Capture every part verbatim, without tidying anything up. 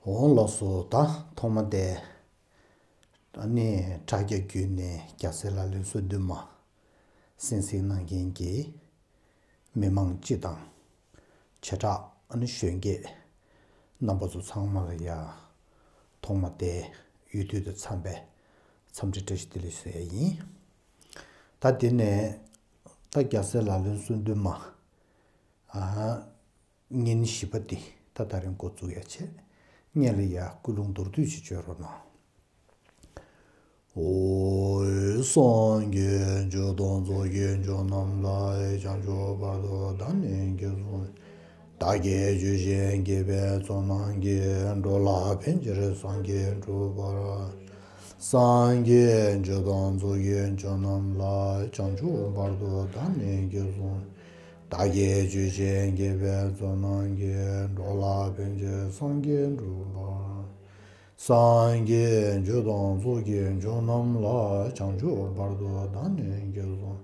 འོང་ལགས་སོ། ད་ཐོག་མ་དེ་ཨ་ནི་དྲ་རྒྱ་བརྒྱུད་ནས་རྒྱལ་སྲས་ལག་ལེན་སོ་བདུན་མ་གསན་གཟིགས་གནང་མཁན་གྱི་མི་མང་སྤྱི་དང་། བྱེ་བྲག་ཨ་ནི་གཞོན་སྐྱེས་རྣམ་པ་ཚོ་ཚང་མ་ལ་ཡ་ཐོག་མ་དེ་ཡུལ་དུས་དང་འཚམས་པའི་འཚམས་འདྲི་བཀྲ་ཤིས་བདེ་ལེགས་ཞུ་ཡ་ཡིན། ད་དེ་ནས་ད་རྒྱལ་སྲས་ལག་ལེན་སོ་བདུན་མ་ཨ་ཉིན་བཞི་པ་འདི་ད་ད་རིང་འགོ་བཙུགས་ཡ་བྱས། སྔོན་ལ་ཡ་ཀུན་སློང་མདོར་བསྡུས་ཤིག་བརྗོད་རོགས་གནང་། ཨོ། སངས་རྒྱས་ཆོས་དང་ཚོགས་ཀྱི་མཆོག་རྣམས་ལ། བྱང་ཆུབ་བར་དུ་བདག་ནི་དགེ་སོང་། བདག་གིས་ཆོས་བཞིན་བགྱིས་པའི་ཚོགས་རྣམས་ཀྱིས། འགྲོ་ལ་ཕན་ཕྱིར་སངས་རྒྱས་འགྲུབ་པར། སངས་རྒྱས་ཆོས་དང་ཚོགས་ཀྱི་མཆོག་རྣམས་ལ། བྱང་ཆུབ་བར་དུ་བདག་ནི་དགེ་སོང་། བདག་གིས་ཆོས་བཞིན་བགྱིས་པའི་ཚོགས་རྣམས་ཀྱིས། འགྲོ་ལ་ཕན་ཕྱིར་སངས་རྒྱས་འགྲུབ་པར། སངས་རྒྱས་ཆོས་དང་ཚོགས་ཀྱི་མཆོག་རྣམས་ལ། བྱང་ཆུབ་བར་དུ་བདག་ནི་དགེ་སོང་།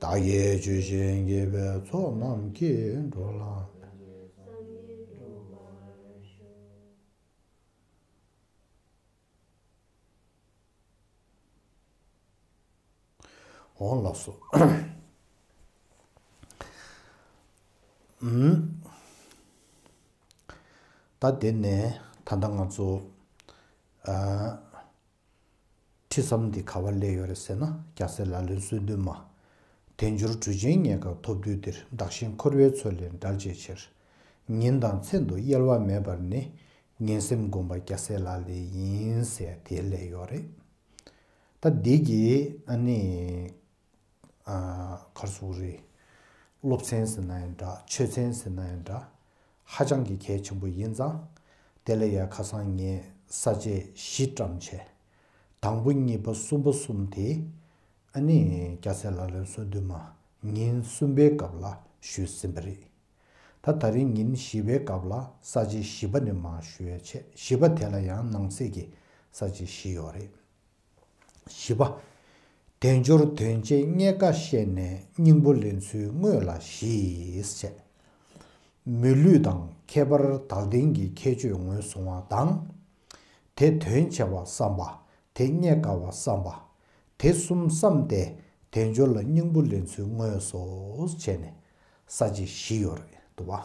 བདག་གིས་ཆོས་བཞིན་བགྱིས་པའི་ཚོགས་རྣམས་ཀྱིས། འགྲོ་ལ། འོང་ལགས་སོ། ཨུམ། ད་དེ་ནས་ད་ལྟ་ང་ཚོ་ཨ་ཁྲིད་མཚམས་འདི་ག་པར་སླེབས་ཡོད་རེད་ཟེར་ན། རྒྱལ་སྲས་ལག་ལེན་སོ་བདུན་མ། དལ་འབྱོར་གྲུ་ཆེན་རྙེད་དཀའ་ཐོབ་དུས་འདིར། བདག་གཞན་འཁོར་བའི་མཚོ་ལས་བསྒྲལ་བྱའི་ཕྱིར། ཉིན་དང་མཚན་དུ་གཡེལ་བ་མེད་པར་ནི། ངན་སེམས་བསྒོམ་པ་རྒྱལ་སྲས་ལག་ལེན་ཡིན་ཟེར་དེ་སླེབས་ཡོད་རེད། ད་འདི་གི་ཨ་ནི་ཨ་ག་རེ་ཟེར་དགོས་རེད། སློབ་ཚན་ཟེར་ན་ཡང་འདྲ། ཆོས་ཚན་ཟེར་ན་ཡང་འདྲ། ཧ་ཅང་གི་གལ་ཆེན་པོ་ཡིན་ཙང་། དེ་ལ་ཡ་ཁ་སང་ངས་ས་བཅད་བཞི་བཀྲམ་བྱས། དང་པོ་གཉིས་པ་གསུམ་པ་གསུམ་དེ་ཨ་ནི་རྒྱལ་སྲས་ལག་ལེན་སོ་བདུན་མ་ཉིན་གསུམ་པའི་སྐབས་ལ་ཞུས་ཟིན་པ་རེད། ད་ད་རིང་ཉིན་བཞི་པའི་སྐབས་ལ་ས་བཅད་བཞི་པ་ནས་མར་ཞུ་ཡ་བྱས། བཞི་པ་དེ་ལ་ཡང་ནང་གསེས་ཀྱི་ས་བཅད་བཞི་ཡོད་རེད། བཞི་པ། དལ་འབྱོར་དོན་བྱེད་རྙེད་དཀའ་ཤེས་ནས། སྙིང་པོ་ལེན་ཚུལ་དངོས་ལ་གཞི་ཡིས་བྱས། མི་ལུས་དང་ཁྱད་པར་དག་ལྡན་གྱི་ཁྱད་ཆོས་ངོས་བཟུང་བ་དང་། དེ་དོན་ཆེ་བ་བསམ་པ། དེ་རྙེད་དཀའ་བ་བསམ་པ། དེ་གསུམ་བསམ་སྟེ་དལ་འབྱོར་ལ་སྙིང་པོ་ལེན་ཚུལ་དངོས་སོ་བྱས་ནས་ས་བཅད་བཞི་ཡོད་རེད་འདུག་བ།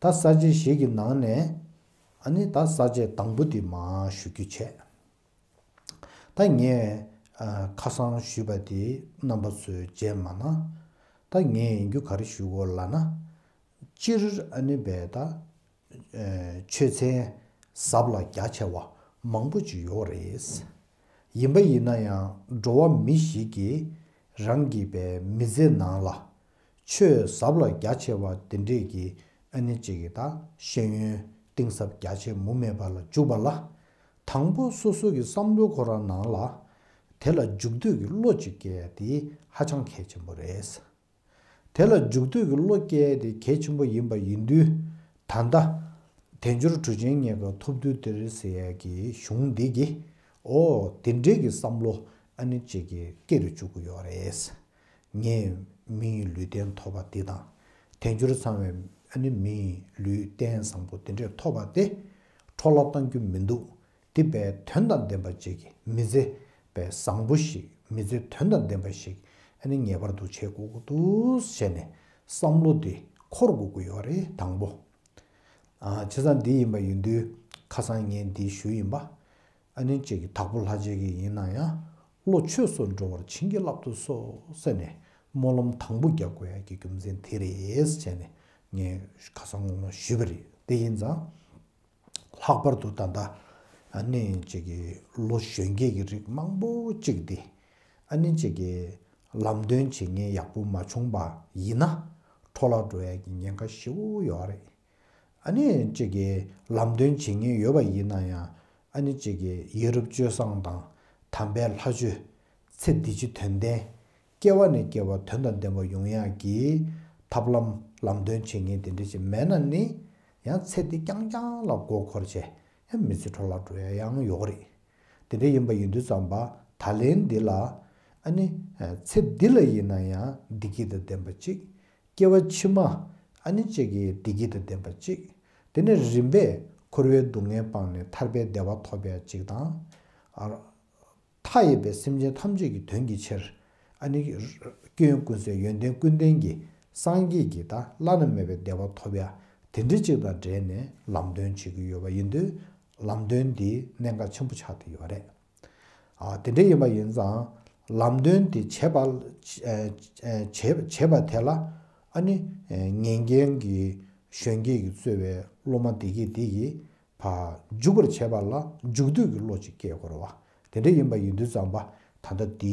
ད་ས་བཅད་བཞི་གི་ནང་ནས་ཨ་ནི་ད་ས་བཅད་དང་པོ་འདི་མར་ཞུ་རྒྱུ་བྱས། ད་ངས་ཨ་ཁ་སང་ཞུས་པ་དེ་རྣམ་པ་ཚོས་མཇལ་མ་གནང་། ད་ངས་ཡིན་རྒྱུ་ག་རེ་ཞུ་དགོས་ལབ་ན། སྤྱིར་ཨ་ནི་བས་ད་ཨ་ཆོས་ཚན་ཟབ་ལ་རྒྱ་ཆེ་བ་མང་པོ་ཅིག་ཡོད་རེད། ཡིན་པ་ཡིན་ན་ཡང་འགྲོ་བ་མི་ཞིག་གིས་རང་གི་བའི་མི་ཚེ་ནང་ལ་ཆོས་ཟབ་ལ་རྒྱ་ཆེ་བ་དེ་འདྲས་ཀྱི་ཨ་ནི་གཅིག་གི་ད་ཤེས་ཡོན་གཏིང་ཟབ་རྒྱ་ཆེ་མུ་མེད་པ་ལ་འཇུག་པ་ལ། དང་པོ་སོ་སོ་གི་བསམ་བློ་ཁོ་རང་ནང་ལ་དེ་ལ་འཇུག་འདོད་ཀྱི་བློ་ཅིག་སྐྱེ་ཡ་དེ་ཧ་ཅང་གལ་ཆེན་པོ་རེད། དེ་ལ་འཇུག་འདོད་ཀྱི་བློ་སྐྱེ་ཡ་དེ་གལ་ཆེན་པོ་ཡིན་པ་ཡིན་དུས། ད་ལྟ་དལ་འབྱོར་གྲུ་ཆེན་རྙེད་དཀའ་ཐོབ་དུས་འདིར་ཟེར་ཡ་གི་གཞུང་འདི་གི་ཨོ་དེ་འདྲས་ཀྱི་བསམ་བློ་ཨ་ནི་གཅིག་གི་སྐྱེ་རུ་བཅུག་གི་ཡོད་རེད། ངས་མི་ཡི་ལུས་རྟེན་ཐོབ་པ་འདི་དང་། དལ་འབྱོར་ཚང་བའི་ཨ་ནི་མི་ཡི་ལུས་རྟེན་བཟང་པོ་དེ་འདྲས་ཐོབ་པ་དེ་འཕྲོ་བརླག་གཏང་རྒྱུ་མི་འདུག་དེ་བས་དོན་དང་ལྡན་པ་ཅིག་གི་མི་ཚེ་བས་བཟང་པོ་ཞིག་མི་ཚེ་དོན་དང་ལྡན་པ་ཞིག་ཨ་ནི་ངེས་པར་དུ་བྱེད་དགོས་ཀྱི་འདུག་བྱས་ནས་བསམ་བློ་དེ་འཁོར་དགོས་ཀྱི་ཡོད་རེད་དང་པོ། ཨ་བྱས་ཙང་འདི་ཡིན་པ་ཡིན་དུས་ཁ་སང་ངས་འདི་ཞུས་ཡིན་པ། ཨ་ནི་གཅིག་གི་དྭགས་པོ་ལྷ་རྗེ་གི་ཡིན་ན་ཡང་བློ་ཆོས་སུ་འགྲོ་བར་བྱིན་གྱིས་བརླབ་ཏུ་གསོལ་ཟེར་ནས་སྨོན་ལམ་དང་པོ་རྒྱག་དགོས་ཡ་གི་རྒྱུ་མཚན་དེ་རེད་བྱས་ནས་ངས་ཁ་སང་སྔོན་མ་ཞུས་པ་རེད། དེ་ཡིན་ཙང་ལྷག་པར་དུ་ད་ལྟ་ཨ་ནི་གཅིག་གི་ལོ་གཞོན་སྐྱེས་ཀྱི་རིགས་མང་པོ་གཅིག་དེ་ཨ་ནི་གཅིག་གི་ལམ་སྟོན་བྱེད་མཁན་ཡག་པོ་མ་བྱུང་པ་ཡིན་ན་འཕྲོ་བརླག་འགྲོ་ཡ་གི་ཉེན་ཁ་ཞེ་པོ་ཡོད་རེད། ཨ་ནི་གཅིག་གིས་ལམ་སྟོན་བྱེད་མཁན་ཡོད་པ་ཡིན་ན་ཡང་ཨ་ནི་གཅིག་གིས་ཡ་རབས་སྤྱོད་བཟང་དང་དམ་པའི་ལྷ་ཆོས་ཚེ་འདི་ཕྱི་དོན་ལྡན་སྐྱེ་བ་ནས་སྐྱེ་བ་དོན་དང་ལྡན་པ་ཡོང་ཡག་གི་ཐབས་ལམ་ལམ་སྟོན་བྱེད་མཁན་དེ་འདྲ་ཞིག་མེད་ན་ནི་ཡང་ཚེ་འདི་རྐྱང་རྐྱང་ལ་མགོ་འཁོར་བྱས་ཡང་མི་ཚེ་འཕྲོ་བརླག་འགྲོ་ཡ་ཡང་ཡོད་རེད། དེ་འདྲ་ཡིན་པ་ཡིན་དུས་ཙམ་པ་ད་ལན་འདི་ལ་ཨ་ནི་ཚེ་འདི་ལ་ཡིན་ན་ཡང་བདེ་སྐྱིད་དང་ལྡན་པ་ཅིག་སྐྱེ་བ་ཕྱི་མ་ཨ་ནི་གཅིག་གི་བདེ་སྐྱིད་དང་ལྡན་པ་གཅིག་དེ་ནས་རིམ་པས་ འཁོར་བའི་སྡུག་བསྔལ་སྤངས་ནས་ཐར་པའི་བདེ་བ་ཐོབ་ཡ་གཅིག་དང་། ཨ། མཐའ་ཡས་པའི་སེམས་ཅན་ཐམས་ཅད་ཀྱི་དོན་གྱི་ཕྱིར། ཨ་ནི་སྐྱོན་ཀུན་ཟད་ཡོན་ཏན་ཀུན་ལྡན་གྱི་སངས་རྒྱས་ཀྱི་ད་བླ་ན་མེད་པའི་བདེ་བ་ཐོབ་ཡ། དེ་འདྲ་གཅིག་དང་འབྲེལ་ནས་ལམ་སྟོན་བྱེད་ཀྱི་ཡོད་པ་ཡིན་དུས། ལམ་སྟོན་འདི་གནད་འགག་ཆེན་པོ་ཆགས་བསྡད་ཡོད་རེད། ཨ། དེ་འདྲ་ཡིན་པ་ཡིན་ཙང་། ལམ་སྟོན་དེ་བྱེད་པ། ཨ། ཨ། བྱེད་བྱེད་པ་དེ་ལ། ཨ་ནི། ཨ། ཉན་མཁན་གྱི་གཞོན་སྐྱེས་ཀྱིས་གཙོས་པའི་སློབ་མ་སྡེ་བརྒྱད་འདི་གིས་ཕར་འཇུག་པར་བྱེད་པ་ལ་འཇུག་འདོད་ཀྱི་བློ་ཅིག་སྐྱེ་དགོས་རེད་བ། དེ་འདྲ་ཡིན་པ་ཡིན་དུས་ཙམ་པ། ད་ལྟ་འདི་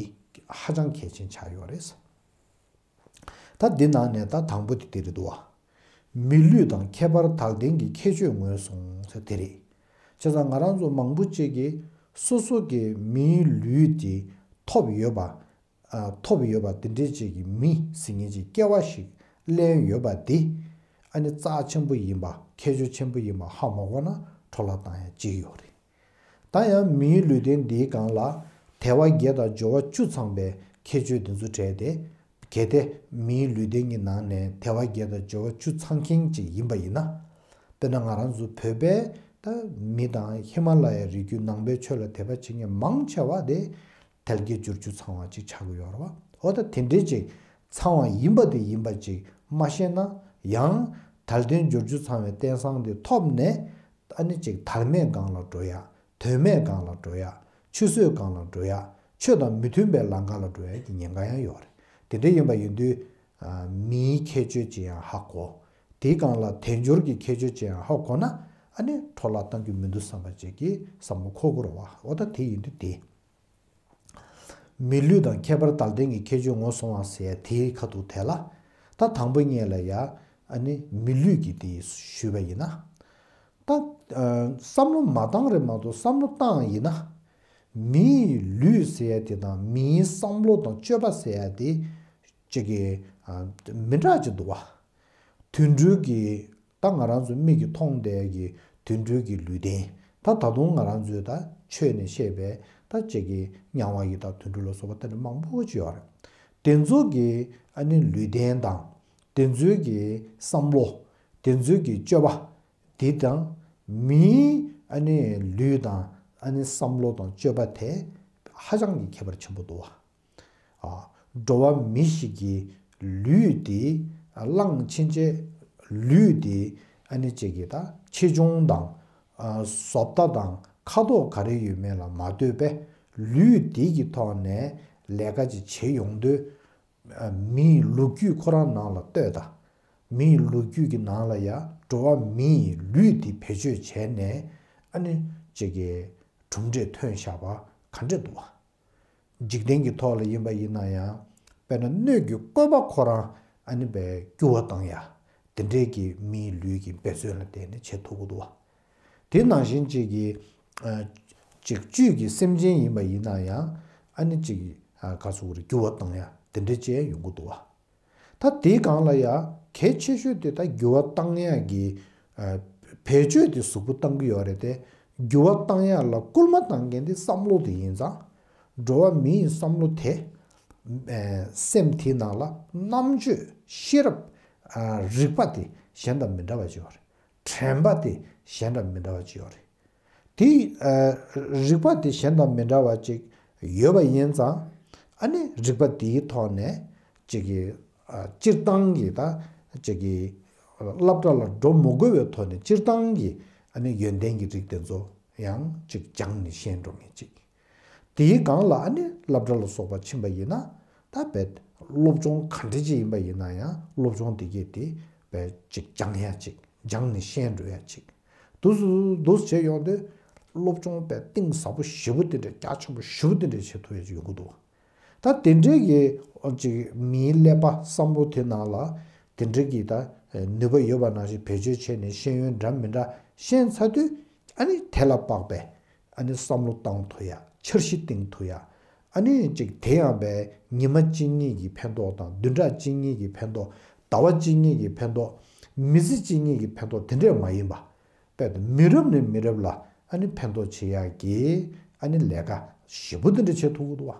ཧ་ཅང་གལ་ཆེན་ཆགས་ཡོད་རེད། ད་འདི་ནང་ནས་ད་དང་པོ་དེ་དེ་རེད་འདུག་བ། མི་ལུས་དང་ཁྱད་པར་དག་ལྡན་གྱི་ཁྱད་ཆོས་ངོས་བཟུང་ཟེར་དེ་རེད། བྱས་ཙང་ང་རང་ཚོ་མང་པོ་ཅིག་གིས་སོ་སོ་གི་མིའི་ལུས་དེ་ཐོབ་ཡོད་པ། ཨ། ཐོབ་ཡོད་པ་དེ་འདྲའི་ཅིག་གི་མི་ཟེར་མཁན་ཅིག་སྐྱེ་བ་ཞིག་ལེན་ཡོད་པ་དེ། ཨ་ནི་རྩ་ཆེན་པོ་ཡིན་པ། ཁྱད་ཆོས་ཆེན་པོ་ཡིན་པ་ཧ་མ་གོ་ན་འཕྲོ་བརླག་བཏང་ཡ་ཅིག་ཡོད་རེད། ད་ཡང་མིའི་ལུས་རྟེན་འདིའི་སྒང་ལ་དལ་བ་བརྒྱད་དང་འབྱོར་བ་བཅུ་ཚང་བའི་ཁྱད་ཆོས་འདི་ཚོ་བྲལ་ཏེ། གལ་ཏེ་མིའི་ལུས་རྟེན་གྱི་ནང་ནས་དལ་བ་བརྒྱད་དང་འབྱོར་བ་བཅུ་ཚང་མཁན་ཅིག་ཡིན་པ་ཡིན་ན། དཔེར་ན་ང་རང་ཚོ་བོད་པའི་ད་མི་དང་ཧི་མ་ལ་ཡའི་རི་རྒྱུད་ནང་པའི་ཆོས་ལ་དད་པ་བྱེད་མཁན་མང་ཆེ་བ་དེ་དལ་བརྒྱད་འབྱོར་བཅུ་ཚང་བ་ཅིག་ཆགས་ཀྱི་ཡོད་རེད་བ། འོ་ད་དེ་འདྲའི་ཅིག་ཚང་བ་ཡིན་པ་དེ་ཡིན་པ་ཅིག་མ་ཤེས་ན། ཡང་དལ་ལྡན་འབྱོར་བཅུ་ཚང་བའི་རྟེན་བཟང་དེ་ཐོབ་ནས། ཨ་ནི་ཅིག་དལ་མེད་སྒང་ལ་འགྲོ་ཡ། དོན་མེད་སྒང་ལ་འགྲོ་ཡ། ཆུད་ཟོས་སྒང་ལ་འགྲོ་ཡ། ཆོས་དང་མི་མཐུན་པའི་ལམ་ཁ་ལ་འགྲོ་ཡ་གི་ཉེན་ཁ་ཡང་ཡོད་རེད། དེ་འདྲ་ཡིན་པ་ཡིན་དུས། ཨ། མིའི་ཁྱད་ཆོས་ཅིག་ཡང་ཧ་གོ། དེའི་སྒང་ལ་དལ་འབྱོར་གྱི་ཁྱད་ཆོས་ཅིག་ཡང་ཧ་གོ་ན། ཨ་ནི་འཕྲོ་བརླག་བཏང་རྒྱུ་མི་འདུག་བསམ་པ་ཅིག་གི་བསམ་བློ་འཁོར་དགོས་རེད་བ། འོ་ད་དེ་ཡིན་དུས་དེ། མི་ལུས་དང་ཁྱད་པར་དག་ལྡན་གྱི་ཁྱད་ཆོས་ངོས་བཟུང་བ་ཟེར་ཡ་དེའི་ཁ་ཐུག་དེ་ལ། ད་དང་པོ་ཉིད་ལ་ཡ། ཨ་ནི་མི་ལུས་ཀྱི་དེ་ཞུས་པ་ཡིན་ན། ད། ཨ། བསམ་བློ་མ་བཏང་རེད་མ་གཏོགས་བསམ་བློ་བཏང་ཡིན་ན། མིའི་ལུས་ཟེར་ཡ་དེ་དང་མིའི་བསམ་བློ་དང་སྤྱོད་པ་ཟེར་ཡ་དེ་གཅིག་གི། ཨ། མི་འདྲ་ཅིག་འདུག་བ། དུད་འགྲོའི་གི། ད་ང་རང་ཚོ་མིག་གིས་མཐོང་བསྡད་ཀྱི་དུད་འགྲོའི་གི་ལུས་རྟེན། ད་ད་དུང་ང་རང་ཚོའི་ད་ཆོས་ནས་བཤད་པའི་ད་གཅིག་གི་སྙན་ངག་གི་ད་དུད་འགྲོ་ལ་སོགས་པ་དེ་འདྲ་མང་པོ་ཅིག་ཡོད་རེད། དེ་ཚོ་གི། ཨ་ནི་ལུས་རྟེན་དང་། དེ་ཚོའི་གི་བསམ་བློ། དེ་ཚོའི་གི་སྤྱོད་པ། དེ་དང་། མིའི་ཨ་ནི་ལུས་དང་། ཨ་ནི་བསམ་བློ་དང་སྤྱོད་པ་དེ་ཧ་ཅང་གི་ཁྱད་པར་ཆེན་པོ་འདུག་བ། ཨ། འགྲོ་བ་མི་ཞིག་གི་ལུས་དེ་བླངས་ཕྱིན་ཆད། ལུས་དེ་ཨ་ནི་གཅིག་གི་ད་ཆེ་ཆུང་དང་། ཨ། བཟོ་ལྟ་དང་ཁ་དོག་ག་རེ་ཡོད་མེད་ལ་མ་ལྟོས་པའི་ལུས་དེ་གི་ཐོག་ནས་ལས་ཀ་ཅིག་བྱེད་ཡོང་དུས། མིའི་ལོ་རྒྱུས་ཁོ་རང་ནང་ལ་ལྟོས་དང་། མིའི་ལོ་རྒྱུས་ཀྱི་ནང་ལ་ཡང་འགྲོ་བ་མིའི་ལུས་འདི་བེད་སྤྱོད་བྱས་ནས། ཨ་ནི་གཅིག་གི་གྲུབ་འབྲས་ཐོན་བཞག་པ་ག་འདྲས་འདུག་བ། འཇིག་རྟེན་གྱི་ཐོག་ལ་ཡིན་པ་ཡིན་ན་ཡང་། དཔེར་ན་སྣོད་ཀྱི་བཀོད་པ་ཁོ་རང་ཨ་ནི་བས་འགྱུར་བ་བཏང་ཡ། དེ་འདྲས་ཀྱི་མིའི་ལུས་ཀྱི་འབད་བརྩོན་ལ་བརྟེན་ནས་བྱེད་ཐུབ་ཀྱི་འདུག་བ། དེ་ནང་བཞིན་གཅིག་གི། ཨ། གཅིག་བཅུད་ཀྱི་སེམས་ཅན་ཡིན་པ་ཡིན་ན་ཡང་། ཨ་ནི་གཅིག། ཨ། ག་ཟེར་དགོས་རེད། འགྱུར་བ་བཏང་ཡ་དེ་འདྲ་ཅིག་ཡོང་གི་འདུག་བ། ད་དེའི་སྒང་ལ་ཡ་གལ་ཆེ་ཤོས་དེ་ད་འགྱུར་བ་བཏང་ཡ་གི། ཨ། བེད་སྤྱོད་དེ་གཟུགས་པོ་བཏང་གི་ཡོད་རེད་དེ། འགྱུར་བ་བཏང་ཡ་ལ་སྐུལ་མ་བཏང་མཁན་དེ་བསམ་བློ་དེ་ཡིན་ཙང་། འགྲོ་བ་མིའི་བསམ་བློ་དེ། ཨ། སེམས་དེའི་ནང་ལ་རྣམ་དཔྱོད་ཤེས་རབ། ཨ། རིག་པ་དེ་གཞན་དང་མི་འདྲ་བ་ཅིག་ཡོད་རེད། དྲན་པ་དེ་གཞན་དང་མི་འདྲ་བ་ཅིག་ཡོད་རེད། དེ། ཨ། རིག་པ་དེ་གཞན་དང་མི་འདྲ་བ་ཅིག་ཡོད་པ་ཡིན་ཙང་། ཨ་ནི་རིག་པ་དེའི་ཐོག་ནས་ཅིག་གི། ཨ། སྤྱིར་བཏང་གི་ད་ཅིག་གི་སློབ་གྲྭ་ལ་འགྲོ་མི་དགོས་པའི་ཐོག་ནས་སྤྱིར་བཏང་གི། ཨ་ནི་ཡོན་ཏན་གྱི་རིགས་དེ་ཚོ་ཡང་ཅིག་སྦྱངས་ནས་ཤེས་འགྲོ་མཁན་ཅིག་དེའི་སྒང་ལ་ཨ་ནི་སློབ་གྲྭ་ལ་སོགས་པ་ཕྱིན་པ་ཡིན་ན། ད་བས་སློབ་སྦྱོང་ག་འདྲ་ཅིག་ཡིན་པ་ཡིན་ན་ཡང་སློབ་སྦྱོང་དེ་གས་དེ་བས་ཅིག་སྦྱང་ཡ་ཅིག་སྦྱངས་ནས་ཤེས་འགྲོ་ཡ་ཅིག་འདུག་སེ་འདུག་སེ་བྱས་ཡོང་དུས། སློབ་སྦྱོང་བས་གཏིང་ཟབ་པོ་ཞེ་པོ་དེ་འདྲ། རྒྱ་ཆེན་པོ་ཞེ་པོ་དེ་འདྲ་བྱེད་ཐུབ་ཡ་ཅིག་ཡོང་གི་འདུག་ད་དེ་འདྲའི་གི་ཅིག་མིའི་ཀླད་པ་བསམ་བློ་དེ་ནང་ལ་དེ་འདྲའི་གི་ད་ནུས་པ་ཡོད་པ་ནང་བཞིན་བེད་སྤྱོད་བྱས་ནས་ཤེས་ཡོན་འདྲ་མི་འདྲ་ཤེས་ཚར་དུས། ཨ་ནི་དེ་ལ་དཔག་པའི། ཨ་ནི་བསམ་བློ་བཏང་ཐུབ་ཡ། འཆར་གཞི་བཏིང་ཐུབ་ཡ། ཨ་ནི་ཅིག་དེ་ཡང་བས་ཉི་མ་གཅིག་གཉིས་ཀྱི་ཕན་ཐོགས་དང་། བདུན་ཕྲག་གཅིག་གཉིས་ཀྱི་ཕན་ཐོགས། ཟླ་བ་གཅིག་གཉིས་ཀྱི་ཕན་ཐོགས། མི་ཚེ་གཅིག་གཉིས་ཀྱི་ཕན་ཐོགས་དེ་འདྲས་མ་ཡིན་པ། དཔེ་དེ་མི་རབས་ནས་མི་རབས་ལ་ཨ་ནི་ཕན་ཐོགས་བྱེད་ཡག་གི་ཨ་ནི་ལས་ཀ་ཞེ་པོ་དེ་འདྲ་བྱེད་ཐུབ་ཀྱི་འདུག་བ།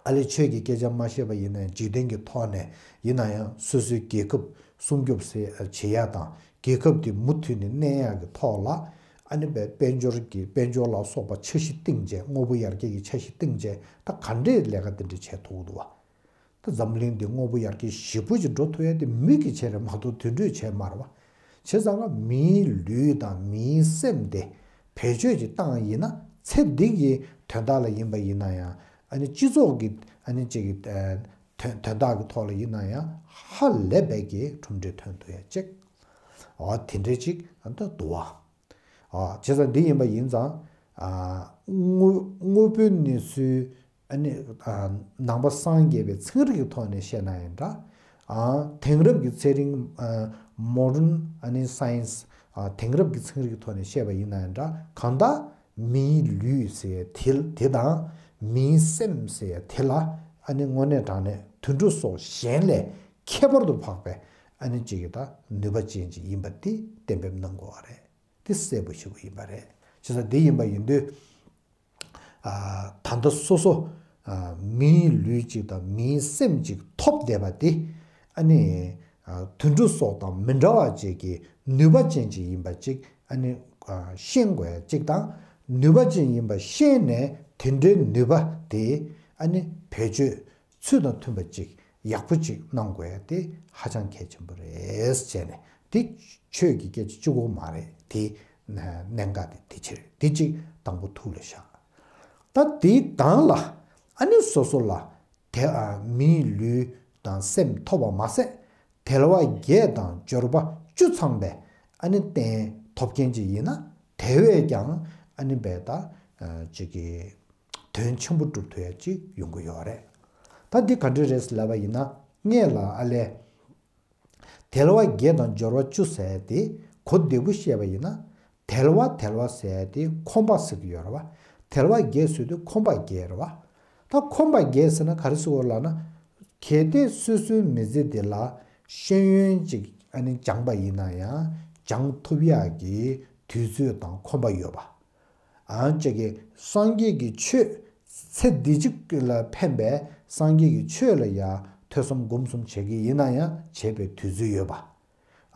ཨ་ལས་ཆོས་ཀྱི་སྐད་ཆ་མ་བཤད་པ་ཡིན་ན་ཡང་། འཇིག་རྟེན་གྱི་ཐོག་ནས་ཡིན་ན་ཡང་། སོ་སོའི་རྒྱལ་ཁབ་སྲུང་སྐྱོབ་བྱེད་ཡག་དང་། རྒྱལ་ཁབ་དེ་མུ་མཐུད་ནས་གནས་ཡག་གི་ཐོག་ལ་ཨ་ནི་དཔལ་འབྱོར་གྱི་དཔལ་འབྱོར་ལ་སོགས་པ་འཆར་གཞི་བཏིང་བྱས། དངོས་པོ་ཡར་རྒྱས་ཀྱི་འཆར་གཞི་བཏིང་བྱས། ད་ག་འདྲས་ལས་ཀ་དེ་འདྲས་བྱས་ཐུབ་ཀྱི་འདུག་བ། ད་འཛམ་གླིང་འདི་དངོས་པོ་ཡར་རྒྱས་ཞེ་པོ་ཅིག་འགྲོ་ཐུབ་ཡ་དེ་མི་གིས་བྱས་རེད་མ་གཏོགས་དུད་འགྲོས་བྱས་མ་རེད་བ། བྱས་ཙང་ཀ་མིའི་ལུས་དང་མིའི་སེམས་དེ་བེད་སྤྱོད་ཅིག་བཏང་ཡིན་ན། ཚེ་འདི་གི་དོན་དག་ལ་ཡིན་པ་ཡིན་ན་ཡང་། ཨ་ནི་སྤྱི་ཚོགས་ཀྱི་ཨ་ནི་ཅིག་གི་ཨ་དོན་དོན་དག་གི་ཐོག་ལ་ཡིན་ན་ཡང་ཧ་ལས་པའི་གི་གྲུབ་འབྲས་ཐོན་ཐུབ་ཡ་ཅིག་འོ་དེ་འདྲས་ཅིག་ད་འདུག་བ། ཨ། བྱས་ཙང་འདི་ཡིན་པ་ཡིན་ཙང་། ཨ། དངོས་དངོས་པོའི་གནས་ཚུལ། ཨ་ནི། ཨ། ནང་པ་སངས་རྒྱས་པའི་ཚན་རིག་གི་ཐོག་ནས་བཤད་ན་ཡང་འདྲ། ཨ། དེང་རབས་ཀྱི་ཚན་རིག་ཨ། མོ་ཌན་ཨ་ནི་སའེན་སི། ཨ། དེང་རབས་ཀྱི་ཚན་རིག་གི་ཐོག་ནས་བཤད་པ་ཡིན་ན་ཡང་འདྲ། གང་ལྟར་མིའི་ལུས་ཟེར་དེ་དེ་དང་མིའི་སེམས་ཟེར་དེ་ལ། ཨ་ནི་དངོས་གནས་དྲང་གནས་དུད་འགྲོ་སོགས་གཞན་ལས་ཁྱད་པར་དུ་འཕགས་པའི་ཨ་ནི་ཅིག་གི་ད་ནུས་པ་ཅན་ཅིག་ཡིན་པ་འདི་གཏན་འབེབས་གནང་དགོས་པ་རེད། དེ་གསལ་པོ་ཞེ་པོ་ཡིན་པ་རེད། བྱས་ཙང་དེ་ཡིན་པ་ཡིན་དུས། ཨ། ད་ལྟ་སོ་སོ། ཨ། མིའི་ལུས་གཅིག་དང་མིའི་སེམས་གཅིག་ཐོབ་བསྡད་པ་དེ། ཨ་ནི། ཨ། དུད་འགྲོ་སོགས་དང་མི་འདྲ་བ་ཅིག་གི་ནུས་པ་ཅན་ཅིག་ཡིན་པ་ཅིག་ཨ་ནི། ཨ། ཤེས་དགོས་ཡ་གཅིག་དང་། ནུས་པ་ཅན་ཡིན་པ་ཤེས་ནས་དེ་འདྲའི་ནུས་པ་དེ་ཨ་ནི་བེད་སྤྱོད། ཚུལ་དང་མཐུན་པ་ཅིག་ཡག་པོ་ཅིག་གནང་དགོས་ཡ་དེ་ཧ་ཅང་གལ་ཆེན་པོ་རེད་ཟེར་ནས། དེ་ཆོས་ཀྱི་སྐད་ཆ་གཅིག་པོ་མ་རེད། དེ་གནད་འགག་དེ་དེ་ཕྱིར་དེ་གཅིག་དང་པོ་ཐུགས་ལ་བཞག་ད་དེའི་སྒང་ལ་ཨ་ནི་སོ་སོ་ལ་དེ། ཨ། མིའི་ལུས་དང་སེམས་ཐོབ་པ་མ་ཟད། དལ་བ་བརྒྱད་དང་འབྱོར་པ་བཅུ་ཚང་བའི་ཨ་ནི་རྟེན་ཐོབ་མཁན་ཅིག་ཡིན་ན། དེ་བས་ཀྱང་ཨ་ནི་བས་ད། ཨ། ཅིག་གི་དོན་ཆེན་པོ་སྒྲུབ་ཐུབ་ཡ་ཅིག་ཡོང་གི་ཡོད་རེད། ད་འདི་ག་འདྲ་རེད་ལབ་པ་ཡིན་ན། སྔོན་ལ་ཨ་ལས། དལ་བ་བརྒྱད་དང་འབྱོར་བ་བཅུ་ཟེར་ཡ་དེ་གོ་བདེ་པོ་བཤད་པ་ཡིན་ན། དལ་བ་དལ་བ་ཟེར་ཡ་དེ་ཁོམ་པ་ཟེར་གི་ཡོད་རེད་བ། དལ་བ་བརྒྱད་ཟེར་དུས་ཁོམ་པ་བརྒྱད་རེད་བ། ད་ཁོམ་པ་བརྒྱད་ཟེར་ན་ག་རེ་ཟེར་དགོས་ལབ་ན། གལ་ཏེ་སོ་སོའི་མི་ཚེ་འདི་ལ་ཤེས་ཡོན་ཅིག་ཨ་ནི་སྦྱངས་པ་ཡིན་ན་ཡང་སྦྱང་ཐུབ་ཡག་གི་དུས་ཚོད་དང་ཁོམ་པ་ཡོད་པ། ཨང་། ཅིག་གིས་སངས་རྒྱས་ཀྱི་ཆོས། ཚེ་འདི་གཅིག་ལ་ཕན་པའི་སངས་རྒྱས་ཀྱི་ཆོས་ལ་ཡང་ཐོས་བསམ་སྒོམ་གསུམ་བྱེད་ཀྱི་ཡིན་ན་ཡང་བྱེད་པའི་དུས་ཚོད་ཡོད་པ།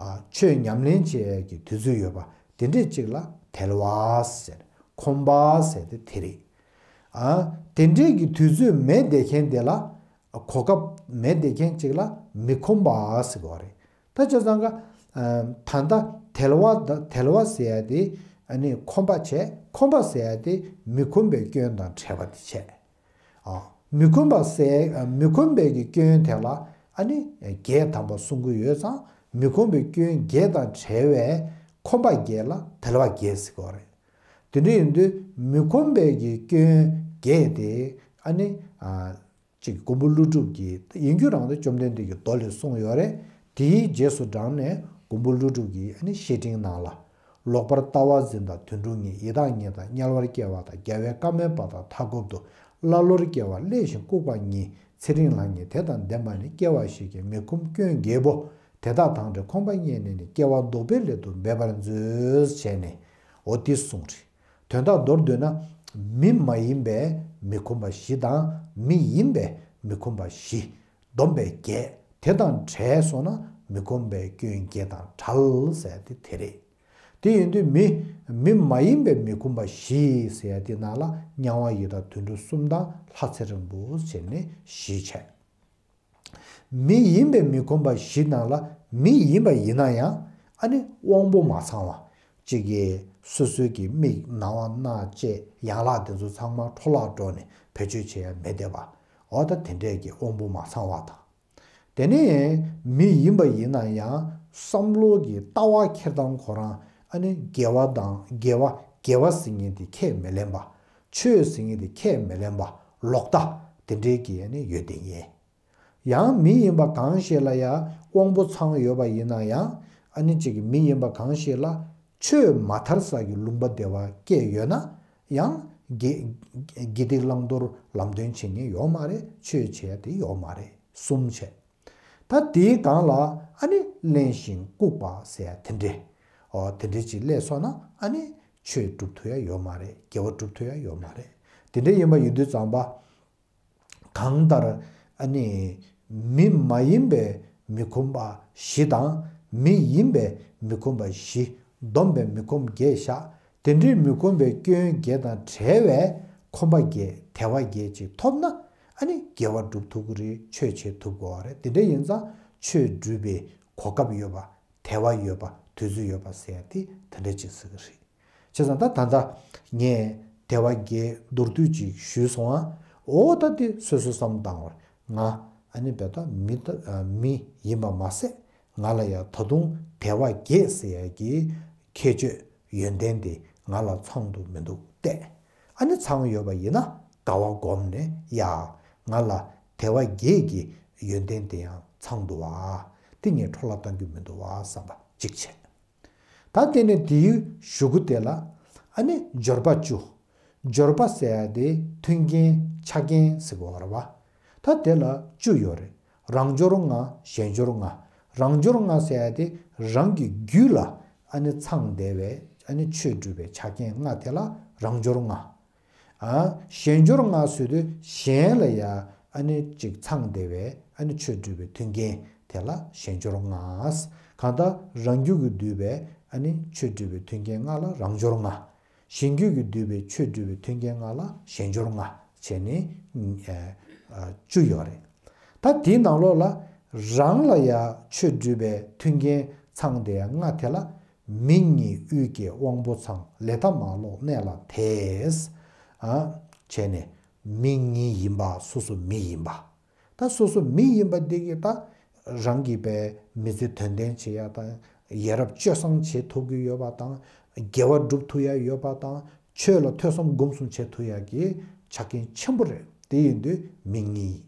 ཨ། ཆོས་ཉམས་ལེན་བྱེད་ཡས་ཀྱི་དུས་ཚོད་ཡོད་པ། དེ་འདྲས་ཅིག་ལ་དལ་བ་ཟེར། ཁོམ་པ་ཟེར་དེ་དེ་རེད། ཨ། དེ་འདྲས་ཀྱི་དུས་ཚོད་མེད་བསྡད་མཁན་དེ་ལ། གོ་སྐབས་མེད་བསྡད་མཁན་ཅིག་ལ་མི་ཁོམ་པ་ཟེར་གྱི་ཡོད་རེད། ད་བྱས་ཙང་ཀ། ཨ། ད་ལྟ་དལ་བ་ད་དལ་བ་ཟེར་ཡ་དེ་ཨ་ནི་ཁོམ་པ་བྱས། ཁོམ་པ་ཟེར་ཡ་དེ་མི་ཁོམ་པའི་སྐྱོན་དང་བྲལ་བ་དེ་བྱས། ཨ། མི་ཁོམ་པ་ཟེར། ཨ། མི་ཁོམ་པའི་གི་སྐྱོན་དེ་ལ་ཨ་ནི་བརྒྱད་ཐམ་པ་གསུང་གི་ཡོད་ཙང་། མི་ཁོམ་པའི་སྐྱོན་བརྒྱད་དང་བྲལ་བའི་ཁོམ་པ་བརྒྱད་ལ་དལ་བ་བརྒྱད་ཟེར་གྱི་ཡོད་རེད། དེ་འདྲ་ཡིན་དུས་མི་ཁོམ་པའི་གི་སྐྱོན་བརྒྱད་དེ་ཨ་ནི། ཨ། ཅིག་མགོན་པོ་ཀླུ་སྒྲུབ་ཀྱིས་ཡིན་རྒྱུ་རང་དུ་བཅོམ་ལྡན་འདས་ཀྱི་མདོ་ལས་གསུངས་ཡོད་རེད། དེའི་རྗེས་སུ་འབྲངས་ནས་མགོན་པོ་ཀླུ་སྒྲུབ་ཀྱིས་ཨ་ནི་བཤེས་སྤྲིང་ནང་ལ། ལོག་པར་ལྟ་བ་འཛིན་དང་དུད་འགྲོ་ཉིད། ཡི་དྭགས་ཉིད་དང་དམྱལ་བར་སྐྱེ་བ་དང་། རྒྱལ་བའི་བཀའ་མའི་བར་དག་མཐའ་འཁོབ་ཏུ། ཀླ་ཀློར་སྐྱེ་བ་སླད་ཞིང་ལྐུགས་པ་ཉིད། ཚེ་རིང་ལ་ཉེ་དེ་དང་ལྡན་པ་ནི། སྐྱེ་བ་ཞིག་གི་མི་ཁོམ་སྐྱོན་བརྒྱད་པོ། དེ་དག་དང་བྲལ་ཁོམ་པ་རྙེད་ནས་ནི། སྐྱེ་བ་ལྡོག་པའི་སླད་དུ་འབད་པར་མཛོད། བྱས་ནས་འོ་དེ་གསུངས་རེད། དོན་དག་མདོར་བསྡུས་ན། མི་མ་ཡིན་པའི་མི་ཁོམ་པ་བཞི་དང་། མི་ཡིན་པའི་མི་ཁོམ་པ་བཞི། བསྡོམས་པས་བརྒྱད། དེ་དང་བྲལ་སོང་ན་མི་ཁོམ་པའི་སྐྱོན་བརྒྱད་དང་བྲལ་ཟེར་ཡ་དེ་དེ་རེད། དེ་ཡིན་དུས་མི། མི་མ་ཡིན་པའི་མི་ཁོམ་པ་བཞི་ཟེར་ཡ་དེ་ནང་ལ་དམྱལ་བ་ཡི་དྭགས་དུད་འགྲོ་གསུམ་དང་ལྷ་ཚེ་རིང་པོ་བྱས་ནས་བཞི་བྱས། མི་ཡིན་པའི་མི་ཁོམ་པ་བཞི་ནང་ལ་མི་ཡིན་པ་ཡིན་ན་ཡང་ཨ་ནི་དབང་པོ་མ་ཚང་བ། གཅིག་གིས་སོ་སོའི་གི་མིག་རྣ་བ་སྣ་ལྕེ་ཡན་ལག་དེ་ཚོ་ཚང་མ་འཕྲོ་བརླག་འགྲོ་ནས་བེད་སྤྱོད་བྱེད་ཡ་མེད་བསྡད་པ། འོ་ད་དེ་འདྲས་ཀྱི་དབང་པོ་མ་ཚང་བ་དང་། དེ་ནས་མི་ཡིན་པ་ཡིན་ན་ཡང་བསམ་བློ་གི་ལྟ་བ་འཁྱེར་སྟངས་ཁོ་རང་ཨ་ནི་དགེ་བ་དང་དགེ་བ་དགེ་བ་ཟེར་མཁན་དེ་ཁས་མི་ལེན་པ། ཆོས་ཟེར་མཁན་དེ་ཁས་མི་ལེན་པ། ལོག་ལྟ་དེ་འདྲས་ཀྱི་ཨ་ནི་ཡོད་དེ་ཡིན། ཡང་མི་ཡིན་པ་གང་ཞིག་ལ་ཡང་དབང་པོ་ཚང་ཡོད་པ་ཡིན་ན་ཡང་། ཨ་ནི་གཅིག་གི་མི་ཡིན་པ་གང་ཞིག་ལ་ཆོས་མ་མཐར་ས་གི་ལུང་པ་བདེ་བ་སྐྱེས་ཡོད་ན་ཡང་། དགེ་དགེ་སྡིག་བླང་དོར་ལམ་སྟོན་བྱེད་མཁན་ཡོད་མ་རེད། ཆོས་བྱེད་ཡ་དེ་ཡོད་མ་རེད། གསུམ་བྱས། ད་དེའི་སྒང་ལ་ཨ་ནི་གླེན་ཞིང་ལྐུགས་པ་ཟེར་ཡ་དེ་འདྲས། འོ་དེ་འདྲས་ཅིག་སླེབས་སོང་ན་ཨ་ནི་ཆོས་སྒྲུབ་ཐུབ་ཡ་ཡོད་མ་རེད། དགེ་བ་སྒྲུབ་ཐུབ་ཡ་ཡོད་མ་རེད། དེ་འདྲས་ཡིན་པ་ཡིན་དུས་ཙམ་པ། གང་ལྟར་ཨ་ནི་མི་མ་ཡིན་པའི་མི་ཁོམ་པ་བཞི་དང་ མི་ཡིན་པས་མི་ཁོམ་པ་བཞི། བསྡོམས་པས་མི་ཁོམ་བརྒྱད་བཞག་དེ་འདྲའི་མི་ཁོམ་པའི་སྐྱོན་བརྒྱད་དང་བྲལ་བའི་ཁོམ་པ་བརྒྱད་དལ་བ་བརྒྱད་ཅིག་ཐོབ་ན། ཨ་ནི་དགེ་བ་སྒྲུབ་ཐུབ་ཀྱི་རེད། ཆོས་བྱེད་ཐུབ་དགོས་པ་རེད། དེ་འདྲ་ཡིན་ཙང་ཆོས་སྒྲུབ་པའི་གོ་སྐབས་ཡོད་པ། དལ་བ་ཡོད་པ། དུས་ཚོད་ཡོད་པ་ཟེར་ཡ་དེ་དེ་འདྲ་ཅིག་ཟེར་གྱི་རེད། བྱས་ཙང་ད་ད་ལྟ་ངས་དལ་བ་བརྒྱད་མདོར་བསྡུས་ཅིག་ཞུས་སོང་ཨ། འོ་ད་དེ་སོ་སོས་བསམ་བློ་བཏང་བར། ང་ཨ་ནི་བས་ད་མི་ད་མི་ཡིན་པ་མ་ཟད། ང་ལ་ཡང་ད་དུང་དལ་བ་བརྒྱད་ཟེར་ཡ་གི་ཁྱད་ཆོས་ཡོན་ཏན་དེ་ང་ལ་ཚང་དུ་མི་འདུག་སྟེ། ཨ་ནི་ཚང་ཡོད་པ་ཡིན་ན་དགའ་བ་སྒོམ་ནས་ཡ། ང་ལ་དལ་བ་བརྒྱད་ཀྱི་ཡོན་ཏན་དེ་ཡང་ཚང་འདུག་བ། དེ་ངས་འཕྲོ་བརླག་གཏང་རྒྱུ་མི་འདུག་བ་བསམ་པ་གཅིག་བྱས། ད་དེ་ནས་དེའི་གཞུག་གུ་དེ་ལ་ཨ་ནི་འབྱོར་པ་བཅུ། འབྱོར་པ་ཟེར་ཡ་དེ་མཐུན་རྐྱེན་ཆ་རྐྱེན་ཟེར་དགོས་པ་རེད་བ། ད་དེ་ལ་བཅུ་ཡོད་རེད། རང་འབྱོར་ལྔ། གཞན་འབྱོར་ལྔ། རང་འབྱོར་ལྔ་ཟེར་ཡ་དེ་རང་གི་རྒྱུད་ལ་ཨ་ནི་ཚང་བསྡད་པའི་ཨ་ནི་ཆོས་སྒྲུབ་པའི་ཆ་རྐྱེན་ལྔ་དེ་ལ་རང་འབྱོར་ལྔ། ཨ། གཞན་འབྱོར་ལྔ་ཟེར་དུས་གཞན་ལ་ཡ་ཨ་ནི་ཅིག་ཚང་བསྡད་པའི་ཨ་ནི་ཆོས་སྒྲུབ་པའི་མཐུན་རྐྱེན་དེ་ལ་གཞན་འབྱོར་ལྔ། གང་ལྟར་རང་རྒྱུད་ཀྱིས་བསྡུས་པའི་ཨ་ནི་ཆོས་སྒྲུབ་པའི་མཐུན་རྐྱེན་ལྔ་ལ་རང་འབྱོར་ལྔ། གཞན་རྒྱུད་ཀྱིས་བསྡུས་པའི་ཆོས་སྒྲུབ་པའི་མཐུན་རྐྱེན་ལྔ་ལ་གཞན་འབྱོར་ལྔ་བྱས་ནས་ཨ་ཨ་བཅུ་ཡོད་རེད། ད་དེའི་ནང་ལོགས་ལ་རང་ལ་ཡ་ཆོས་སྒྲུབ་པའི་མཐུན་རྐྱེན་ཚང་བསྡད་ཡ་ལྔ་དེ་ལ། མིང་གཉིས་དབུས་སྐྱེས་དབང་པོ་ཚང་། ལས་མཐའ་མ་ལོག་གནས་ལ་དེས། ཨ། བྱས་ནས་མིང་གཉིས་ཡིན་པ་སོ་སོ་མི་ཡིན་པ། ད་སོ་སོ་མི་ཡིན་པ་འདི་གིས་ད་རང་གི་པའི་མི་ཚེ་དོན་ལྡན་བྱེད་ཡ་དང་། ཡ་རབས་སྤྱོད་བཟང་བྱེད་ཐུབ་ཀྱི་ཡོད་པ་དང་། དགེ་བ་སྒྲུབ་ཐུབ་ཡ་ཡོད་པ་དང་། ཆོས་ལ་ཐོས་བསམ་སྒོམ་གསུམ་བྱེད་ཐུབ་ཡ་གི་ཆ་རྐྱེན་ཆེན་པོ་རེད། དེ་ཡིན་དུས་མིང་གཉིས།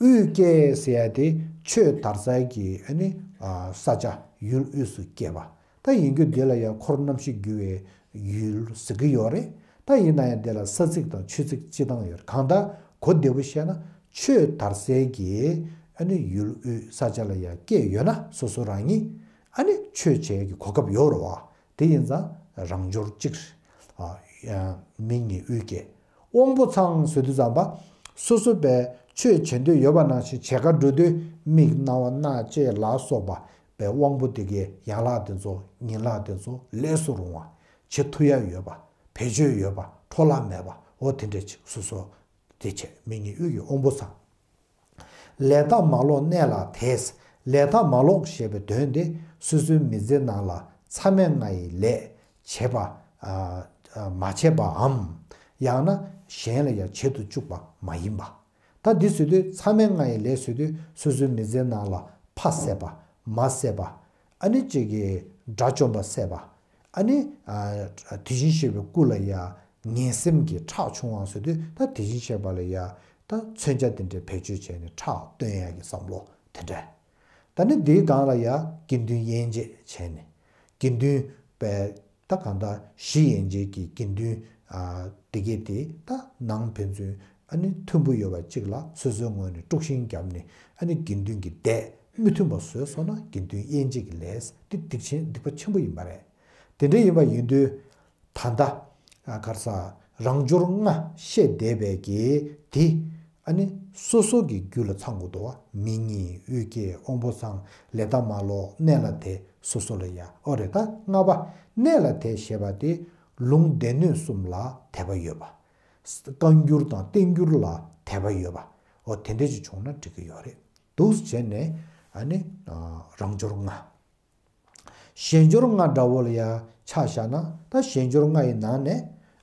དབུས་སྐྱེས་ཟེར་ཡ་དེ་ཆོས་དར་སའི་གི་ཨ་ནི་ཨ་ས་ཆ་ཡུལ་དབུས་སུ་སྐྱེས་པ། ད་ཡིན་རྒྱུ་དེ་ལ་ཡང་འཁོར་རྣམ་བཞི་རྒྱུ་བའི་ཡུལ་ཟེར་གི་ཡོད་རེད། ད་ཡིན་ན་ཡང་དེ་ལ་ས་ཚིགས་དང་ཆོས་ཚིགས་སྤྱི་བཏང་ཡོད་རེད། གང་ལྟར་གོ་བདེ་པོ་བཤད་ན་ཆོས་དར་སའི་གི་ཨ་ནི་ཡུལ་དབུས་ས་ཆ་ལ་ཡང་སྐྱེས་ཡོད་ན་སོ་སོ་རང་ཉིད་ཨ་ནི་ཆོས་བྱེད་ཀྱི་གོ་སྐབས་ཡོད་རེད་བ། དེ་ཡིན་ཙང་རང་འབྱོར་གཅིག་རེད། ཨ། མིང་གཉིས་དབུས་སྐྱེས། དབང་པོ་ཚང་ཟེར་དུས་ཙམ་པ། སོ་སོ་པའི་ཆོས་བྱེད་འདོད་ཡོད་པ་ནང་བཞིན་བྱེད་ཀ་འགྲོ་དུས་མིག་རྣ་བ་སྣ་ལྕེ་ལ་སོགས་པ་པའི་དབང་པོ་དེ་གའི་ཡན་ལག་དེ་ཚོ་ཡན་ལག་དེ་ཚོ་ལས་སུ་རུང་བ། བྱེད་ཐུབ་ཡ་ཡོད་པ། བེད་སྤྱོད་ཡོད་པ། འཕྲོ་བརླག་མེད་པ། འོ་དེ་འདྲས་ཅིག་སོ་སོ། དེ་བྱས་མིང་གཉིས་དབུས་ཀྱི་དབང་པོ་ཚང་། ལས་མཐའ་མ་ལོག་གནས་ལ་དེས། ལས་མཐའ་མ་ལོག་ཞེས་པའི་དོན་དེ་སོ་སོའི་མི་ཚེའི་ནང་ལ་མཚམས་མེད་ལྔ་ཡི་ལས་བྱེད་པ། ཨ། ཨ། མ་བྱས་པའམ། ཡང་ན་གཞན་ལ་ཡང་བྱེད་དུ་བཅུག་པ་མ་ཡིན་པ། ད་འདི་ཟེར་དུས་མཚམས་མེད་ལྔ་ཡི་ལས་ཟེར་དུས་སོ་སོའི་མི་ཚེའི་ནང་ལ་ཕ་བསད་པ། མ་བསད་པ། ཨ་ནི་གཅིག་གིས་དགྲ་བཅོམ་པ་བསད་པ། ཨ་ནི། ཨ། དེ་བཞིན་གཤེགས་པའི་སྐུ་ལ་ཡ་ངན་སེམས་ཀྱི་ཁྲག་ཕྱུང་བ་ཟེར་དུས་ད་དེ་བཞིན་གཤེགས་པ་ལ་ཡ་ད་མཚོན་ཆ་དེ་འདྲའི་བེད་སྤྱོད་བྱས་ནས་ཁྲག་བཏོན་ཡ་གི་བསམ་བློ་དེ་འདྲ། ད་ནི་དེའི་སྒང་ལ་ཡ་དགེ་འདུན་དབྱེ་འབྱེད་བྱས་ནས་དགེ་འདུན་པའི་ད་གང་ལྟར་གཞི་དབྱེ་འབྱེད་ཀྱི་དགེ་འདུན། ཨ། དེ་གས་དེ་ད་ནང་ཕན་ཚུན་ཨ་ནི་མཐུན་པོ་ཡོད་པ་གཅིག་ལ་སོ་སོའི་ངོས་ནས་དཀྲུག་ཤིང་བརྒྱབ་ནས་ཨ་ནི་དགེ་འདུན་གྱི་སྡེ་མི་མཐུན་པ་བཟོས་སོང་ན་དགེ་འདུན་དབྱེ་འབྱེད་ཀྱི་ལས་དེ་སྡིག་ཆེན་སྡིག་པ་ཆེན་པོ་ཡིན་པ་རེད། དེ་འདྲ་ཡིན་པ་ཡིན་དུས། ད་ལྟ་ག་རེ་ཟ། རང་འབྱོར་ལྔ་བཤད་བསྡད་པའི་གི་དེ་ཨ་ནི་སོ་སོ་གི་རྒྱུད་ལ་ཚང་དགོས་འདུག་བ། མིང་གཉིས་དབུས་སྐྱེས་དབང་པོ་ཚང་། ལས་མཐའ་མ་ལོག་གནས་ལ་དེ་སོ་སོ་ལ་ཡ། ཨོ་རེད། ད་ལྔ་པ་གནས་ལ་དེ་ཞེས་པ་དེ་ལུང་སྡེ་སྣོད་གསུམ་ལ་དད་པ་ཡོད་པ། བཀའ་འགྱུར་དང་བསྟན་འགྱུར་ལ་དད་པ་ཡོད་པ། ཨོ་དེ་འདྲ་ཅིག་བྱུང་ན་འགྲིག་གི་ཡོད་རེད། འདུག་བྱས་ནས་ཨ་ནི་རང་འབྱོར་ལྔ། གཞན་འབྱོར་ལྔ་འདྲ་བོ་ལ་ཡང་ཆ་བཞག་ན་ད་གཞན་འབྱོར་ལྔ་ཡི་ནང་ནས་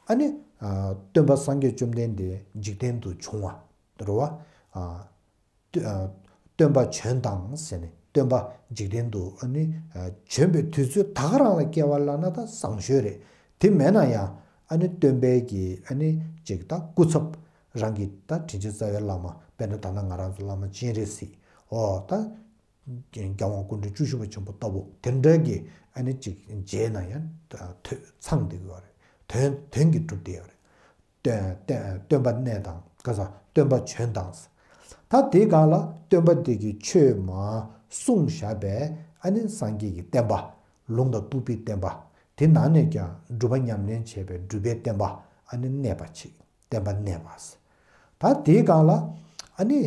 ཨ་ནི། ཨ། སྟོན་པ་སངས་རྒྱས་བཅོམ་ལྡན་འདས་འཇིག་རྟེན་དུ་བྱུང་བ་རེད་བ། ཨ། སྟོ། ཨ། སྟོན་པ་བྱོན་དང་ཟེར་ནས་སྟོན་པ་འཇིག་རྟེན་དུ་ཨ་ནི། ཨ། བྱོན་པའི་དུས་ཚོད་ད་ག་རང་ལ་སྐྱེ་བ་བླངས་ན་ད་བཟང་ཤོས་རེད། དེ་མེད་ན་ཡང་ཨ་ནི་སྟོན་པའི་གི་ཨ་ནི་ཅིག་ད་སྐུ་ཚབ་རང་གི་ད་དྲིན་ཅན་རྩ་བའི་བླ་མ་དཔེར་ན་ད་ལྟ་ང་རང་ཚོ་བླ་མ་སྤྱན་རས་གཟིགས། ཨོ་ད། རྒྱལ་དབང་སྐུ་ཕྲེང་བཅུ་བཞི་པ་ཆེན་པོ་ལྟ་བུ་དེ་འདྲ་གི་ཨ་ནི་ཅིག་མཇལ་ན་ཡང་ཐོས་ཚང་བསྡད་ཀྱི་ཡོད་རེད། དོན་དོན་གྱིས་གྲུབ་བསྡད་ཡོད་རེད། སྟོན་སྟོན་སྟོན་པ་གནས་དང་ག་ས་སྟོན་པ་བྱོན་དང་། ད་དེའི་སྒང་ལ་སྟོན་པ་དེ་གིས་ཆོས་མ་གསུངས་བཞག་པའི་ཨ་ནི་སངས་རྒྱས་ཀྱི་བསྟན་པ། ལུང་དང་རྟོགས་པའི་བསྟན་པ། དེ་ནང་ནས་ཀྱང་སྒྲུབ་པ་ཉམས་ལེན་བྱས་པའི་སྒྲུབ་པའི་བསྟན་པ་ཨ་ནི་གནས་པ་ཅིག་བསྟན་པ་གནས་པ། ད་དེའི་སྒང་ལ་ཨ་ནི།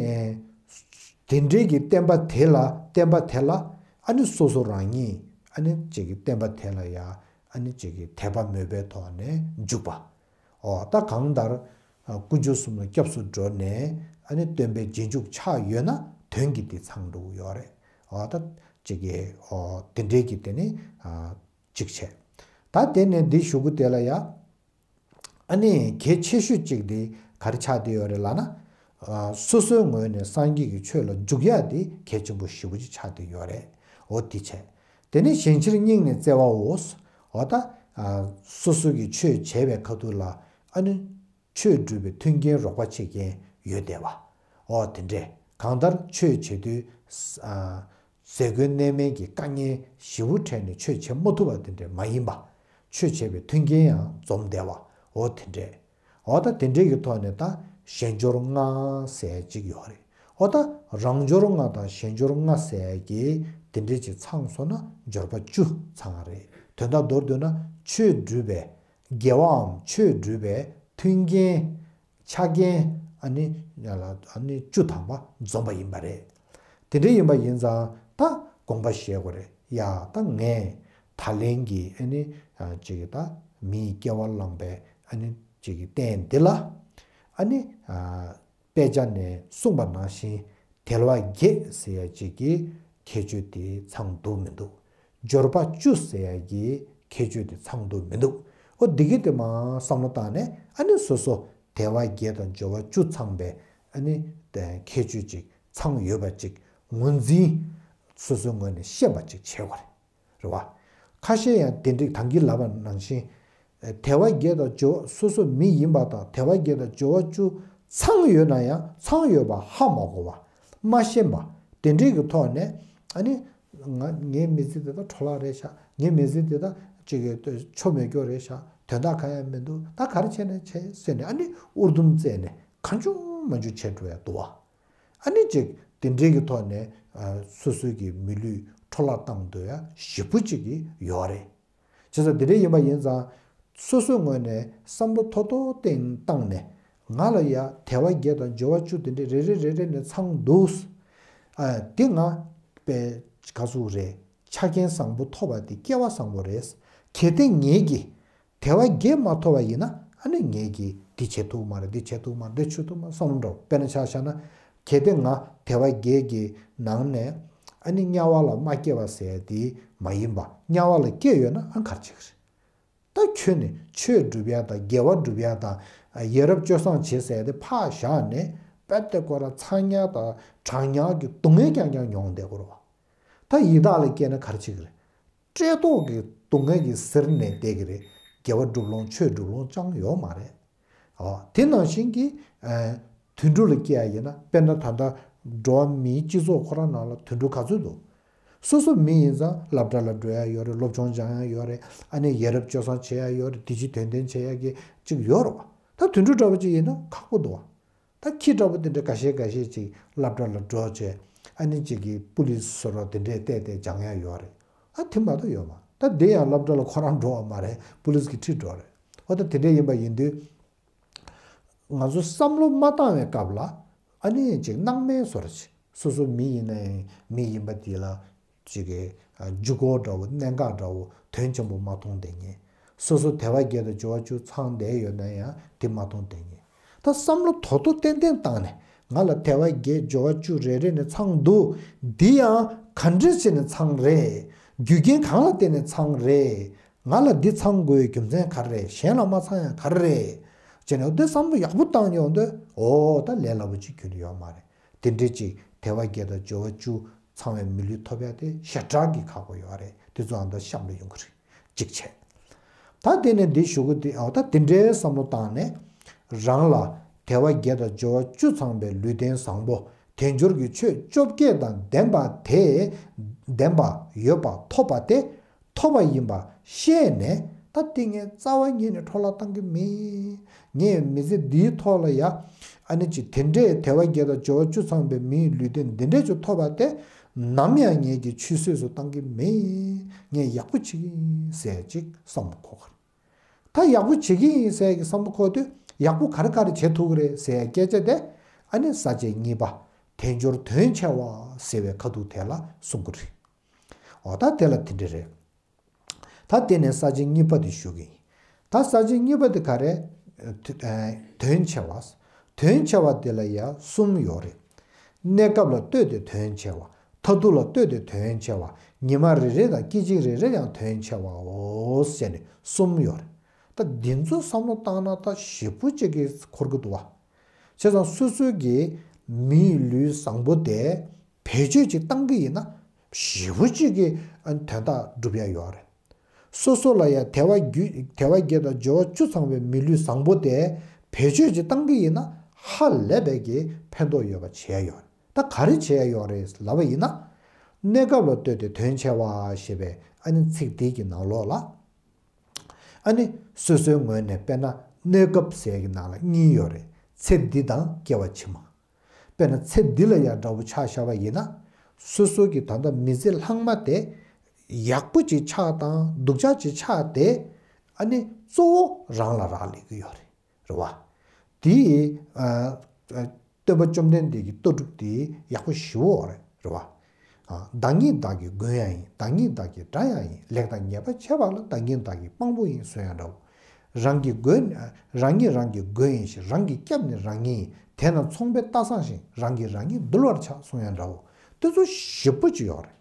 དེ་འདྲའི་གི་བསྟན་པ་དེ་ལ་བསྟན་པ་དེ་ལ་ ཨ་ནི་སོ་སོ་རང་ཉིད་ཨ་ནི་ཅིག་གི་བསྟན་པ་དེ་ལ་ཡ་ཨ་ནི་ཅིག་གི་དད་པ་མོས་པའི་ཐོག་ནས་འཇུག་པ། འོ་ད་གང་ལྟར་དཀོན་མཆོག་གསུམ་ལ་སྐྱབས་སུ་འགྲོ་ནས་ཨ་ནི་སྟོན་པའི་རྗེས་འཇུག་ཆགས་ཡོད་ན་དོན་གྱི་དེ་ཚང་འགྲོ་གི་ཡོད་རེད། འོ་ད་ཅིག་གི་འོ་དེ་འདྲའི་གི་དེ་ནི་གཅིག་བྱས། ད་དེ་ནས་འདི་གཞུག་གུ་དེ་ལ་ཡ། ཨ་ནི་གལ་ཆེ་ཤོས་གཅིག་དེ་ག་རེ་ཆགས་བསྡད་ཡོད་རེད་ལབ་ན། ཨ་སོ་སོའི་ངོས་ནས་སངས་རྒྱས་ཀྱི་ཆོས་ལ་འཇུག་ཡག་དེ་གལ་ཆེན་པོ་ཞེ་པོ་ཅིག་ཆགས་བསྡད་ཡོད་རེད། འོ་དེ་བྱས། དེ་ནས་གཞན་ཕྱིར་སྙིང་ནས་བརྩེ་བའོ། འོ་ད་ཨ་སོ་སོ་གི་ཆོས་བྱས་པའི་ཁ་ཐུག་ལ་ཨ་ནི་ཆོས་སྒྲུབ་པའི་མཐུན་རྐྱེན་རོགས་པ་བྱེད་མཁན་ཡོད་བསྡད་པ། འོ་དེ་འདྲས་གང་ལྟར་ཆོས་བྱེད་དུས་ཨ། ཟས་གོས་གནས་མལ་གྱི་དཀའ་ངལ་ཞེ་པོ་འཕྲད་ནས་ཆོས་བྱེད་མ་ཐུབ་པ་དེ་འདྲ་མ་ཡིན་པ། ཆོས་བྱེད་པའི་མཐུན་རྐྱེན་ཡང་འཛོམས་བསྡད་པ། འོ་དེ་འདྲས། འོ་ད་དེ་འདྲས་ཀྱི་ཐོག་ནས་ད་གཞན་འབྱོར་ལྔ་ཟེར་ཡ་གཅིག་ཡོད་རེད། འོ་ད་རང་འབྱོར་ལྔ་དང་གཞན་འབྱོར་ལྔ་ཟེར་ཡ་གི་དེ་འདྲས་ཅིག་ཚང་སོང་ན་འབྱོར་པ་བཅུ་ཚང་བ་རེད། དོན་དག་མདོར་བསྡུས་ན་ཆོས་སྒྲུབ་པའི་དགེ་བའམ་ཆོས་སྒྲུབ་པའི་མཐུན་རྐྱེན། ཆ་རྐྱེན། ཨ་ནི་ཡ་ལ་ཨ་ནི་བཅུ་ཐམ་པ་འཛོམས་པ་ཡིན་པ་རེད། དེ་འདྲ་ཡིན་པ་ཡིན་ཙང་ད་དགོངས་པ་བཞེས་དགོས་རེད། ཡ་ད་ངས་ད་ལན་གྱི་ཨ་ནི་ཅིག་ད་མིའི་སྐྱེ་བ་བླངས་པའི་ཨ་ནི་ཅིག་གི་རྟེན་འདི་ལ་ཨ་ནི་དཔེ་ཆ་ནས་གསུངས་པ་ནང་བཞིན་དལ་བ་བརྒྱད་ཟེར་ཡ་ཅིག་གི་ཁྱད་ཆོས་དེ་ཚང་འདུག་མི་འདུག་འབྱོར་པ་བཅུ་ཟེར་ཡ་གི་ཁྱད་ཆོས་དེ་ཚང་འདུག་མི་འདུག་འོ་འདི་གི་དེ་མ་བསམ་བློ་བཏང་ནས་ཨ་ནི་སོ་སོ་དལ་བ་བརྒྱད་དང་འབྱོར་བ་བཅུ་ཚང་པའི་ཨ་ནི་ཁྱད་ཆོས་ཅིག་ཚང་ཡོད་པ་ཅིག་ངོས་འཛིན་སོ་སོའི་ངོས་ནས་ཤེས་པ་ཅིག་བྱེད་དགོས་རེད། རེད་བ། ཁ་ཤས་ཡང་དེ་འདྲའི་ད་གིན་ལབ་པ་ནང་བཞིན། དལ་བ་བརྒྱད་དང་འབྱོར་སོ་སོ་མི་ཡིན་པ་དང་དལ་བ་བརྒྱད་དང་འབྱོར་བ་བཅུ་ཚང་ཡོད་ན་ཡང་ཚང་ཡོད་པ་ཧ་མ་གོ་བ། མ་ཤེས་པ། དེ་འདྲའི་གི་ཐོག་ནས་ཨ་ནི་ང་ངའི་མི་ཚེ་དེ་དག་འཕྲོ་བརླག་རེད་ཤག་ངའི་མི་ཚེ་དེ་དག་ཅིག་གི་ཆོ་མེད་སྐྱོ་རེད་ཤག་དོན་དག་གང་ཡང་མི་འདུག་ད་ག་རེ་བྱས་ནས་བྱས་ཟེར་ནས་ཨ་ནི་ཨུར་འདུམ་བཙལ་ནས་གང་བྱུང་མང་བྱུང་བྱས་འགྲོ་ཡ་འདུག་བ། ཨ་ནི་ཅིག་དེ་འདྲའི་གི་ཐོག་ནས་ཨ་སོ་སོའི་གི་མི་ལུས་འཕྲོ་བརླག་བཏང་འདོད་ཡ་ཞེ་པོ་ཅིག་གི་ཡོད་རེད། བྱས་ཙང་དེ་འདྲ་ཡིན་པ་ཡིན་ཙང་སོ་སོའི་ངོས་ནས་བསམ་བློ་མཐོ་མཐོ་བཏང་བཏང་ནས་ང་ལ་ཡ་དལ་བ་བརྒྱད་དང་འབྱོར་བ་བཅུ་དེ་འདྲ་རེ་རེ་རེ་རེ་ནས་ཚང་འདུག་ཨ་དེ་ང་དཔེ་ག་ཟུག་རེད། ཆ་རྐྱེན་བཟང་པོ་ཐོབ་པ་དེ་སྐལ་བ་བཟང་པོ་རེད། གལ་ཏེ་ངེད་ཀྱིས་དལ་བ་བརྒྱད་མ་ཐོབ་པ་ཡིན་ན་ཨ་ནི་ངེད་ཀྱིས་འདི་བྱེད་ཐུབ་མ་རེད། འདི་བྱེད་ཐུབ་མ་རེད། འདི་བྱེད་ཐུབ་མ་བསམ་བློ་འགྲོ། དཔེར་ན་ཆ་བཞག་ན་གལ་ཏེ་ང་དལ་བ་བརྒྱད་ཀྱི་ནང་ནས་ཨ་ནི་དམྱལ་བ་ལ་མ་སྐྱེ་བ་ཟེར་ཡ་དེ་མ་ཡིན་པ་དམྱལ་བ་ལ་སྐྱེ་ཡོད་ན་ཨ་ག་རེ་བྱེད་ཀྱི་རེད། ད་ཁྱོད་ནི་ཆོས་སྒྲུབ་ཡ་དང་དགེ་བ་སྒྲུབ་ཡ་དང་ཡ་རབས་སྤྱོད་བཟང་བྱེད་ཟེར་ཡ་དེ་ཕར་བཞག་ནས་དཔེ་དེ་ཁོ་ར་ཚ་དམྱལ་དང་གྲང་དམྱལ་གྱི་སྡུག་བསྔལ་རྐྱང་རྐྱང་མྱོང་བསྡད་དགོས་རེད་བ། ད་ཡི་དྭགས་ལ་སྐྱེས་ན་ག་རེ་བྱེད་ཀྱི་རེད། བཀྲེས་ལྟོགས་ཀྱི་སྡུག་བསྔལ་གྱིས་གཟིར་ནས་བསྡད་ཀྱི་རེད། དགེ་བ་སྒྲུབ་ལོང་ཆོས་སྒྲུབ་ལོང་ཅང་ཡོད་མ་རེད། ཨོ། དེ་ནང་བཞིན་གྱི། ཨ། དུད་འགྲོ་ལ་སྐྱེ་ཡ་ཡིན་ན་དཔེར་ན་ད་ལྟ་འགྲོ་བ་མིའི་སྤྱི་ཚོགས་ཁོ་རང་ནང་ལ་དུད་འགྲོ་ག་ཚོད་འདུག་སོ་སོ་མི་ཡིན་ཙང་སློབ་གྲྭ་ལ་འགྲོ་ཡ་ཡོད་རེད། སློབ་སྦྱོང་སྦྱང་ཡ་ཡོད་རེད། ཨ་ནི་ཡ་རབས་སྤྱོད་བཟང་བྱེད་ཡ་ཡོད་རེད། དེ་ཅི་དོན་ལྡན་བྱེད་ཡ་གི་ཅིག་ཡོད་རེད་བ། ད་དུད་འགྲོ་འདྲ་བོ་ཅིག་ཡིན་ན་ཁག་པོ་འདུག་བ། ད་ཁྱི་འདྲ་པོ་དེ་འདྲ་འགའ་ཤས་འགའ་ཤས་ཅིག་སློབ་གྲྭ་ལ་འགྲོ་བྱས། ཨ་ནི་ཅིག་གིས་པུ་ལིས་བཟོ་འདྲ་དེ་འདྲས་བལྟས་བལྟས་སྦྱང་ཡ་ཡོད་རེད། ཨ་དེ་མ་གཏོགས་ཡོད་མ། ད་དེ་ཡང་སློབ་གྲྭ་ལ་ཁོ་རང་འགྲོ་བ་མ་རེད། པུ་ལིས་གིས་ཁྲིད་འགྲོ་རེད། ཨོ་ད་དེ་འདྲས་ཡིན་པ་ཡིན་དུས། ང་ཚོ་བསམ་བློ་མ་བཏང་བའི་སྐབས་ལ། ཨ་ནི་ཅིག་སྣང་མེད་བཟོ་འདྲ་ཅིག་སོ་སོ་མི་ཡིན་ན་ཡང་མི་ཡིན་པ་དེ་ལ། ཅིག་གི་ཨ་འཇུག་སྒོ་འདྲ་བོ་གནད་འགག་འདྲ་བོ་དོན་ཆེན་པོ་མ་མཐོང་བསྡད་མཁན། སོ་སོ་དལ་བ་བརྒྱད་དང་འབྱོར་བ་བཅུ་ཚང་བསྡད་ཡོད་ན་ཡང་དེ་མ་མཐོང་བསྡད་མཁན། ད་བསམ་བློ་དོ་དོ་ཏན་ཏན་བཏང་ནས་ང་ལ་དལ་བ་བརྒྱད་འབྱོར་བ་བཅུ་རེ་རེ་ནས་ཚང་འདུག་འདི་ཡང་ག་འདྲ་བྱས་ནས་ཚང་རེད། རྒྱུ་རྐྱེན་གང་ལ་བརྟེན་ནས་ཚང་རེད། ང་ལ་འདི་ཚང་དགོས་རྒྱུ་མཚན་ག་རེ་རེད། གཞན་ལ་མ་ཚང་ཡང་ག་རེ་རེད། བྱས་ནས་འདི་བསམ་བློ་ཡག་པོ་བཏང་ཡོང་དུས་འོ་ད་ལས་སླ་པོ་ཅིག་ཁྱོན་ནས་ཡོད་མ་རེད། དེ་འདྲའི་ཅིག་དལ་བ་བརྒྱད་དང་འབྱོར་བ་བཅུ་ཚང་བའི་མི་ལུས་ཐོབ་ཡ་དེ་ཞེ་དྲག་གི་ཁག་པོ་ཡོད་རེད། དེ་ཚོའང་ད་གཤམ་ལ་ཡོང་གི་རེད། གཅིག་བྱས། ད་དེ་ནས་འདི་ཞུ་གི་དེ་ཨོ་ད་དེ་འདྲའི་བསམ་བློ་བཏང་ནས་རང་ལ་དལ་བ་བརྒྱད་དང་འབྱོར་བ་བཅུ་ཚང་བའི་ལུས་རྟེན་བཟང་པོ་དལ་འབྱོར་གྱི་ཆོས་བཅོ་བརྒྱད་དང་ལྡན་པ་དེ་ལྡན་པ་ཡོད་པ་ཐོབ་པ་དེ། ཐོབ་པ་ཡིན་པ་ཤེས་ནས་ད་ལྟ་ངས་རྩ་བ་ཉིད་ནས་འཕྲོ་བརླག་བཏང་གི་མེད། ངས་མི་ཚེ་འདིའི་ཐོག་ལ་ཡ་ཨ་ནི་ཅིག་དེ་འདྲའི་དལ་བ་བརྒྱད་དང་འབྱོར་བ་བཅུ་ཚང་བའི་མིའི་ལུས་རྟེན་འདི་འདྲས་ཅིག་ཐོབ་པ་དེ་ནམ་ཡང་ངེད་ཀྱི་ཆུད་ཟོས་སུ་བཏང་གི་མེད། ངས་ཡག་པོ་བྱེད་ཀྱི་ཡིན་ཟེར་ཅིག་བསམ་བློ་འཁོར་གི་རེད། ད་ཡག་པོ་བྱེད་ཀྱི་ཡིན་ཟེར་གྱི་བསམ་བློ་འཁོར་དུས་ཡག་པོ་ག་རེ་ག་རེ་བྱེད་ཐུབ་ཀྱི་རེད་ཟེར་ཡ་སྐད་ཆ་དེ་ཨ་ནི་ས་བཅད་གཉིས་པ་དལ་འབྱོར་དོན་ཆེ་བ་ཟེར་བའི་ཁ་ཐུག་དེ་ལ་གསུང་གི་རེད། འོ་ད་དེ་ལ་དེ་འདྲ་རེད། ད་དེ་ནས་ས་བཅད་གཉིས་པ་དེ་ཞུ་གི་ཡིན། ད་ས་བཅད་གཉིས་པ་དེ་ག་རེ། དོན་ཆེ་བ། དོན་ཆེ་བ་དེ་ལ་ཡང་གསུམ་ཡོད་རེད། གནས་སྐབས་ལ་ལྟོས་ཏེ་དོན་ཆེ་བ། མཐར་ཐུག་ལ་ལྟོས་ཏེ་དོན་ཆེ་བ། ཉི་མ་རེ་རེ་དང་སྐད་ཅིག་རེ་རེར་ཡང་དོན་ཆེ་བའོ་ཟེར་ནས་གསུམ་ཡོད་རེད། ད་འདི་ཚོ་བསམ་བློ་བཏང་ན་ད་ཞེ་པོ་ཅིག་གི་འཁོར་གི་འདུག་བ། བྱས་ཙང་སོ་སོའི་གི་མིའི་ལུས་བཟང་པོ་དེ་བེད་སྤྱོད་ཅིག་བཏང་གི་ཡིན་ན་ཞེ་པོ་ཅིག་གི་དོན་དག་སྒྲུབ་ཡ་ཡོད་རེད། སོ་སོ་ལ་ཡང་དལ་བ་བརྒྱད་དལ་བ་བརྒྱད་དང་འབྱོར་བ་བཅུ་ཚང་བའི་མི་ལུས་བཟང་པོ་དེ་བེད་སྤྱོད་ཅིག་བཏང་གི་ཡིན་ན་ཧ་ལས་པའི་གི་ཕན་ཐོགས་ཡོད་པ་བྱས་ཡོད་རེད། ད་ག་རེ་བྱས་ཡོད་རེད་ལབ་པ་ཡིན་ན། གནས་སྐབས་ལ་ལྟོས་ཏེ་དོན་ཆེ་བ་ཞེས་པའི་ཨ་ནི་ཚིག་འདི་གི་ནང་ལོགས་ལ། ཨ་ནི་སོ་སོའི་ངོས་ནས་དཔེར་ན་གནས་སྐབས་ཟེར་གྱི་ནང་ལ་གཉིས་ཡོད་རེད། ཚེ་འདི་དང་སྐྱེ་བ་ཕྱི་མ། དཔེར་ན་ཚེ་འདི་ལ་ཡང་འདྲ་བོ་ཆ་བཞག་པ་ཡིན་ན། སོ་སོ་གི་ད་ལྟ་མི་ཚེ་ལྷག་མ་དེ་ཡག་པོ་ཅིག་ཆགས་དང་སྡུག་ཅག་ཅིག་ཆགས་དེ་ཨ་ནི་གཙོ་བོ་རང་ལ་རག་ལས་ཀྱི་ཡོད་རེད། རེད་བ། དེ་ཡི་ཨ་ཨ་སྟོན་པ་བཅོམ་ལྡན་འདས་ཀྱི་ལྟ་གྲུབ་དེ་ཡག་པོ་ཞེ་པོ་རེད། རེད་བ། ཨ་བདག་ཉིད་བདག་གི་མགོན་ཡང་ཡིན། བདག་ཉིད་བདག་གི་དགྲ་ཡང་ཡིན། ལེགས་དང་ཉེས་པ་ཕྱེ་བ་ལ་བདག་ཉིད་བདག་གི་དཔང་པོ་ཡིན་གསུང་ཡང་འདྲ་བོ། རང་གི་མགོན་རང་ཉིད་རང་གི་མགོན་ཡིན་ཞིང་། རང་གི་སྐྱབས་ནི་རང་ཉིད་ཡིན། དེས་ན་ཚོང་པའི་རྟ་བཟང་ཞིང་། རང་གིས་རང་ཉིད་འདུལ་བར་བྱ་གསུང་ཡང་འདྲ་བོ། དེ་ཚོ་ཞེ་པོ་ཅིག་ཡོད་རེད།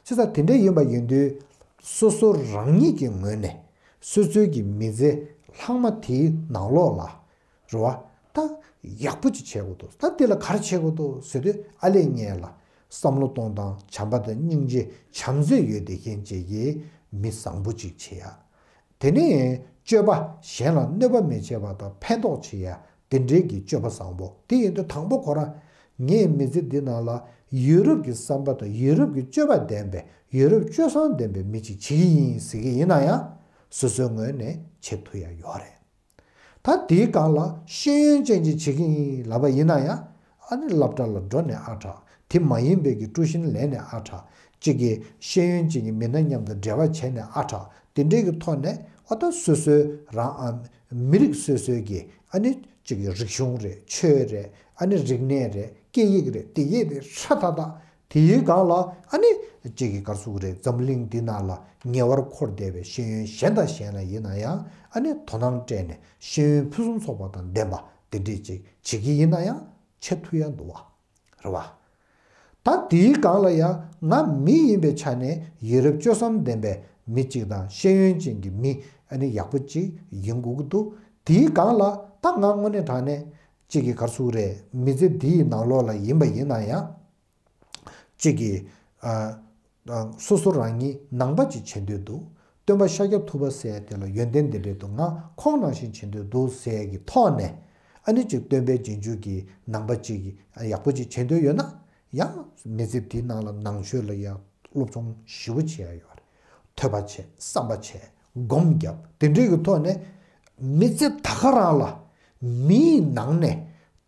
བྱས་ཙང་དེ་འདྲ་ཡིན་པ་ཡིན་དུས། སོ་སོ་རང་ཉིད་ཀྱི་ངོས་ནས་སོ་སོའི་གི་མི་ཚེ་ལྷག་མ་དེའི་ནང་ལོགས་ལ། རེད་བ། ད་ཡག་པོ་ཅིག་བྱེད་དགོས་འདུག་ད་དེ་ལ་ག་རེ་བྱེད་དགོས་འདུག་ཟེར་དུས། ཨ་ལས་ངེས་ལ་བསམ་བློ་གཏོང་སྟངས། བྱམས་པ་དང་སྙིང་རྗེ་བྱམས་བརྩེ་ཡོད་བསྡད་མཁན་ཅིག་གི་མི་བཟང་པོ་ཅིག་བྱེད་ཡ། དེ་ནས་སྤྱོད་པ་གཞན་ལ་གནོད་པ་མི་བྱེད་པ་དང་ཕན་ཐོགས་བྱེད་ཡ། དེ་འདྲའི་གི་སྤྱོད་པ་བཟང་པོ་དེ་ཡིན་དུས། དང་པོ་ཁོ་རང་ངའི་མི་ཚེ་འདི་ནང་ལ་ཡུལ་རབས་ཀྱི་བསམ་པ་དང་ཡུལ་རབས་ཀྱི་སྤྱོད་པ་ལྡན་པའི་ཡུལ་རབས་སྤྱོད་བཟང་ལྡན་པའི་མི་ཅིག་བྱེད་ཀྱི་ཡིན་ཟེར་གྱི་ཡིན་ན་ཡང་། སོ་སོའི་ངོས་ནས་བྱེད་ཐུབ་ཡ་ཡོད་རེད། ད་དེའི་སྒང་ལ་ཤེས་ཡོན་ཅན་ཅིག་བྱེད་ཀྱི་ཡིན་ལབ་པ་ཡིན་ན་ཡང་། ཨ་ནི་སློབ་གྲྭ་ལ་འགྲོ་ནས་ཨ་དྲག་དེ་མ་ཡིན་པའི་གི་ཀྲུའུ་ཤིན་ལེན་ནས་ཨ་དྲག་གཅིག་གི་ཤེས་ཡོན་ཅན་གྱི་མི་སྣ་མཉམ་དུ་འབྲེལ་བ་བྱས་ནས་ཨ་དྲག་དེ་འདྲའི་གི་ཐོག་ནས། ཨ་ད་སོ་སོའི་རང་ཨ་མི་རིགས་སོ་སོའི་གི་ཨ་ནི་གཅིག་གི་རིག་གཞུང་རེད། ཆོས་རེད། ཨ་ནི་རིག་གནས་རེད། སྐད་ཡིག་རེད། དེ་ཡིག་དེ་ཧྲ་ཐག་ཐག་དེའི་སྒང་ལ་ཨ་ནི་གཅིག་གི་ག་རེ་ཟེར་དགོས་རེད། འཛམ་གླིང་འདི་ནང་ལ་ཉེ་བར་འཁོར་བསྡད་པའི་ཤེས་ཡོན་གཞན་དང་གཞན་ལ་ཡིན་ན་ཡང་། ཨ་ནི་དོ་སྣང་སྤྲད་ནས་ཤེས་ཡོན་ཕུན་སུམ་ཚོགས་པ་དང་ལྡན་པ་དེ་འདྲས་ཅིག་བྱེད་ཀྱི་ཡིན་ན་ཡང་། བྱེད་ཐུབ་ཡ་འདུག་བ། རེད་བ། ད་དེའི་སྒང་ལ་ཡང་ང་མི་ཡིན་པའི་ཆ་ནས་ཡུལ་རབས་སྤྱོད་བཟང་ལྡན་པའི་མི་གཅིག་དང་། ཤེས་ཡོན་ཅན་གྱི་མི་ཨ་ནི་ཡག་པོ་གཅིག་ཡིན་དགོས་ཀྱི་འདུག་དེའི་སྒང་ལ་ད་ང་དངོས་གནས་དྲང་གནས་གཅིག་གི་ག་རེ་ཟེར་དགོས་རེད། མི་ཚེ་འདིའི་ནང་ལོགས་ལ་ཡིན་པ་ཡིན་ན་ཡང་། གཅིག་གིས་ཨ་ཨ་སོ་སོ་རང་ཉིད་ནང་པ་ཅིག་བྱེད་འདོད་འདུག་སྟོན་པ་ཤཱཀྱ་ཐུབ་པ་ཟེར་དེ་ལ་ཡོན་ཏན་འདི་འདྲས་འདུག་ང་ཁོང་ནང་བཞིན་བྱེད་འདོད་འདུག་ཟེར་གྱི་ཐོག་ནས། ཨ་ནི་གཅིག་སྟོན་པའི་རྗེས་འཇུག་གི་ནང་པ་གཅིག་གིས་ཡག་པོ་ཅིག་བྱེད་འདོད་ཡོད་ན། ཡང་མི་ཚེ་འདིའི་ནང་ལ་ནང་ཆོས་ལ་ཡང་སློབ་སྦྱོང་ཞེ་པོ་བྱེད་ཡ་ཡོད་རེད། ཐོས་པ་བྱེད། བསམ་པ་བྱེད། སྒོམ་རྒྱབ། དེ་འདྲས་ཀྱི་ཐོག་ནས་མི་ཚེ་ད་ག་རང་ལ་མིའི་ནང་ནས།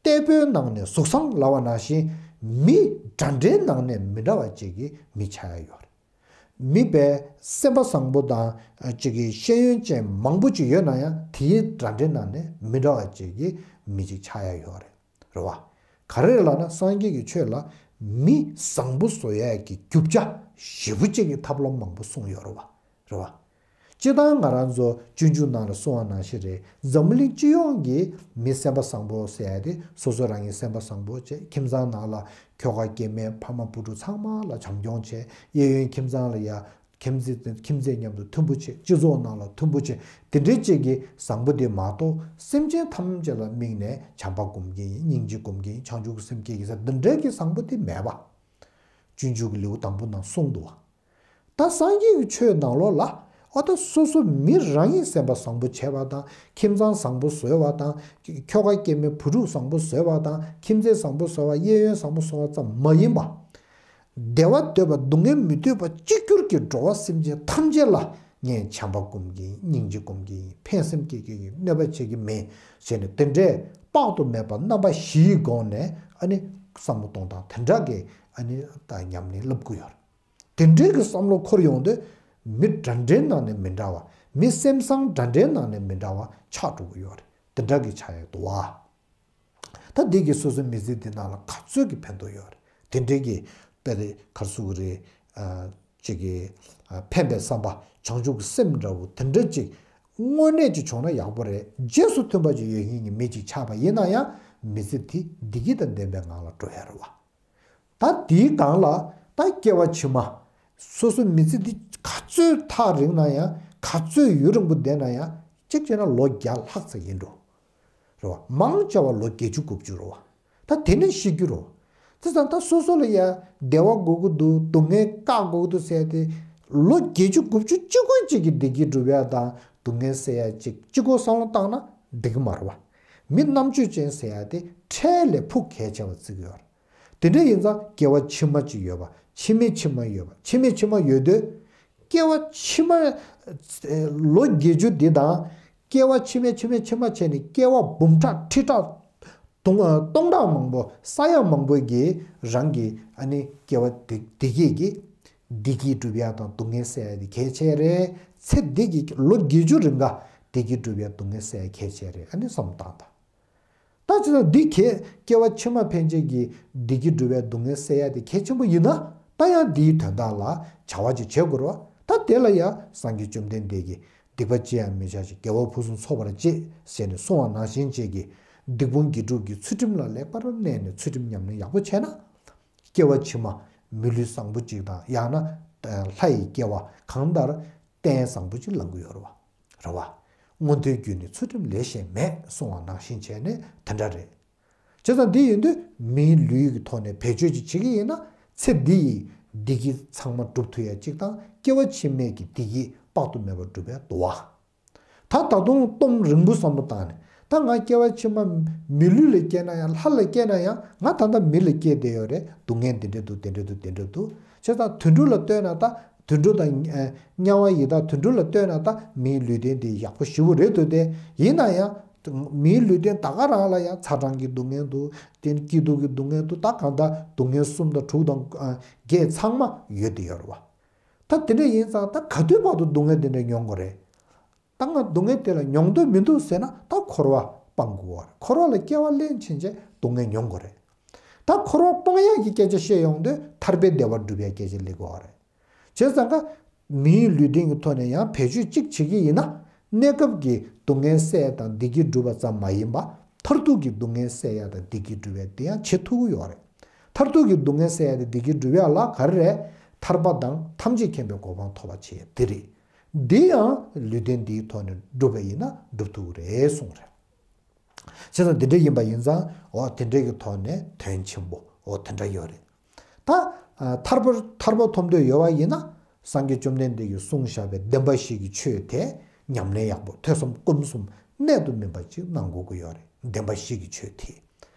ཏེ་པོའི་ནང་ནས་གཟུགས་བཟང་ལབ་པ་ནང་བཞིན། མི་འདྲ་འདྲའི་ནང་ནས་མི་འདྲ་བ་ཅིག་གི་མི་ཆགས་ཡ་ཡོད་རེད། མི་དཔེ་སེམས་པ་བཟང་པོ་དང་ཅིག་གི་ཤེས་ཡོན་ཅན་མང་པོ་ཅིག་ཡོད་ན་ཡང་། དེའི་འདྲ་འདྲའི་ནང་ནས་མི་འདྲ་བ་ཅིག་གི་མི་ཅིག་ཆགས་ཡ་ཡོད་རེད། རེད་བ། ག་རེ་རེད་ལབ་ན། སངས་རྒྱས་ཀྱི་ཆོས་ལ་མི་བཟང་པོ་བཟོ་ཡ་གི་རྒྱུ་ཆ་ཞེ་པོ་ཅིག་གི་ཐབས་ལམ་མང་པོ་གསུངས་ཡོད་རེད་བ། རེད་བ། སྤྱིར་བཏང་ང་རང་ཚོ་སྤྱོད་འཇུག་ནང་ལ་གསུངས་པ་ནང་བཞིན་རེད། འཛམ་བུ་གླིང་སྤྱི་ཡོངས་ཀྱི་མི་སེམས་པ་བཟང་པོ་ཟེར་ཡ་དེ། སོ་སོ་རང་གི་སེམས་པ་བཟང་པོ་བྱས། ཁྱིམ་ཚང་ནང་ལ་ཁྱོ་ག་སྐྱེ་དམན་ཕ་མ་བུ་ཕྲུག་ཚང་མ་ལ་བྱམས་སྐྱོང་བྱས། གཡས་གཡོན་ཁྱིམ་ཚང་ལ་ཡ། ཁྱིམ་མཚེས་ཁྱིམ་མཚེས་མཉམ་དུ་མཐུན་པོ་བྱས། སྤྱི་ཚོགས་ནང་ལ་མཐུན་པོ་བྱས། དེ་འདྲའི་ཅིག་གི་བཟང་པོ་དེ་མ་གཏོགས། སེམས་ཅན་ཐམས་ཅད་ལ་དམིགས་ནས་བྱམས་པ་སྒོམ་གྱི་ཡིན། སྙིང་རྗེ་སྒོམ་གྱི་ཡིན། བྱང་ཆུབ་ཀྱི་སེམས་སྐྱེ་གི་ཟེར། འདི་འདྲའི་གི་བཟང་པོ་དེ་མེད་པ། སྤྱོད་འཇུག་གི་ལེའུ་དང་པོ་ནང་གསུངས་འདུག་བ། ད་སངས་རྒྱས་ཀྱི་ཆོས་ནང་ལོགས་ལ། ཨོ་ད་སོ་སོ་མི་རང་ཉིད་སེམས་པ་བཟང་པོ་བྱས་པ་དང་། ཁྱིམ་ཚང་བཟང་པོ་བཟོས་པ་དང་། ཁྱོ་ག་སྐྱེ་དམན་བུ་ཕྲུག་བཟང་པོ་བཟོས་པ་དང་། ཁྱིམ་མཚེས་བཟང་པོ་བཟོས་པ། གཡས་གཡོན་བཟང་པོ་བཟོས་པ་ཙམ་མ་ཡིན་པ། བདེ་བ་འདོད་པ་སྡུག་བསྔལ་མི་འདོད་པ་གཅིག་གྱུར་གྱི་འགྲོ་བ་སེམས་ཅན་ཐམས་ཅད་ལ་ངས་བྱམས་པ་སྒོམ་གྱི་ཡིན། སྙིང་རྗེ་སྒོམ་གྱི་ཡིན། ཕན་སེམས་སྐྱེ་གི་ཡིན། གནོད་པ་བྱེད་ཀྱི་མིན་ཟེར་ནས། དེ་འདྲའི་དཔག་ཏུ་མེད་པ་རྣམ་པ་བཞིའི་སྒོ་ནས་ཨ་ནི་བསམ་བློ་གཏོང་སྟངས་དེ་འདྲ་གི་ཨ་ནི་ད་ཉམས་ལེན་བསླབ་ཀྱི་ཡོད་རེད། དེ་འདྲའི་གི་བསམ་བློ་འཁོར་ཡོང་དུས། མི་འདྲ་འདྲའི་ནང་ནས་མི་འདྲ་བ། མི་སེམས་བཟང་འདྲ་འདྲའི་ནང་ནས་མི་འདྲ་བ་ཆགས་འགྲོ་གི་ཡོད་རེད། དེ་འདྲ་གི་ཆགས་ཡོད་འདུག་བ། ད་འདི་གིས་སོ་སོའི་མི་ཚེ་འདི་ནང་ལ་ག་ཚོད་ཀྱི་ཕན་ཐོགས་ཡོད་རེད། དེ་འདྲའི་གི་དཔེ་དེ་ག་རེ་ཟེར་དགོས་རེད། ཨ་ ཅིག་གི་ཕན་པའི་བསམ་པ། བྱང་ཆུབ་ཀྱི་སེམས་འདྲ་བོ་དེ་འདྲ་ཅིག་དངོས་གནས་ཅིག་བྱུང་ན་ཡག་པོ་རེད། རྗེས་སུ་མཐུན་པ་ཅིག་ཡོད་མཁན་གྱི་མི་ཅིག་ཆགས་པ་ཡིན་ན་ཡང་མི་ཚེ་དེ་བདེ་སྐྱིད་དང་ལྡན་པའི་ངང་ལ་འགྲོ་ཡ་རེད་བ། ད་དེའི་སྒང་ལ་ད་སྐྱེ་བ་ཕྱི་མ། སོ་སོ་མི་ཚེ་འདི་ག་ཚོད་ཐག་རིང་ན་ཡང་ག་ཚོད་ཡུན་རིང་པོ་བསྡད་ན་ཡང་གཅིག་བྱས་ན་ལོ་བརྒྱ་ལྷག་ཙམ་ཡིན་འགྲོ། རེད་བ། མང་ཆེ་བ་ལོ་བརྒྱད་ཅུ་དགུ་བཅུ་རེད་བ། ད་དེ་ནས་ཤི་རྒྱུ་རེད་བ། དེ་ཙང་ད་སོ་སོ་ལ་ཡ་བདེ་བ་དགོས་ཀྱི་འདུག་སྡུག་བསྔལ་བཀག་དགོས་ཀྱི་འདུག་ཟེར་ཏེ། ལོ་བརྒྱད་ཅུ་དགུ་བཅུ་གཅིག་པོ་གཅིག་གི་བདེ་སྐྱིད་སྒྲུབ་ཡ་དང་སྡུག་བསྔལ་སེལ་ཡ་གཅིག་གཅིག་པོ་བསམ་བློ་བཏང་ན་འགྲིག་གི་མ་རེད་བ། མི་རྣམ་དཔྱོད་ཅན་ཟེར་ཡ་དེ་འཕྲལ་ལས་ཕུགས་གལ་ཆེ་བ་བརྩི་གི་ཡོད་རེད། དེ་འདྲ་ཡིན་ཙང་སྐྱེ་བ་ཕྱི་མ་ཅིག་ཡོད་པ། ཕྱི་མའི་ཕྱི་མ་ཡོད་པ། ཕྱི་མའི་ཕྱི་མ་ཡོད་དུས། སྐྱེ་བ་ཕྱི་མ། ལོ་བརྒྱད་ཅུ་འདི་དང་། སྐྱེ་བ་ཕྱི་མའི་ཕྱི་མའི་ཕྱི་མ་བྱས་ནས་སྐྱེ་བ་འབུམ་ཕྲག་ཁྲི་ཕྲག་སྟོང་སྟོང་ཕྲག་མང་པོ་ས་ཡ་མང་པོ་གི་རང་གི་ཨ་ནི་སྐྱེ་བ་བདེ་བདེ་སྐྱིད་ཀྱི་བདེ་སྐྱིད་སྒྲུབ་ཡ་དང་སྡུག་བསྔལ་སེལ་ཡ་དེ་གལ་ཆེ་རེད། ཚེ་འདི་གི་ལོ་བརྒྱད་ཅུ་རིང་ག་བདེ་སྐྱིད་སྒྲུབ་ཡ་སྡུག་བསྔལ་སེལ་ཡ་གལ་ཆེ་རེད། ཨ་ནི་བསམ་བཏང་དང་། ད་ཅི་ལ་འདི་གས་སྐྱེ་བ་ཕྱི་མ་ཕན་ཆད་ཀྱི་བདེ་སྐྱིད་སྒྲུབ་པའི་སྡུག་བསྔལ་སེལ་ཡ་དེ་གལ་ཆེན་པོ་ཡིན་ན། ད་ཡང་འདིའི་དོན་དག་ལ་བྱ་བ་ཅིག་བྱེད་དགོས་རེད་བ། ད་དེ་ལ་ཡང་སངས་རྒྱས་བཅོམ་ལྡན་འདས་ཀྱིས་སྡིག་པ་ཅི་ཡང་མི་བྱ་ཞིང་དགེ་བ་ཕུན་སུམ་ཚོགས་པར་སྤྱད་ཟེར་ནས་གསུངས་པ་ནང་བཞིན་བྱས་ཀྱི་སྡིག་སྤོང་དགེ་སྒྲུབ་ཀྱི་ཚུལ་ཁྲིམས་ལ་ལེགས་པར་གནས་ནས་ཚུལ་ཁྲིམས་ཉམས་ལེན་ཡག་པོ་བྱས་ན། སྐྱེ་བ་ཕྱི་མ་མི་ལུས་བཟང་པོ་ཅིག་དང་ཡང་ན་ལྷ་ཡི་སྐྱེ་བ་གང་ལྟར་རྟེན་བཟང་པོ་ཅིག་བླང་གི་ཡོད་རེད་བ། རེད་བ། མངོན་མཐོའི་རྒྱུ་ནི་ཚུལ་ཁྲིམས་ལས་གཞན་མེད་གསུངས་པ་ནང་བཞིན་བྱས་ནས་དེ་འདྲ་རེད། བྱས་ཙང་འདི་ཡིན་དུས་མིའི་ལུས་ཀྱི་ཐོག་ནས་བེད་སྤྱོད་ཅིག་བྱེད་ཀྱི་ཡིན་ན་ཚེ་འདི་ཡི་བདེ་སྐྱིད་ཚང་མ་སྒྲུབ་ཐུབ་ཡ་གཅིག་དང་སྐྱེ་བ་ཕྱི་མའི་གི་བདེ་སྐྱིད་དཔག་ཏུ་མེད་པ་སྒྲུབ་པའི་འདུ་བ། ད་ད་དུང་སྟོང་རིང་པོ་བསམ་བློ་བཏང་ནས་ད་ང་སྐྱེ་བ་ཕྱི་མ་མི་ལུས་ལ་སྐྱེས་ན་ཡང་ལྷ་ལ་སྐྱེས་ན་ཡང་ང་ད་ལྟ་མི་ལ་སྐྱེས་བསྡད་ཡོད་རེད། སྡུག་བསྔལ་འདི་འདྲ་འདུག་དེ་འདྲ་འདུག་དེ་འདྲ་འདུག་བྱས་ཙང་དུད་འགྲོ་ལ་ལྟོས་ན་ད་དུད་འགྲོ་དང་དམྱལ་བ་ཡི་དྭགས་དུད་འགྲོ་ལ་ལྟོས་ན་ད་མིའི་ལུས་རྟེན་འདི་ཡག་པོ་ཞེ་པོ་རེད་འདུག་སྟེ། ཡིན་ན་ཡང་མིའི་ལུས་རྟེན་ད་ག་རང་ལ་ཡང་ཚ་གྲང་གི་སྡུག་བསྔལ་འདུག་དེ་སྐྱིད་སྡུག་གི་སྡུག་བསྔལ་འདུག་ད་གང་ལྟར་སྡུག་བསྔལ་གསུམ་དང་དྲུག་དང་བརྒྱད་ཚང་མ་ཡོད་དེ་ཡོད་རེད་བ། ད་དེ་འདྲ་ཡིན་ཙང་ད་ག་དུས་བར་དུ་སྡུག་བསྔལ་དེ་འདྲ་མྱོང་དགོས་རེད། ད་ང་སྡུག་བསྔལ་དེ་ལ་མྱོང་འདོད་མི་འདུག་ཟེར་ན་ད་འཁོར་བ་སྤང་དགོས་པ་རེད། འཁོར་བ་ལ་སྐྱེ་བ་ལེན་ཕྱིན་ཆད་སྡུག་བསྔལ་མྱོང་དགོས་རེད། ད་འཁོར་བ་སྤང་ཡག་གི་སྐད་ཆ་བཤད་ཡོང་དུས་ཐར་པའི་བདེ་བ་སྒྲུབ་ཡག་སྐད་ཆ་སླེབས་དགོས་པ་རེད། བྱས་ཙང་ཀ་མིའི་ལུས་རྟེན་གྱི་ཐོག་ནས་ཡང་བེད་སྤྱོད་གཅིག་བྱེད་ཀྱི་ཡིན་ན་གནས་སྐབས་ཀྱི་སྡུག་བསྔལ་སེལ་དང་བདེ་སྐྱིད་སྒྲུབ་པ་ཙམ་མ་ཡིན་པ་མཐར་ཐུག་གི་སྡུག་བསྔལ་སེལ་ཡག་དང་བདེ་སྐྱིད་སྒྲུབ་ཡག་དེ་ཡང་བྱེད་ཐུབ་ཀྱི་ཡོད་རེད། མཐར་ཐུག་གི་སྡུག་བསྔལ་སེལ་ཡག་དང་བདེ་སྐྱིད་སྒྲུབ་ཡག་ལ་ག་རེ་རེད། ཐར་པ་དང་ཐམས་ཅད་མཁྱེན་པའི་གོ་འཕང་ཐོབ་པ་བྱེད་ཡག་དེ་རེད། འདི་ཡང་ལུས་རྟེན་འདིའི་ཐོག་ནས་སྒྲུབ་པ་ཡིན་ན་སྒྲུབ་ཐུབ་ཀྱི་རེད་གསུངས་རེད། བྱས་ཙང་འདི་འདྲ་ཡིན་པ་ཡིན་ཙང་འོ་དེ་འདྲ་གི་ཐོག་ནས་དོན་ཆེན་པོ་འོ་དེ་འདྲ་ཡོད་རེད། ད་ཐར་པ་ཐར་པ་ཐོབ་འདོད་ཡོད་པ་ཡིན་ན་སངས་རྒྱས་བཅོམ་ལྡན་འདས་ཀྱིས་གསུངས་བཞག་པའི་བདེན་པ་བཞི་གི་ཆོས་དེ་ཉམས་ལེན་ཡག་པོ་ཐོས་བསམ་སྒོམ་གསུམ་གནད་དུ་སྨིན་པ་ཅིག་གནང་དགོས་ཀྱི་ཡོད་རེད། བདེན་པ་བཞི་གི་ཆོས་དེ།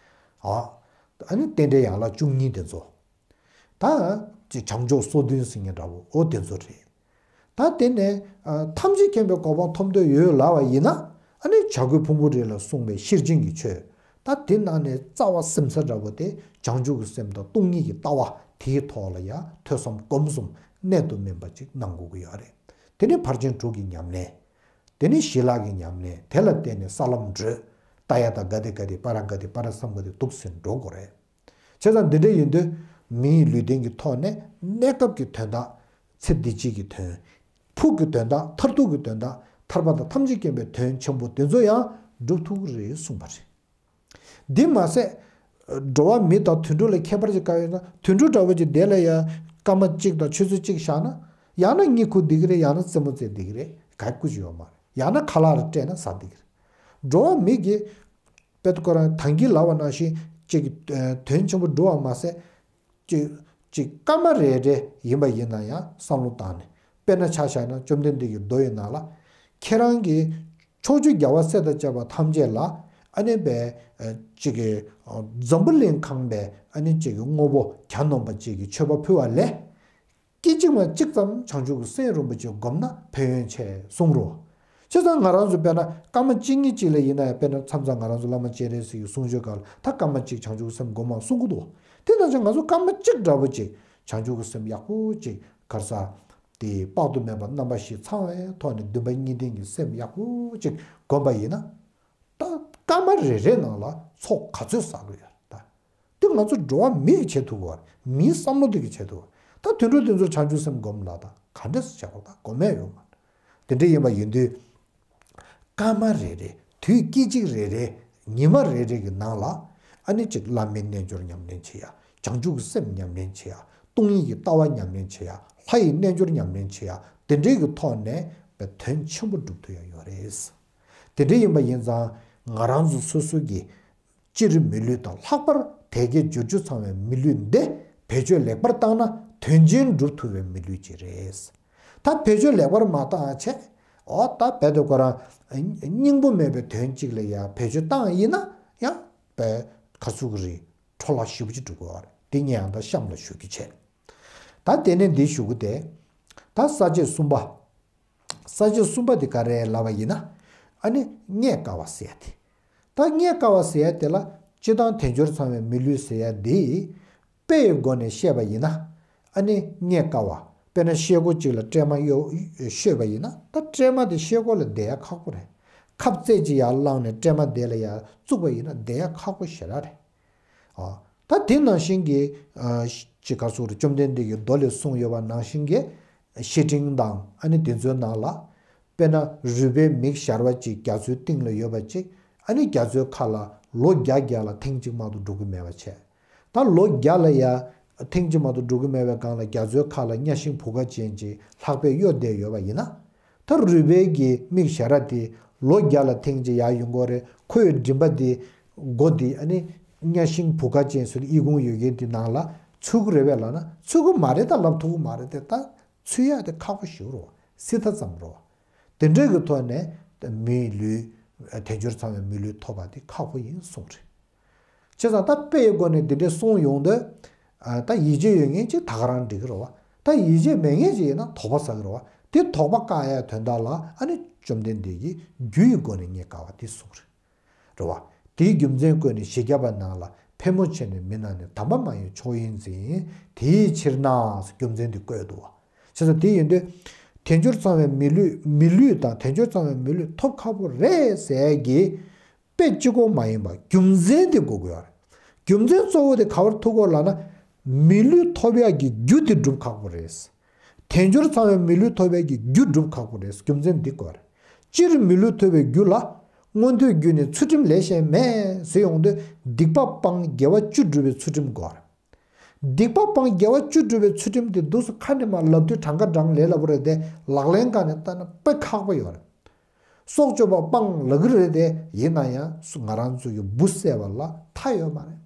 ཨ་ཨ་ནི་རྟེན་འབྲེལ་ཡན་ལག་བཅུ་གཉིས་དེ་ཚོ། ད་ཅིག་བྱང་ཕྱོགས་སོ་བདུན་ཟེར་མཁན་འདྲ་བོ་འོ་དེ་ཚོ་རེད། ད་དེ་ནས་ཨ་ཐམས་ཅད་མཁྱེན་པའི་གོ་འཕང་ཐོབ་འདོད་ཡོད་ལབ་པ་ཡིན་ན་ཨ་ནི་བྱ་རྒོད་ཕུང་པོའི་རི་ལ་གསུངས་པའི་ཤེར་ཕྱིན་གྱི་ཆོས། ད་དེ་ནང་ནས་རྩ་བ་ཟིན་ས་འདྲ་བོ་དེ་བྱང་ཆུབ་ཀྱི་སེམས་དང་སྟོང་ཉིད་ཀྱི་ལྟ་བ་དེའི་ཐོག་ལ་ཡང་ཐོས་བསམ་སྒོམ་གསུམ་གནད་དུ་སྨིན་པ་ཅིག་གནང་དགོས་ཀྱི་ཡོད་རེད། དེ་ནས་ཕར་ཕྱིན་དྲུག་གི་ཉམས་ལེན། དེ་ནས་ཞི་ལྷག་གི་ཉམས་ལེན། དེ་ལ་བརྟེན་ནས་ས་ལམ་བགྲོད། ཏདྱ་ཐཱ་ག་ཏེ་ག་ཏེ་པཱ་ར་ག་ཏེ་པཱ་ར་སཾ་ག་ཏེ་འདུག་ཟིན་འགྲོ་དགོས་རེད། བྱས་ཙང་འདི་འདྲ་ཡིན་དུས་མིའི་ལུས་རྟེན་གྱི་ཐོག་ནས་གནས་སྐབས་ཀྱི་དོན་དག་ཚེ་འདི་ཕྱི་གི་དོན། ཕུགས་ཀྱི་དོན་དག་མཐར་ཐུག་གི་དོན་དག་ཐར་པ་དང་ཐམས་ཅད་མཁྱེན་པའི་དོན་ཆེན་པོ་དེ་ཚོ་ཡང་སྒྲུབ་ཐུབ་ཀྱི་རེད་གསུངས་པ་རེད། འདི་མ་ཟད། འགྲོ་བ་མི་དང་དུད་འགྲོ་ལ་ཁྱད་པར་ཅིག་ག་ཡོད་ན་དུད་འགྲོ་འདྲ་བོ་ཅིག་དེ་ལ་ཡང་སྐར་མ་གཅིག་དང་ཆུ་ཚོད་གཅིག་བཞག་ན་ཡང་ན་གཉིད་ཁུག་བསྡད་ཀྱི་རེད། ཡང་ན་རྩེད་མོ་རྩེ་བསྡད་ཀྱི་རེད། ག་ཀུ་ཅི་ཡོད་མ་རེད། ཡང་ན་ཁ་ལག་རེ་སྤྲད་ན་ཟ་བསྡད་ཀྱི་རེད། འགྲོ་བ་མི་གི་དཔེ་ཁོ་རང་ད་གིན་ལབ་པ་ནང་བཞིན་ཅིག་དོན་ཆེན་པོ་སྒྲུབ་པ་མ་ཟད། ཅིག་ཅིག་སྐར་མ་རེ་རེ་ཡིན་པ་ཡིན་ན་ཡང་བསམ་བློ་བཏང་ནས་དཔེར་ན་ཆ་བཞག་ན་བཅོམ་ལྡན་འདས་ཀྱི་མདོ་ཡི་ནང་ལ་ཁྱེད་རང་གི་ཕྱོགས་བཅུའི་རྒྱལ་བ་སྲས་དང་བཅས་པ་ཐམས་ཅད་ལ་ཨ་ནི་པའི་ཅིག་གི་འཛམ་བུ་གླིང་ཁམས་པའི་ཨ་ནི་ཅིག་གི་དངོས་པོ་གྱ་ནོམ་པ་ཅིག་གི་མཆོད་པ་ཕུལ་བ་ལས། སྐད་ཅིག་མ་གཅིག་ཙམ་བྱང་ཆུབ་ཀྱི་སེམས་རིན་པོ་ཆེ་བསྒོམས་ན་ཕན་ཡོན་ཆེ་གསུངས་རོ། བྱས་ཙང་ང་རང་ཚོ་དཔེར་ན་སྐར་མ་གཅིག་གཉིས་གཅིག་ལ་ཡིན་ན་ཡང་དཔེར་ན་མཚམས་མཚམས་ང་རང་ཚོ་བླ་མ་སྤྱན་རས་གཟིགས་ཀྱི་གསུང་ཆོས་སྐབས་ལ་ད་སྐར་མ་གཅིག་བྱང་ཆུབ་ཀྱི་སེམས་བསྒོམ་མ་གསུང་གི་འདུག་དེ་ནང་བཞིན་ང་ཚོ་སྐར་མ་གཅིག་འདྲ་པོ་ཅིག་བྱང་ཆུབ་ཀྱི་སེམས་ཡག་པོ་ཅིག་ག་རེ་ཟ། དེ་དཔག་ཏུ་མེད་པ་རྣམ་པ་བཞི་ཚང་བའི་ཐོག་ནས་འདུན་པ་གཉིས་ལྡན་གྱི་སེམས་ཡག་པོ་ཅིག་བསྒོམ་པ་ཡིན་ན། ད་སྐར་མ་རེ་རེ་ནང་ལ་ཚོགས་ག་ཚོད་བསགས་དགོས་ཡོད་ད། དེ་ང་ཚོ་འགྲོ་བ་མི་གིས་བྱེད་ཐུབ་ཀྱི་ཡོད་རེད། མིའི་བསམ་བློ་དེ་གིས་བྱེད་ཐུབ་ཀྱི་ཡོད་ ད་དུད་འགྲོ་དེ་ཚོར་བྱང་ཆུབ་སེམས་སྒོམ་ལ་ད་ག་འདྲས་སེ་བྱ་དགོས། ད་སྒོམ་ཡས་ཡོད་མ་རེད། དེ་འདྲ་ཡིན་པ་ཡིན་དུས། སྐར་མ་རེ་རེ། དུས་སྐད་ཅིག་རེ་རེ། ཉི་མ་རེ་རེ་གི་ནང་ལ། ཨ་ནི་གཅིག་བླ་མའི་རྣལ་འབྱོར་ཉམས་ལེན་བྱེད་ཡ། བྱང་ཆུབ་ཀྱི་སེམས་ཉམས་ལེན་བྱེད་ཡ། སྟོང་ཉིད་ཀྱི་ལྟ་བ་ཉམས་ལེན་བྱེད་ཡ། ལྷ་ཡི་རྣལ་འབྱོར་ཉམས་ལེན་བྱེད་ཡ། དེ་འདྲའི་གི་ཐོག་ནས་པའི་དོན་ཆེན་པོ་སྒྲུབ་ཐུབ་ཡ་ཡོད་རེད། དེ་འདྲ་ཡིན་པ་ཡིན་ཙང་། ང་རང་ཚོ་སོ་སོ་གི་སྤྱིར་མི་ལུས་དང་། ལྷག་པར་དལ་བརྒྱད་འབྱོར་བཅུ་ཚང་བའི་མི་ལུས་འདི་བེད་སྤྱོད་ལེགས་པར་བཏང་ན། དོན་ཆེན་སྒྲུབ་ཐུབ་པའི་མི་ལུས་ཅིག་རེད། ད་བེད་སྤྱོད་ལེགས་པར་མ་བཏང་བྱས། འོ་ད་རྦད་དེ་ཁོ་རང་སྙིང་པོ་མེད་པའི་དོན་གཅིག་ལ་ཡ་བེད་སྤྱོད་བཏང་ཡིན་ན་ཡང་པའི་ག་ཚོད་ཀྱི་རེད། འཕྲོ་བརླག་ཞེ་པོ་ཅིག་འགྲོ་གི་ཡོད་རེད། དེ་ངས་ཡང་ད་གཤམ་ལ་ཞུ་རྒྱུ་བྱས། ད་དེ་ནས་འདི་ཞུ་གི་དེ། ད་ས་བཅད་གསུམ་པ། ས་བཅད་གསུམ་པ་དེ་ག་རེ་ལབ་པ་ཡིན་ན། ཨ་ནི་རྙེད་དཀའ་བ་ཟེར་ཡ་དེ། ད་རྙེད་དཀའ་བ་ཟེར་ཡ་དེ་ལ་སྤྱིར་བཏང་དལ་འབྱོར་ཚང་བའི་མི་ལུས་ཟེར་ཡ་དེ། དཔེ་ཡི་སྒོ་ནས་བཤད་པ་ཡིན་ན། ཨ་ནི་རྙེད་དཀའ་བ། དཔེར་ན་ཤེལ་སྒོ་གཅིག་ལ་སྲན་མ་གཡོ་ཤོད་པ་ཡིན་ན། ད་སྲན་མ་དེ་ཤེལ་སྒོ་ལ་བསྡད་ཡ་ཁག་པོ་རེད། ཁབ་རྩེ་གཅིག་ཡར་བླངས་ནས་སྲན་མ་དེ་ལ་ཡར་བཙུགས་པ་ཡིན་ན་བསྡད་ཡ་ཁག་པོ་ཞེ་དྲག་རེད། ཨ། ད་དེ་ནང་བཞིན་གྱི། ཨ། ཅིག་ག་ཚོད་རེད། བཅོམ་ལྡན་འདས་ཀྱིས་མདོ་ལས་གསུངས་ཡོད་པ་ནང་བཞིན་གྱི་བཤེས་སྤྲིང་དང་ཨ་ནི་དེ་ཚོའི་ནང་ལ། དཔེར་ན་རུས་པའི་མིག་ཞར་བ་གཅིག་རྒྱ་མཚོའི་གཏིང་ལ་ཡོད་པ་གཅིག་ཨ་ནི་རྒྱ་མཚོའི་ཁ་ལ་ལོ་བརྒྱ་བརྒྱ་ལ་ཐེངས་གཅིག་མ་གཏོགས་འགྲོ་གི་མེད་པ་བྱས། ད་ལོ་བརྒྱ་ལ་ཡ་ཐེངས་གཅིག་མ་གཏོགས་འགྲོ་གི་མེད་པའི་སྒང་ལ་རྒྱ་མཚོའི་ཁ་ལ་གཉའ་ཤིང་བུ་ག་ཅན་གཅིག་ལྷགས་པས་གཡོ་བསྡད་ཡོད་པ་ཡིན་ན། ད་རུས་པའི་གི་མིག་ཞར་བ་དེ་ལོ་བརྒྱ་ལ་ཐེངས་གཅིག་ཡར་ཡོང་གི་རེད། ཁོའི་མགྲིན་པ་དེ། མགོ་དེ་ཨ་ནི་གཉའ་ཤིང་བུ་ག་ཅན་ཟེར་ཨི་ཁུང་ཡོད་མཁན་དེ་ནང་ལ་ཚུད་ཀྱི་རེད་པས་ལབ་ན་ཚུད་ཀྱི་མ་རེད། ད་ལབ་ཐུབ་ཀྱི་མ་རེད་དེ། ད་ཚུད་ཡ་དེ་ཁག་པོ་ཞེ་པོ་རེད་པ། སྲིད་མཐའ་ཙམ་རེད་པ། དེ་འདྲའི་གི་ཐོག་ནས་མིའི་ལུས། དལ་འབྱོར་ཚང་བའི་མི་ལུས་ཐོབ་པ་དེ་ཁག་པོ་ཡིན་གསུངས་རེད། བྱས་ཙང་ད་དཔེ་ཡི་སྒོ་ནས་འདི་འདྲའི་གསུངས་ཡོང་དུས། ཨ། ད་ཡིད་ཆེས་ཡོད་མཁན་གཅིག་ད་ག་རང་འགྲིག་གི་རེད་པ། ད་ཡིད་ཆེས་མེད་མཁན་གཅིག་ཡིན་ན་དོགས་པ་ཟ་གི་རེད་པ། དེ་དོགས་པ་བཀག་ཡ་དོན་དག་ལ་ཨ་ནི་བཅོམ་ལྡན་འདས་ཀྱིས་རྒྱུ་ཡི་སྒོ་ནས་རྙེད་དཀའ་བ་དེ་གསུངས་རེད། རེད་པ། དེའི་རྒྱུ་མཚན་བཀོད་ནས་བཞི་བརྒྱ་པ་ནང་ལ། ཕལ་མོ་ཆེ་ནི་མི་རྣམས་ནི། དམ་པ་མ་ཡིན་མཆོག་ཡིན་ཟིན། དེའི་ཕྱིར་ན། རྒྱུ་མཚན་དེ་བཀོད་འདུག་པ། བྱས་ཙང་དེ་ཡིན་དུས། དལ་འབྱོར་ཚང་བའི་མི་ལུས། མི་ལུས་དང་དལ་འབྱོར་ཚང་བའི་མི་ལུས་ཐོབ་ཁག་པོ་རེད་ཟེར་གྱི། དཔེ་གཅིག་པོ་མ་ཡིན་པར་རྒྱུ་མཚན་དེ་དགོས་ཀྱི་ཡོད་རེད། རྒྱུ་མཚན་གཙོ་བོ་དེ་ག་པར་ཐུག་གོ་ལབ་ན། མི་ལུས་ཐོབ་ཡག་གི་རྒྱུ་དེ་སྒྲུབ་ཁག་པོ་རེད། དལ་འབྱོར་ཚང་བའི་མི་ལུས་ཐོབ་ཡག་གི་རྒྱུ་སྒྲུབ་ཁག་པོ་རེད། རྒྱུ་མཚན་འདི་དགོས་རེད། སྤྱིར་མི་ལུས་ཐོབ་པའི་རྒྱུ་ལ། མངོན་མཐོའི་རྒྱུ་ནི་ཚུལ་ཁྲིམས་ལས་གཞན་མེད་ཟེར་ཡོང་དུས། སྡིག་པ་སྤང་དགེ་བ་བཅུ་སྒྲུབ་པའི་ཚུལ་ཁྲིམས་དགོས་རེད། སྡིག་པ་སྤང་དགེ་བ་བཅུ་སྒྲུབ་པའི་ཚུལ་ཁྲིམས་དེ་འདུག་སེ་ཁ་ནས་མར་ལབ་དུས་གྲངས་ཀ་གྲངས་ལས་སླ་པོ་རེད་དེ། ལག་ལེན་སྒང་ནས་བསྟར་ན་དཔེ་ཁག་པོ་ཡོད་རེད། སྲོག་གཅོད་པ་སྤང་ལབ་ཀྱི་རེད་དེ། ཡིན་ན་ཡང་ང་རང་ཚོ་གི་འབུ་བསད་པ་ལ་མཐའ་ཡོད་མ་རེད།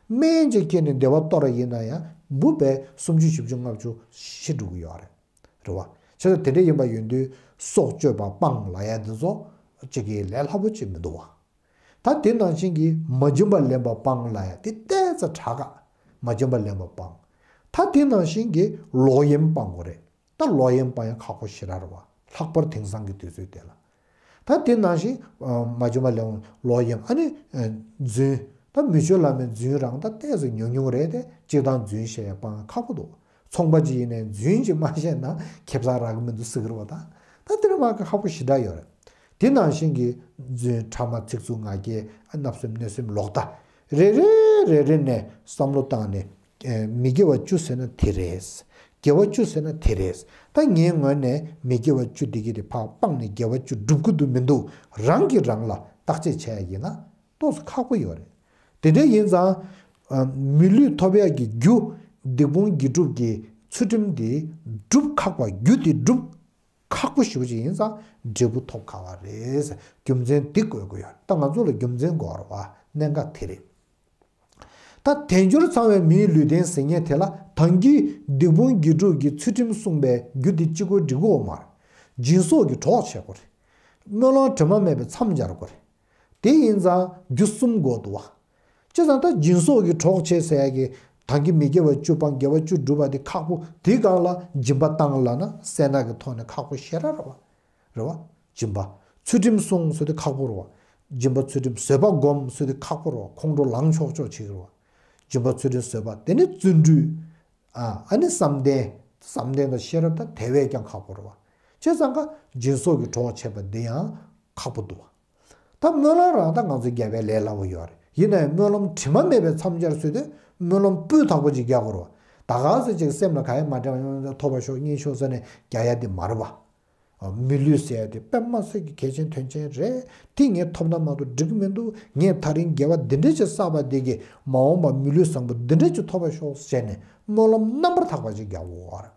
སྨན་གཅིག་འཁྱེར་ནས་བདེ་བ་གཏོར་བ་ཡིན་ན་ཡང་འབུ་བས་སུམ་ཅུ་བཞི་བཅུ་ལྔ་བཅུ་ཤི་འགྲོ་གི་ཡོད་རེད། རེད་པ། བྱས་ཙང་དེ་འདྲ་ཡིན་པ་ཡིན་དུས་སྲོག་གཅོད་པ་སྤང་ལབ་ཡ་འདི་ཚོ་གཅིག་གི་ལས་སླ་པོ་ཅིག་མི་འདུག་པ། ད་དེ་ནང་བཞིན་གྱི་མ་བྱིན་པ་ལེན་པ་སྤང་ལབ་ཡ་དེ་ཏོག་ཙམ་དྲག་ག་མ་བྱིན་པ་ལེན་པ་སྤང་། ད་དེ་ནང་བཞིན་གྱི་ལོག་གཡེམ་སྤང་དགོས་རེད། ད་ལོག་གཡེམ་སྤང་ཡ་ཁག་པོ་ཞེ་དྲག་རེད་པ། ལྷག་པར་དེང་སང་གི་དུས་ཚོད་དེ་ལ། ད་དེ་ནང་བཞིན། ཨ། མ་བྱིན་པ་ལེན། ལོག་གཡེམ། ཨ་ནི། ཨ། རྫུན། ད་མི་ཆོས་བླ་མའི་རྫུན་རང་ད་ཏོག་ཙམ་ཉུང་ཉུང་རེད་དེ། སྤྱིར་བཏང་རྫུན་བཤད་ཡ་སྤང་ཡ་ཁག་པོ་འདུག། ཚོང་པ་ཅིག་ཡིན་ནའི་རྫུན་ཅིག་མ་བཤད་ན་ཁེ་བཟང་རག་གི་མི་འདུག་ཟེར་གི་རེད་པ། ད་ད་དེ་འདྲ་མ་ཁག་པོ་ཞེ་དྲག་ཡོད་རེད། དེ་ནང་བཞིན་གྱི་རྫུན། ཕྲ་མ། ཚིག་རྩུབ། ང་རྒྱལ། ཨ། བརྣབ་སེམས། གནོད་སེམས། ལོག་ལྟ། རེ་རེ་རེ་རེ་ནས་བསམ་བློ་བཏང་ནས། ཨེ། མི་དགེ་བ་བཅུ་ཟེར་ན་དེ་རེད། དགེ་བ་བཅུ་ཟེར་ན་དེ་རེད། ད་ངའི་ངོས་ནས་མི་དགེ་བ་བཅུ་འདི་གི་དེ་ཕར་སྤངས་ནས་དགེ་བ་བཅུ་སྒྲུབ་ཀྱི་འདུག་མི་འདུག་རང་གིས་རང་ལ་བརྟག་དཔྱད་བྱས་ཡ་ཡིན་ན་ཏོག་ཙམ་ཁག་པོ་ཡོད་རེད། དེ་འདྲ་ཡིན་ཙང་། ཨ། མི་ལུས་ཐོབ་ཡ་གི་རྒྱུ། སྡིག་སྤོང་དགེ་སྒྲུབ་ཀྱི་ཚུལ་ཁྲིམས་འདི་སྒྲུབ་ཁག་པ། རྒྱུ་དེ་སྒྲུབ་ཁག་པོ་ཞེ་པོ་ཅིག་ཡིན་ཙང་འབྲས་བུ་ཐོབ་ཁག་པ་རེད། རྒྱུ་མཚན་འདི་བཀོད་དགོས་ཡོད། ད་ང་ཚོ་ལ་རྒྱུ་མཚན་དགོས་རེད་པ། གནད་འགག་དེ་རེད། ད་དལ་འབྱོར་ཚང་བའི་མིའི་ལུས་རྟེན་ཟེར་མཁན་དེ་ལ་ད་གིན་སྡིག་སྤོང་དགེ་སྒྲུབ་ཀྱི་ཚུལ་ཁྲིམས་གསུངས་པའི་རྒྱུ་དེ་གཅིག་པོ་འགྲིག་གི་ཡོད་མ་རེད། སྦྱིན་སོགས་ཀྱི་གྲོགས་བྱེད་དགོས་རེད། སྨོན་ལམ་དྲི་མ་མེད་པའི་མཚམས་སྦྱར་དགོས་རེད། དེ་ཡིན་ཙང་རྒྱུ་གསུམ་དགོས་འདུག་པ། བྱས་ཙང་ད་སྦྱིན་སོགས་ཀྱི་གྲོགས་བྱེད་ཟེར་ཡ་གི་ད་གིན་མི་དགེ་བ་བཅུ་སྤང་དགེ་བ་བཅུ་སྒྲུབ་པ་དེ་ཁག་པོ། དེའི་སྒང་ལ་སྦྱིན་པ་བཏང་ལབ་ན་སེར་སྣ་གི་ཐོག་ནས་ཁག་པོ་ཞེ་དྲག་རེད་པ། རེད་པ། སྦྱིན་པ། ཚུལ་ཁྲིམས་སྲུང་ཟེར་དེ་ཁག་པོ་རེད་པ། སྦྱིན་པ་ཚུལ་ཁྲིམས། བཟོད་པ་སྒོམ་ཟེར་དེ་ཁག་པོ་རེད་པ། ཁོང་ཁྲོ་ལངས་ཆོག་ཆོག་བྱེད་ཀྱི་རེད་པ། སྦྱིན་པ་ཚུལ་ཁྲིམས། བཟོད་པ། དེ་ནས་བརྩོན་འགྲུས། ཨ། ཨ་ནི་བསམ་གཏན། བསམ་གཏན་དང་ཤེས་རབ་དང་དེ་བས་ཀྱང་ཁག་པོ་རེད་པ། བྱས་ཙང་ཀ་སྦྱིན་སོགས་ཀྱི་གྲོགས་བྱེད་པ་འདི་ཡང་ཁག་པོ་འདུག་པ། ད་སྨོན་ལམ་རང་ད་ང་ཚོ་རྒྱག་པའི་ལས་སླ་པོ་ཡོད་རེད། ཡིན་ནའི་སྨོན་ལམ་དྲི་མ་མེད་པའི་མཚམས་སྦྱར་ཟེར་དུས་སྨོན་ལམ་སྤུས་དག་པོ་ཅིག་རྒྱག་དགོས་རེད་པ། ད་ག་ཟེ་ཅིག་སེམས་ལ་ག་ཡེ་མ་དྲན་པ་ཡོང་ཐོབ་པ་ཤོག་གཉིད་ཤོག་ཟེར་ནས་རྒྱག་ཡ་དེ་མ་རེད་བ། མི་ལུས་ཟེར་ཡ་དེ་དཔེ་མ་སྲིད་ཀྱི་གལ་ཆེན་དོན་ཆེན་རེད། དེ་ངས་ཐོབ་ན་མ་གཏོགས་འགྲིག་མི་འདུག་ངས་ད་རིང་དགེ་བ་འདི་འདྲ་ཅིག་བསགས་པ་དེ་གིས་མ་འོངས་པ་མི་ལུས་བཟང་པོ་འདི་འདྲ་ཅིག་ཐོབ་པ་ཤོག་ཟེར་ནས་སྨོན་ལམ་རྣམ་པར་དག་པ་ཅིག་རྒྱག་དགོས་བ་རེད།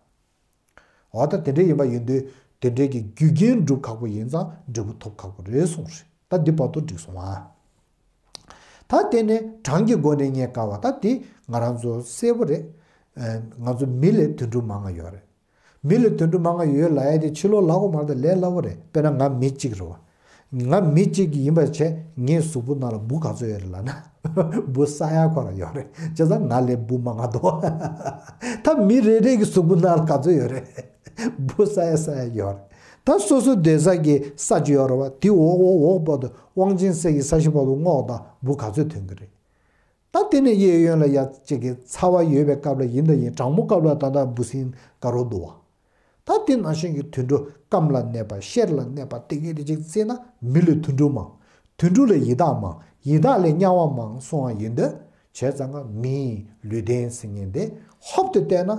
འོ་ད་དེ་འདྲ་ཡིན་པ་ཡིན་དུས་དེ་འདྲའི་གི་རྒྱུ་རྐྱེན་སྒྲུབ་ཁག་པོ་ཡིན་ཙང་འབྲས་བུ་ཐོབ་ཁག་པོ་རེད་གསུངས་རེད། ད་འདི་བར་དུ་འགྲིག་སོང་ཨ། ད་དེ་ནས་གྲངས་ཀྱི་སྒོ་ནས་རྙེད་དཀའ་བ་ད་དེ་ང་རང་ཚོ་གསལ་པོ་རེད། ཨ། ང་ཚོ་མི་ལས་དུད་འགྲོ་མང་ང་ཡོད་རེད། མི་ལས་དུད་འགྲོ་མང་ང་ཡོད་ལབ་ཡ་དེ་ཕྱི་ལོགས་ལབ་དགོས་མ་རེད། ད་ལས་སླ་བོ་རེད། དཔེར་ན་ང་མི་གཅིག་རེད་བ། ང་མི་གཅིག་ཡིན་པ་བྱས་ངའི་གཟུགས་པོ་ནང་ལ་འབུ་ག་ཚོད་ཡོད་རེད་ལབ་ན། འབུ་ས་ཡ་ཁོ་རང་ཡོད་རེད། བྱས་ཙང་ང་ལས་འབུ་མང་ང་འདུག་ད་མི་རེ་རེ་གི་གཟུགས་པོ་ནང་ལ་ག་ཚོད་ཡོད་རེད། འབུ་ས་ཡ་ས་ཡ་ཡོད་རེད། ད་སོ་སོ་སྡོད་ས་གི་ས་ཅིག་ཡོད་རེད་བ། དེ་འོག་འོག་འོག་བར་དུ་དབང་ཆེན་སྲས་ཀྱི་ས་གཞི་བར་དུ་རྔོག་དང་འབུ་ག་ཚོད་ཐོན་གི་རེད། ད་དེ་ནས་གཡས་གཡོན་ལ་ཡ་གཅིག་གི་ཚ་བ་ཡོད་པའི་སྐབས་ལ་ཡིན་ད་ཡིན། གྲང་མོ་སྐབས་ལ་ད་ལྟ་འབུ་སྲིན་དགའ་རོགས་འདུག་བ། ད་དེ་ནང་བཞིན་གྱི་དུད་འགྲོ་རྐངམ་ལ་གནས་པ་གཤེར་ལ་གནས་པ་དེ་གས་དེ་གཅིག་བརྩིས་ན་མི་ལས་དུད་འགྲོ་མང་། དུད་འགྲོ་ལས་ཡི་དྭགས་མང་། ཡི་དྭགས་ལས་དམྱལ་བ་མང་གསུང་བ་ཡིན་དུས་བྱས་ཙང་ང་མིའི་ལུས་རྟེན་ཟེར་མཁན་དེ་ཧོབ་ཏེ་བལྟས་ན་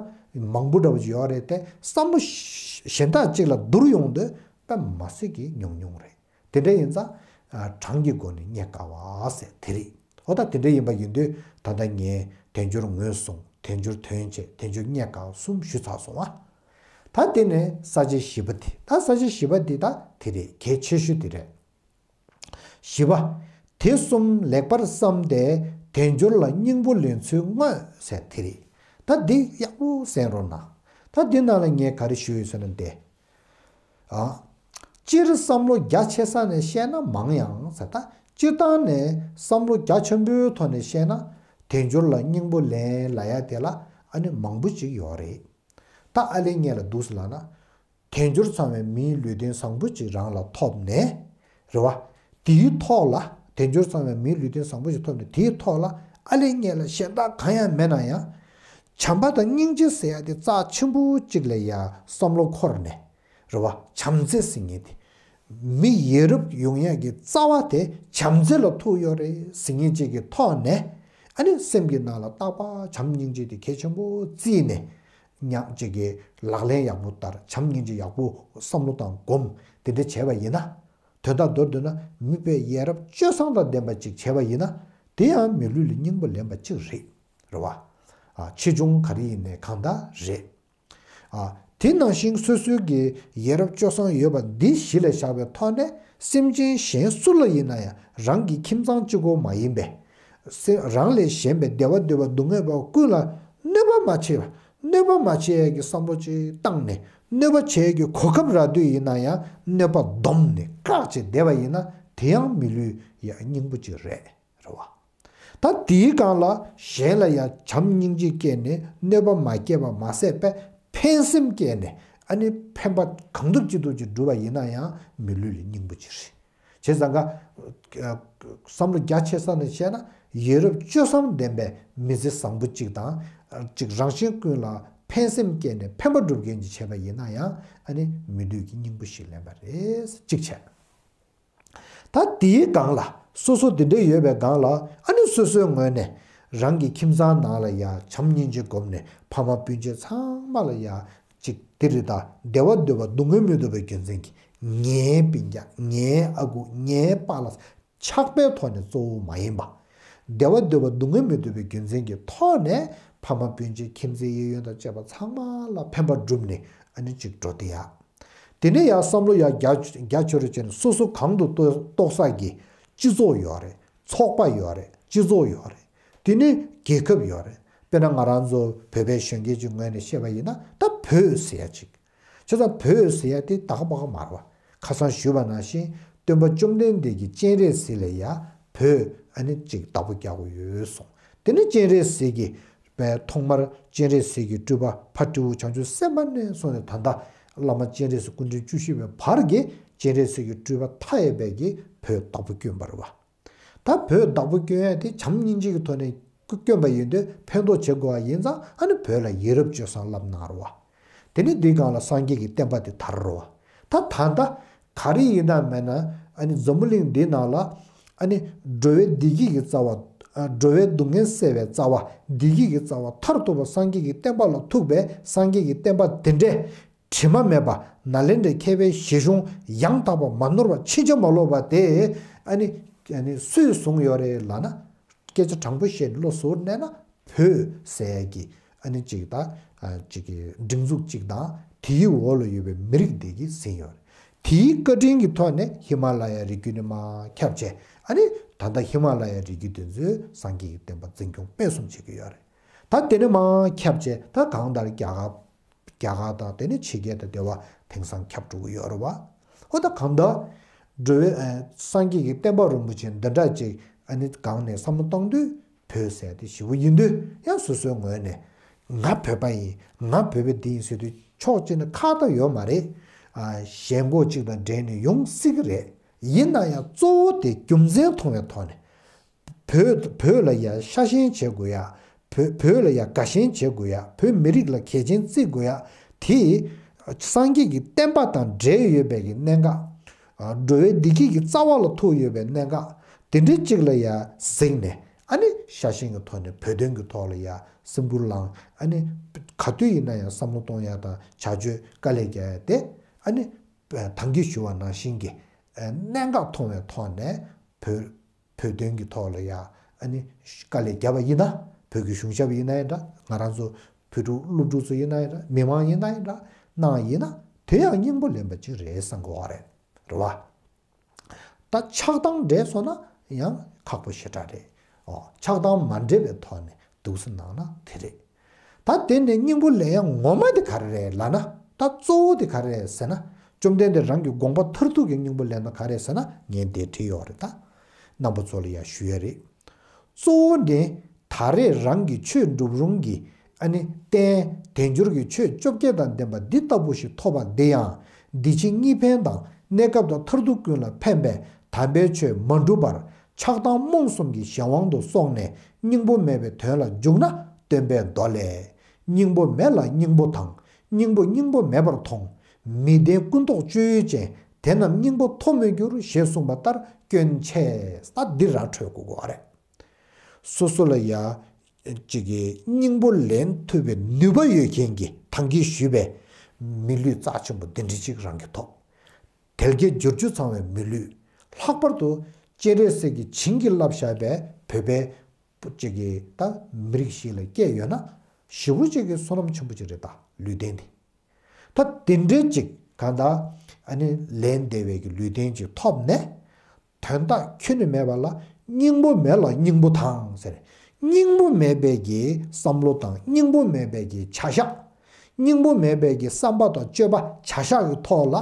མང་པོ་འདྲ་བོ་ཅིག་ཡོད་རེད་དེ། བསམ་བློ་གཞན་དག་ཅིག་ལ་བསྡུར་ཡོང་དུས་དཔེ་མ་སྲིད་ཀྱི་ཉུང་ཉུང་རེད། དེ་འདྲ་ཡིན་ཙང་། ཨ། གྲངས་ཀྱི་སྒོ་ནས་རྙེད་དཀའ་བ་ཟེར་དེ་རེད། འོ་ད་དེ་འདྲ་ཡིན་པ་ཡིན་དུས་ད་ལྟ་ངས་དལ་འབྱོར་ངོས་བཟུང་། དལ་འབྱོར་དོན་བྱེད། དལ་འབྱོར་རྙེད་དཀའ་བ་གསུམ་ཞུས་ཚར་སོང་བ། ད་དེ་ནས་ས་བཅད་བཞི་པ་དེ། ད་ས་བཅད་བཞི་པ་འདི་ད་དེ་རེད། གལ་ཆེ་ཤོས་དེ་རེད། བཞི་པ། དེ་གསུམ་ལེགས་པར་བསམས་ཏེ། དལ་འབྱོར་ལ་སྙིང་པོ་ལེན་ཚུལ་དངོས་ཟེར་དེ་རེད། ད་འདི་ཡག་པོ་གསན་རོགས་གནང་། ད་འདི་ནང་ལ་ངས་ག་རེ་ཞུས་ཡོད་ཟེར་ན་འདི། ཨ། སྤྱིར་བསམ་བློ་རྒྱ་ཆེ་ས་ནས་བཤད་ན་མང་ཡང་ཟེར། ད་སྤྱིར་བཏང་ནས་བསམ་བློ་རྒྱ་ཆེན་པོའི་ཐོག་ནས་བཤད་ན་དལ་འབྱོར་ལ་སྙིང་པོ་ལེན་ལབ་ཡ་དེ་ལ་ཨ་ནི་མང་པོ་ཅིག་ཡོད་རེད། ད་ཨ་ལས་ངེས་ལ་འདུག་ཟེར་ལབ་ན། དལ་འབྱོར་ཚང་བའི་མིའི་ལུས་རྟེན་བཟང་པོ་ཅིག་རང་ལ་ཐོབ་ནས། རེད་བ། དེའི་ཐོག་ལ་དལ་འབྱོར་ཚང་བའི་མིའི་ལུས་རྟེན་བཟང་པོ་ཞིག་ཐོབ་ནས་དེའི་ཐོག་ལ་ཨ་ལས་ངེས་ལ་གཞན་དག་གང་ཡང་མེད་ན་ཡང་། བྱམས་པ་དང་སྙིང་རྗེ་ཟེར་ཡ་དེ་རྩ་ཆེན་པོ་གཅིག་ལ་ཡ་བསམ་བློ་འཁོར་ནས། རེད་བ། བྱམས་བརྩེ་ཟེར་མཁན་དེ། མི་ཡ་རབས་ཡོང་ཡ་གི་རྩ་བ་དེ་བྱམས་བརྩེ་ལ་ཐུག་ཡོད་རེད་ཟེར་མཁན་གཅིག་གི་ཐོག་ནས། ཨ་ནི་སེམས་ཀྱི་ནང་ལ་རྟག་པར་བྱམས་སྙིང་རྗེ་དེ་གལ་ཆེན་པོ་བརྩིས་ནས། ཉག་གཅིག་གི་ལག་ལེན་ཡག་པོ་བསྟར། བྱམས་སྙིང་རྗེ་ཡག་པོ་བསམ་བློ་དང་སྒོམ། དེ་འདྲ་བྱས་པ་ཡིན་ན། དོན་དག་མདོར་བསྡུས་ན་མི་དཔེ་ཡ་རབས་སྤྱོད་བཟང་དང་ལྡན་པ་ཅིག་བྱས་པ་ཡིན་ན། དེ་ཡང་མི་ལུས་ལ་སྙིང་པོ་ལེན་པ་ཅིག་རེད། རེད་བ། ཨ། ཆེ་ཆུང་ག་རེ་ཡིན་ནའི་གང་ལྟར་རེད། ཨ། དེ་ནང་བཞིན་སོ་སོའི་གི་ཡ་རབས་སྤྱོད་བཟང་ཡོད་པ་འདི་གཞི་ལ་བཞག་པའི་ཐོག་ནས་སེམས་ཅན་གཞན་སུ་ལ་ཡིན་ན་ཡང་རང་གི་ཁྱིམ་ཚང་གཅིག་པོ་མ་ཡིན་པའི། སེ། རང་ལས་གཞན་པའི་བདེ་བ་འདོད་པ་སྡུག་བསྔལ་བ་ཀུན་ལ་གནོད་པ་མ་བྱེད་པ། གནོད་པ་མ་བྱེད་ཡས་ཀྱི་བསམ་བློ་ཅིག་བཏང་ནས་གནོད་པ་བྱེད་ཡས་ཀྱི་གོ་སྐབས་རག་དུས་ཡིན་ན་ཡང་གནོད་པ་བསྡོམས་ནས་བཀག་བྱས་བསྡད་པ་ཡིན་ན་དེ་ཡང་མི་ལུས་ཡ་སྙིང་པོ་ཅིག་རེད། རེད་བ། ད་དེའི་སྒང་ལ་གཞན་ལ་ཡང་བྱམས་སྙིང་རྗེ་སྐྱེས་ནས་གནོད་པ་མ་བསྐྱལ་བ་མ་ཟད་པའི་ཕན་སེམས་སྐྱེས་ནས་ཨ་ནི་ཕན་པ་གང་ཐུབ་ཅི་ཐུབ་ཅིག་བསྒྲུབས་པ་ཡིན་ན་ཡང་མི་ལུས་ལ་སྙིང་པོ་ཅིག་རེད། བྱས་ཙང་ཀ། ཨ། བསམ་བློ་རྒྱ་ཆེ་ས་ནས་བཤད་ན་ཡ་རབས་སྤྱོད་བཟང་ལྡན་པའི་མི་ཚེ་བཟང་པོ་ཅིག་དང་། ཅིག་རང་གཞན་ཀུན་ལ་ཕན་སེམས་སྐྱེས་ནས་ཕན་པ་སྒྲུབ་མཁན་ཅིག་བྱས་པ་ཡིན་ན་ཡང་ཨ་ནི་མི་ལུས་ཀྱི་སྙིང་པོ་ཞིག་ལེན་པ་རེད། གཅིག་བྱས། ད་དེའི་སྒང་ལ་སོ་སོ་དེ་འདྲ་ཡོད་པའི་སྒང་ལ་ཨ་ནི་སོ་སོའི་ངོས་ནས་རང་གི་ཁྱིམ་ཚང་ནང་ལ་ཡ་བྱམས་སྙིང་རྗེ་བསྒོམས་ནས་ཕ་མ་སྤུན་མཆེད་ཚང་མ་ལ་ཡ་ཅིག་དེ་རེད། ད་བདེ་བ་འདོད་པ་སྡུག་བསྔལ་མི་འདོད་པའི་རྒྱུ་མཚན་གྱིས་ངའི་སྤུན་ཀྱག་ངའི་ཨ་ཁུ་ངའི་པཱ་ལགས་ཆགས་པའི་ཐོག་ནས་གཙོ་བོ་མ་ཡིན་པ། བདེ་བ་འདོད་པ་སྡུག་བསྔལ་མི་འདོད་པའི་རྒྱུ་མཚན་གྱི་ཐོག་ནས་ཕ་མ་སྤུན་མཆེད་ཁྱིམ་མཚེས་གཡས་གཡོན་དང་བཅས་པ་ཚང་མ་ལ་ཕན་པ་བསྒྲུབས་ནས་ཨ་ནི་ཅིག་འགྲོ་བསྡད་ཡ། དེ་ནས་ཡང་བསམ་བློ་ཡང་རྒྱ་རྒྱ་ཆེ་རུ་བྱས་ནས་སོ་སོ་གང་དུ་གཏོགས་གཏོགས་ས་ཀྱི་སྤྱི་ཚོགས་ཡོད་རེད། ཚོགས་པ་ཡོད་རེད། སྤྱི་ཚོགས་ཡོད་རེད། དེ་ནས་རྒྱལ་ཁབ་ཡོད་རེད། དཔེར་ན་ང་རང་ཚོ་བོད་པའི་གཞོན་སྐྱེས་ཀྱི་ངོས་ནས་བཤད་པ་ཡིན་ན་ད་བོད་ཟེར་ཡ་ཅིག་བྱས་ཙང་བོད་ཟེར་ཡ་དེ་ད་ག་པ་ག་མ་རེད་བ། ཁ་སང་ཞུས་པ་ནང་བཞིན་སྟོན་པ་བཅོམ་ལྡན་འདས་ཀྱི་སྤྱན་རས་གཟིགས་ལ་ཡ་བོད་ཨ་ནི་ཅིག་བདག་པོ་རྒྱག་དགོས་ཡོད་གསུངས། དེ་ནས་སྤྱན་རས་གཟིགས་ཀྱིས་པའི་ཐོག་མར་སྤྱན་རས་གཟིགས་ཀྱི་སྤྲུལ་པ་ཕ་སྤྲེའུ་བྱང་ཆུབ་སེམས་དཔའ་ནས་བཟུང་ནས་ད་ལྟ་བླ་མ་སྤྱན་རས་གཟིགས་སྐུ་ཕྲེང་བཅུ་བཞི་པའི་བར་གྱི་སྤྱན་རས་གཟིགས་ཀྱི་སྤྲུལ་པ་མཐའ་ཡས་པའི་གི་བོད་བདག་པོ་བསྐྱོན་པ་རེད་བ། ད་བོད་བདག་པོ་བསྐྱོན་ཡ་དེ་བྱམས་སྙིང་རྗེ་གི་ཐོག་ནས་བསྐྱོན་པ་ཡིན་དུས་ཕན་ཐོགས་བྱེད་དགོས་པ་ཡིན་ཙང་ཨ་ནི་བོད་ལ་ཡ་རབས་སྤྱོད་བཟང་བསླབ་གནང་རེད་བ། དེ་ནས་འདིའི་སྒང་ལ་སངས་རྒྱས་ཀྱི་བསྟན་པ་དེ་དར་རེད་བ། ད་ད་ལྟ་ག་རེ་ཡིན་ན་མེད་ན་ཨ་ནི་འཛམ་བུ་གླིང་འདིའི་ནང་ལ་ཨ་ནི་འགྲོ་བའི་བདེ་སྐྱིད་ཀྱི་རྩ་བ་ འགྲོ་བའི་སྡུག་བསྔལ་སེལ་བའི་རྩ་བ། བདེ་སྐྱིད་ཀྱི་རྩ་བ་མཐར་ཐུག་པ་སངས་རྒྱས་ཀྱི་བསྟན་པ་ལ་ཐུག་པའི་སངས་རྒྱས་ཀྱི་བསྟན་པ་དེ་འདྲའི་དྲི་མ་མེད་པ། ནཱ་ལེནྡྲའི་མཁས་པའི་བཞེད་གཞུང་ཡང་དག་པ་མ་ནོར་བ་ཕྱིན་ཅི་མ་ལོག་པ་དེ། ཨ་ནི་ཨ་ནི་སུས་བཟུང་ཡོད་རེད་ལབ་ན། སྐད་ཆ་དྲང་པོ་བཤད་ནས་བློ་གཟུར་གནས་ན། བོད་ཟེར་ཡས་ཀྱི་ཨ་ནི་ཅིག་ད་ཅིག་གི་སྒྲིག་འཛུགས་ཅིག་དང་། དེའི་འོག་ལ་ཡོད་པའི་མི་རིགས་དེ་གིས་ཟིན་ཡོད་རེད། དེའི་བཀའ་དྲིན་གྱི་ཐོག་ནས་ཧི་མ་ལ་ཡའི་རི་རྒྱུད་ནས་མར་ཁྱབ་བྱས། ཨ་ནི་ད་ལྟ་ཧི་མ་ལ་ཡའི་རི་རྒྱུད་དེ་ཚོས་སངས་རྒྱས་ཀྱི་བསྟན་པ་འཛིན་སྐྱོང་སྤེལ་གསུམ་བྱེད་ཀྱི་ཡོད་རེད། ད་དེ་ནས་མར་ཁྱབ་བྱས། ད་གང་ལྟར་རྒྱ་གར། རྒྱ་གར་དང་དེ་ནས་ཕྱི་རྒྱལ་དང་དེ་བ་དེང་སང་ཁྱབ་འགྲོ་གི་ཡོད་རེད་བ། ཨོ་ད་གང་ལྟར་འགྲོ་བའི་ཨ་སངས་རྒྱས་ཀྱི་བསྟན་པ་རིན་པོ་ཆེ་འདི་འདྲ་ཅིག་ཨ་ནི་སྒང་ནས་བསམ་བློ་གཏོང་དུས། བོད་ཟེར་དེ་ཞེ་པོ་ཡིན་དུས། ཡང་སོ་སོའི་ངོས་ནས་ང་བོད་པ་ཡིན། ང་བོད་པ་འདི་ཡིན་ཟེར་དུས་ཕྱོགས་གཅིག་ནས་ཁག་ད་ཡོད་མ་རེད། ཨ་ཞེན་ཁོག་ཅིག་དང་འབྲེལ་ནས་ཡོང་སྲིད་ཀྱི་རེད། ཡིན་ན་ཡང་གཙོ་བོ་དེ་རྒྱུ་མཚན་མཐོང་བའི་ཐོག་ནས། བོད་བོད་ལ་ཡ་ཤ་ཞེན་བྱེད་དགོས་ཡ། བོད་བོད་ལ་ཡ་དགའ་ཞེན་བྱེད་དགོས་ཡ། བོད་མི་རིགས་ལ་གལ་ཆེན་བརྩི་དགོས་ཡ། དེ་སངས་རྒྱས་ཀྱི་བསྟན་པ་དང་འབྲེལ་ཡོད་པའི་གི་གནད་འགག་ཨ་འགྲོ་བའི་བདེ་སྐྱིད་ཀྱི་རྩ་བ་ལ་ཐུག་ཡོད་པའི་གནད་འགག་དེ་འདྲའི་ཅིག་ལ་ཡ་གཟིགས་ནས། ཨ་ནི་ཤ་ཞེན་གྱི་ཐོག་ནས་བོད་དོན་གྱི་ཐོག་ལ་ཡ་སེམས་ཁུར་བླངས། ཨ་ནི་ག་དུས་ཡིན་ན་ཡང་བསམ་བློ་གཏོང་ཡ་དང་བྱ་སྤྱོད་དཀའ་ལས་རྒྱག་ཡ་དེ། ཨ་ནི་ད་གིན་ཞུ་བ་ནང་བཞིན་གྱི་གནད་འགག་མཐོང་བའི་ཐོག་ནས་བོད། བོད་དོན་གྱི་ཐོག་ལ་ཡ་ཨ་ནི་དཀའ་ལས་བརྒྱབ་པ་ཡིན་ན། བོད་ཀྱི་གཞུང་ཞབས་ཡིན་ན་ཡང་འདྲ། ང་རང་ཚོ་བོད་ཕྲུག་སློབ་ཕྲུག་ཚོ་ཡིན་ན་ཡང་འདྲ། མི་མང་ཡིན་ན་ཡང་འདྲ། གནང་ཡིན་ན་དེ་ཡང་སྙིང་པོ་ལེན་པ་ཅིག་རེད་བསམ་གི་ཡོད་རེད། རེད་བ། ད་ཆགས་སྡང་འདྲེས་སོང་ན་ཡང་ཁག་པོ་ཞེ་དྲག་རེད། ཨོ་ཆགས་སྡང་མ་འདྲེས་པའི་ཐོག་ནས་འདུག་སེ་གནང་ན་དེ་རེད། ད་དེ་ནས་སྙིང་པོ་ལེན་ཡ་ངོ་མ་དེ་ག་རེ་རེད་ལབ་ན། ད་གཙོ་བོ་དེ་ག་རེ་རེད་ཟེར་ན། བཅོམ་ལྡན་འདས་རང་གི་དགོངས་པ་མཐར་ཐུག་གི་སྙིང་པོ་ལེན་ན་ག་རེ་རེད་ཟེར་ན། ངས་འདིར་བྲིས་ཡོད་རེད། ད་རྣམ་པ་ཚོ་ལ་ཡ་ཞུ་ཡ་རེད། གཙོ་བོ་ནི་ད་རེས་རང་གི་ཆོས་སྒྲུབ་རུང་གི་ཨ་ནི་རྟེན་དལ་འབྱོར་གྱི་ཆོས་བཅོ་བརྒྱད་དང་ལྡན་པ་འདི་ལྟ་བུ་ཞིག་ཐོབ་པ་འདི་ཡང་འདི་ཕྱི་གཉིས་ཕན་དང་གནས་སྐབས་དང་མཐར་ཐུག་ཀུན་ལ་ཕན་པས། དམ་པའི་ཆོས་མ་འགྲུབ་པར་ཆགས་སྡང་རྨོངས་གསུམ་གྱི་གཞན་དབང་དུ་སོང་ནས་སྙིང་པོ་མེད་པའི་དོན་ལ་འཇུག་ན། སྟོན་པའི་མདོ་ལས། སྙིང་པོ་མེད་ལ་སྙིང་པོ་དང་། སྙིང་པོ་སྙིང་པོ་མེད་པར་མཐོང་། མི་ལྡན་ཀུན་རྟོག་སྤྱོད་ཡུལ་ཅན། དེ་རྣམས་སྙིང་པོ་ཐོབ་མི་འགྱུར། ཞེས་གསུངས་པ་ལྟར་སྐྱོན་ཆེ། ད་འདི་ར་འཕྲོད་དགོས་པ་རེད། སོ་སོ་ལ་ཡ་གཅིག་གི་སྙིང་པོ་ལེན་ཐུབ་པའི་ནུས་པ་ཡོད་མཁན་གྱི་ད་གིན་ཞུས་པའི་མི་ལུས་རྩ་ཆེན་པོ་འདི་འདྲ་ཅིག་རང་གིས་ཐོབ། དལ་བརྒྱད་འབྱོར་བཅུ་ཚང་བའི་མི་ལུས། ལྷག་པར་དུ་སྤྱན་རས་གཟིགས་ཀྱིས་བྱིན་གྱིས་བརླབས་བཞག་པའི་བོད་པའི་གཅིག་གི་ད་མི་རིགས་ཤིག་ལ་སྐྱེས་ཡོད་ན། ཞེ་པོ་ཅིག་གི་བསོད་ནམས་ཆེན་པོ་ཅིག་རེད། ད་ལུས་རྟེན་དེ། ད་དེ་འདྲའི་ཅིག་གང་ལྟར་ཨ་ནི་ལེན་བདེ་བའི་གི་ལུས་རྟེན་ཅིག་ཐོབ་ནས། དོན་དག་ཁྱོན་ནས་མེད་པ་ལ། སྙིང་པོ་མེད་ལ་སྙིང་པོ་དང་ཟེར། སྙིང་པོ་མེད་པའི་གི་བསམ་བློ་དང་། སྙིང་པོ་མེད་པའི་གི་བྱ་གཞག་སྙིང་པོ་མེད་པའི་གི་བསམ་པ་དང་སྤྱོད་པ་བྱ་གཞག་གི་ཐོག་ལ།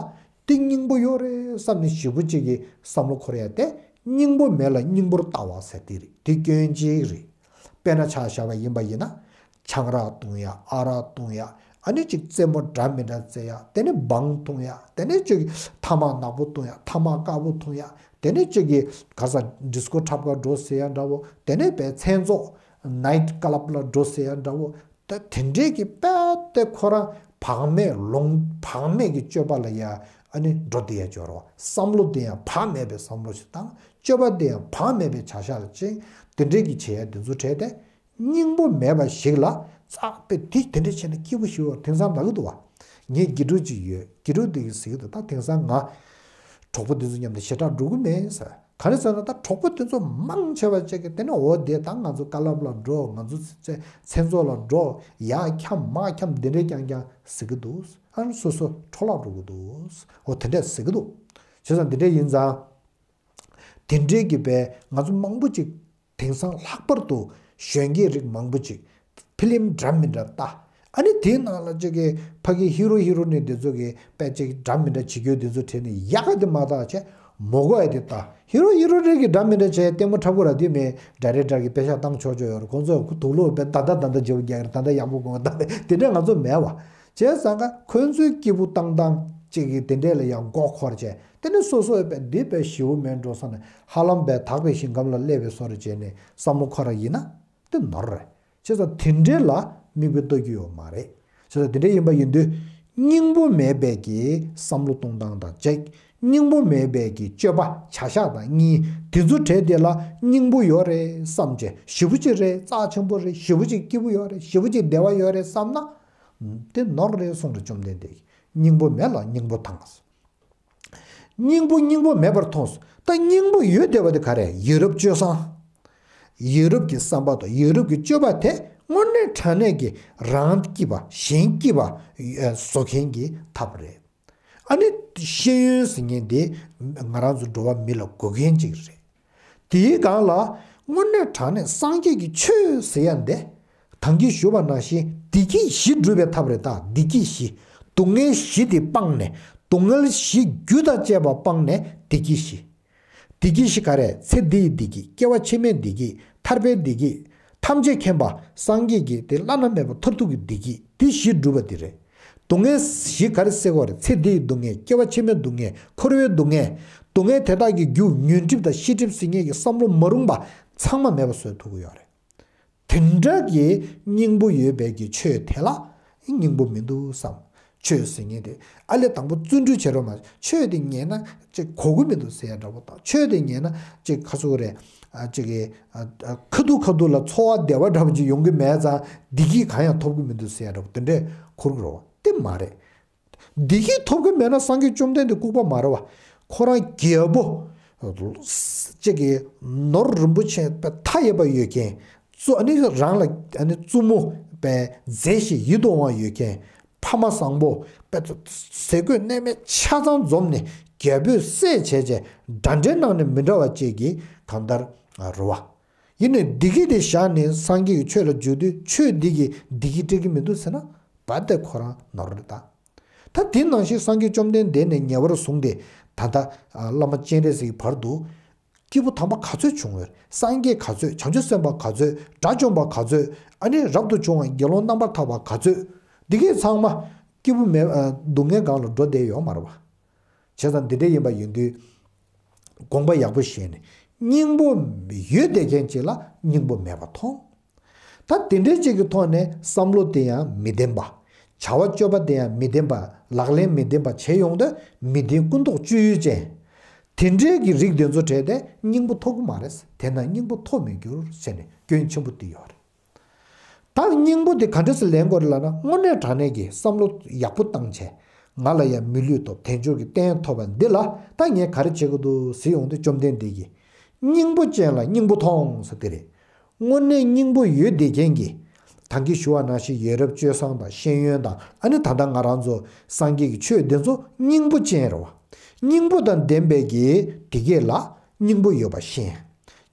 དེ་སྙིང་པོ་ཡོད་རེད་བསམ་ནས་ཞེ་པོ་ཅིག་གི་བསམ་བློ་འཁོར་ཡ་དེ། སྙིང་པོ་མེད་ལ་སྙིང་པོར་ལྟ་བ་ཟེར་དེ་རེད། དེ་སྐྱོན་གཅིག་རེད། དཔེར་ན་ཆ་བཞག་པ་ཡིན་པ་ཡིན་ན། ཆང་རག་བཏུང་ཡ། ཨ་རག་བཏུང་ཡ། ཨ་ནི་ཅིག་རྩེད་མོ་འདྲ་མི་འདྲ་རྩེ་ཡ། དེ་ནས་བང་བཏུང་ཡ། དེ་ནས་ཅིག་ཐ་མག་ནག་པོ་བཏུང་ཡ། ཐ་མག་དཀར་པོ་འཐུང་ཡ། དེ་ནས་ཅིག་གི་ག་ས་ཌི་སི་ཀོ་འཁྲབ་ག་འགྲོ་ཟེར་ཡ་འདྲ་བོ། དེ་ནས་པའི་མཚན་ཚོགས་ནའིཊ་ཀ་ལབ་ལ་འགྲོ་ཟེར་ཡ་འདྲ་བོ། ད་དེ་འདྲས་ཀྱི་དཔེ་དེ་ཁོ་རང་བག་མེད་ལོང་། བག་མེད་ཀྱི་སྤྱོད་པ་ལ་ཡ་ཨ་ནི་འགྲོ་བསྡད་ཡ་སྦྱོར་བ། བསམ་བློ་དེ་ཡང་བག་མེད་པའི་བསམ་བློ་ཞིག་དང་། སྤྱོད་པ་དེ་ཡང་བག་མེད་པའི་བྱ་གཞག་ལ་ཅིག་དེ་འདྲས་ཀྱི་བྱེད་ཡ་དེ་ཚོ་བྲལ་ཏེ། སྙིང་པོ་མེད་པ་ཞིག་ལ་རྩ་བའི་དེ་དེ་འདྲས་བྱས་ན་སྐྱིད་པོ་ཞིག་ཡོད་དེང་སང་ལབ་ཀྱི་འདུག་བ། ངའི་དགེ་ཕྲུག་ཅིག་ཡོད། དགེ་ཕྲུག་དེ་གིས་ཟེར་གྱི་འདུག་ད་དེང་སང་ང་གྲོགས་པོ་དེ་ཚོ་མཉམ་དུ་ཞེ་དྲག་འགྲོ་གི་མེད་ཟེར། ག་རེ་ཟེར་ན། ད་གྲོགས་པོ་དེ་ཚོ་མང་ཆེ་བ་ཅིག་གིས་དེ་ནས་འོ་དེ་ད་ང་ཚོ་ཀ་ལབ་ལ་འགྲོ། ང་ཚོ་མཚན་ཚོགས་ལ་འགྲོ། ཡར་འཁྱམ་མར་འཁྱམ་དེ་འདྲས་རྐྱང་རྐྱང་ཟེར་གྱི་འདུག་ཨ་ནི་སོ་སོ་འཕྲོ་བརླག་འགྲོ་གི་འདུག་འོ་དེ་འདྲས་ཟེར་གྱི་འདུག་བྱས་ཙང་དེ་འདྲས་ཡིན་ཙང་། དེ་འདྲའི་གི་པའི་ང་ཚོ་མང་པོ་ཅིག་དེང་སང་ལྷག་པར་དུ་གཞོན་སྐྱེས་རིགས་མང་པོ་ཅིག་ཕི་ལིམ་འདྲ་མི་འདྲ་ལྟ། ཨ་ནི་དེའི་ནང་ལ་ཅིག་གི་ཕ་གི་ཧི་རོ་ཧི་རོ་ནི་དེ་ཚོ་གི་དཔེ་ཅིག་འདྲ་མི་འདྲ་བྱེད་རྒྱུ་དེ་ཚོ་དྲན་ནས་ཡག་ག་དེ་མ་ཐག་བྱས་མོ་གོ་ཡ་དེ་ལྟ། ཧི་རོ་ཧི་རོ་རེ་གི་འདྲ་མི་འདྲ་བྱས་ལྟད་མོ་འཁྲབ་གི་ར་དེ་མེད། ཌའི་རེག་ཊར་གི་པེ་ཤག་བཏང་ཆོག་ཆོག་ཡོད་རེད། ཁོང་ཚོ་དུག་ལོག་པའི་ད་ལྟ་ད་ལྟ་བརྗེ་པོ་རྒྱག་རེད། ད་ལྟ་ཡག་པོ་དགོངས་ད་དེ་འདྲ་ང་ཚོ་མེད་བ། བྱས་ཙང་ཀ་ཁོང་ཚོའི་སྐྱིད་པོ་བཏང་སྟངས་ཅིག་གི་དེ་འདྲས་ལ་ཡང་མགོ་འཁོར་བྱས། དེ་ནས་སོ་སོ་ཡོད་པའི་འདི་པའི་ཞེ་པོ་མེད་འགྲོ་ས་ནས་ཧ་ལམ་པའི་དག་པའི་ཞིང་ཁམས་ལ་སླེབས་པའི་བཟོ་འདྲ་བྱས་ནས་བསམ་བློ་འཁོར་ར་ཡིན་ན་དེ་ནོར་རེད། བྱས་ཙང་དེ་འདྲས་ལ་མིག་དཔེ་ལྟ་རྒྱུ་ཡོད་མ་རེད། བྱས་ཙང་དེ་འདྲས་ཡིན་པ་ཡིན་དུས་སྙིང་པོ་མེད་པའི་གི་བསམ་བློ་གཏོང་སྟངས་དང་གཅིག་སྙིང་པོ་མེད་པའི་གི་སྤྱོད་པ་བྱ་བཞག་དང་གཉིས་དེ་ཚོ་བྲལ་དེ་ལ་སྙིང་པོ་ཡོད་རེད་བསམ་བྱས་ཞེ་པོ་ཅིག་རེད། རྩ་ཆེན་པོ་རེད། ཞེ་པོ་ཅིག་སྐྱིད་པོ་ཡོད་རེད། ཞེ་པོ་ཅིག་བདེ་བ་ཡོད་རེད་བསམ་ན། དེ་ནོར་རེད་གསུངས་རེད། བཅོམ་ལྡན་འདས་ཀྱིས་སྙིང་པོ་མེད་ལ་སྙིང་པོ་དང་། སྙིང་པོ་སྙིང་པོ་མེད་པར་མཐོང་། ད་སྙིང་པོ་ཡོད་བསྡད་པ་དེ་ག་རེ། ཡིད་རབ་སྤྱོད་བཟང་། ཡིད་རབ་ཀྱི་བསམ་པ་དང་ཡིད་རབ་ཀྱི་སྤྱོད་པ་དེ་དངོས་གནས་དྲང་གནས་ཀྱི་རང་སྐྱིད་པ་གཞན་སྐྱིད་པ་བཟོ་མཁན་གྱི་ཐབས་རེད། ཨ་ནི་ཤེས་ཡོན་ཟེར་མཁན་དེ་ང་རང་ཚོ་འགྲོ་བ་མི་ལ་དགོས་མཁན་ཅིག་རེད། དེའི་སྒང་ལ་དངོས་གནས་དྲང་གནས་སངས་རྒྱས་ཀྱི་ཆོས་ཟེར་ཡ་འདི་ད་གིན་ཞུས་པ་ནང་བཞིན་བདེ་སྐྱིད་བཞི་སྒྲུབ་པའི་ཐབས་རེད། ད་བདེ་སྐྱིད་བཞི། སྡུག་བསྔལ་བཞི་དེ་སྤངས་ནས། སྡུག་བསྔལ་བཞི་རྒྱུ་དང་བཅས་པ་སྤངས་ནས་བདེ་སྐྱིད་བཞི། བདེ་སྐྱིད་བཞི་ག་རེ། ཚེ་འདི་ཡི་བདེ་སྐྱིད། སྐྱེ་བ་ཕྱི་མའི་བདེ་སྐྱིད། ཐར་པའི་བདེ་སྐྱིད། ཐམས་ཅད་མཁྱེན་པ་སངས་རྒྱས་ཀྱི་དེ་བླ་ན་མེད་པ་མཐར་ཐུག་གི་བདེ་སྐྱིད་དེ་བཞི་སྒྲུབ་པ་དེ་རེད། སྡུག་བསྔལ་བཞི་ག་རེ་ཟེར་དགོས་རེད། ཚེ་འདི་ཡི་སྡུག་བསྔལ། སྐྱེ་བ་ཕྱི་མའི་སྡུག་བསྔལ། འཁོར་བའི་སྡུག་བསྔལ། སྡུག་བསྔལ་དེ་དག་གི་རྒྱུ་ཉོན་སྒྲིབ་དང་ཤེས་སྒྲིབ་ཟེར་མཁན་གྱི་བསམ་བློ་མ་རུངས་པ་ཚང་མ་མེད་པ་བཟོ་ཐུབ་ཀྱི་ཡོད་རེད། དེ་འདྲ་གི་སྙིང་པོ་ཡོད་པའི་གི་ཆོས་དེ་ལ་སྙིང་པོ་མི་འདུག་བསམ། ཆོས་ཟེར་མཁན་དེ་ཨ་ལས་དང་པོ་བརྩོན་འགྲུས་བྱེད་རོགས་མ། ཆོས་དེ་ཉན་ན་ཅིག་གོ་གི་མི་འདུག་ཟེར་ཡ་འདྲ་པོ་དང་། ཆོས་དེ་ཉན་ན་ཅིག་ཁ་སོ་རེད། ཨ་ཅིག་གི་ཨ་ཨ་ཁ་ཐུག་ཁ་ཐུག་ལ་ཚོར་བ་བདེ་བ་འདྲ་པོ་ཅིག་ཡོང་གི་མེད་ཙང་བདེ་སྐྱིད་གང་ཡང་ཐོབ་གི་མི་འདུག་ཟེར་ཡ་འདྲ་པོ་དེ་འདྲས་འཁོར་གི་རེད་པ། དེ་མ་རེད། བདེ་སྐྱིད་ཐོབ་ཀྱི་མེད་ན་སངས་རྒྱས་བཅོམ་ལྡན་འདས་ལྐུགས་པ་མ་རེད་པ། ཁོ་རང་རྒྱལ་པོ། ཅིག་གི་ནོར་རིན་པོ་ཆེ་མཐའ་ཡས་པ་ཡོད་མཁན། གཙོ་ཨ་ནི་རང་ལ་ཨ་ནི་བཙུན་མོ་པའི་མཛེས་ཤིང་ཡིད་དུ་འོང་བ་ཡོད་མཁན། ཕ་མ་བཟང་པོ་པའི་ཟས་གོས་གནས་མལ་ཆ་ཚང་འཛོམས་ནས་རྒྱལ་པོའི་སྲས་བྱས་བྱས་འདྲ་འདྲའི་ནང་ནས་མི་འདྲ་བ་ཅིག་གི་གང་ལྟར་རེད་པ། ཡིན་ནའི་བདེ་སྐྱིད་དེ་བཞག་ནས་སངས་རྒྱས་ཀྱི་ཆོས་ལ་འཇུག་དུས་ཆོས་འདི་གིས་བདེ་སྐྱིད་སྤྲད་ཀྱི་མི་འདུག་ཟེར་ན་བ་དེ་ཁོ་རང་ནོར་རེད་ད། ད་དེ་ནང་བཞིན་སངས་རྒྱས་བཅོམ་ལྡན་འདས་ནས་ཉེ་བར་བཟུང་སྟེ། ད་ལྟ་ཨ་བླ་མ་སྤྱན་རས་གཟིགས་བར་དུ་སྐྱེས་བུ་དམ་པ་ག་ཚོད་བྱུང་བས། སངས་རྒྱས་ག་ཚོད། བྱང་ཆུབ་སེམས་དཔའ་ག་ཚོད། དགྲ་བཅོམ་པ་ག་ཚོད། ཨ་ནི་རབ་ཏུ་བྱུང་བ་དགེ་སློང་རྣམ་པར་ཐར་པ་ག་ཚོད། འདི་གས་ཚང་མ་སྐྱེས་བུ་མེད་ཨ་སྡུག་བསྔལ་སྒང་ལ་འགྲོ་བསྡད་ཡོད་མ་རེད་པ། བྱས་ཙང་འདི་འདྲ་ཡིན་པ་ཡིན་དུས། དགོངས་པ་ཡག་པོ་བཞེས་ནས་སྙིང་པོ་ཡོད་བསྡད་མཁན་ཅིག་ལ་སྙིང་པོ་མེད་པ་མཐོང་། ད་དེ་འདྲའི་ཅིག་གི་ཐོག་ནས་བསམ་བློ་དེ་ཡང་མི་ལྡན་པ། བྱ་བ་སྤྱོད་པ་དེ་ཡང་མི་ལྡན་པ། ལག་ལེན་མི་ལྡན་པ་བྱེད་ཡོང་དུས་མི་ལྡན་ཀུན་རྟོག་སྤྱོད་ཡུལ་ཅན། དེ་འདྲའི་གི་རིགས་དེ་ཚོ་བྲལ་ཏེ་སྙིང་པོ་ཐོབ་ཀྱི་མ་རེད། དེས་ན་སྙིང་པོ་ཐོབ་མི་འགྱུར་ཟེར་ནས་སྐྱོན་ཆེན་པོ་དེ་ཡོད་རེད། ད་སྙིང་པོ་དེ་ག་འདྲ་སེ་ལེན་དགོས་རེད་ལབ་ན། དངོས་གནས་དྲང་གནས་ཀྱི་བསམ་བློ་ཡག་པོ་བཏང་བྱས། ང་ལ་ཡང་མི་ལུས་ཐོབ། དལ་འབྱོར་གྱི་རྟེན་ཐོབ་པ་འདི་ལ་ད་ངས་ག་རེ་བྱེད་དགོས་འདུག་ཟེར་ཡོང་དུས། བཅོམ་ལྡན་འདས་ཀྱིས་སྙིང་པོ་ཅན་ལ་སྙིང་པོ་མཐོང་ཟེར་དེ་རེད། དངོས་གནས་སྙིང་པོ་ཡོད་བསྡད་མཁན་གྱི། ད་གིན་ཞུ་བ་ནང་བཞིན་ཡིད་རབ་སྤྱོད་བཟང་དང་ཤེས་ཡོན་དང་། ཨ་ནི་ད་ལྟ་ང་རང་ཚོ་སངས་རྒྱས་ཀྱི་ཆོས་འདི་ཚོ་སྙིང་པོ་ཅན་རེད་པ། སྙིང་པོ་དང་ལྡན་པའི་གི་དེ་གས་ལ་སྙིང་པོ་ཡོད་པ་ཤེས།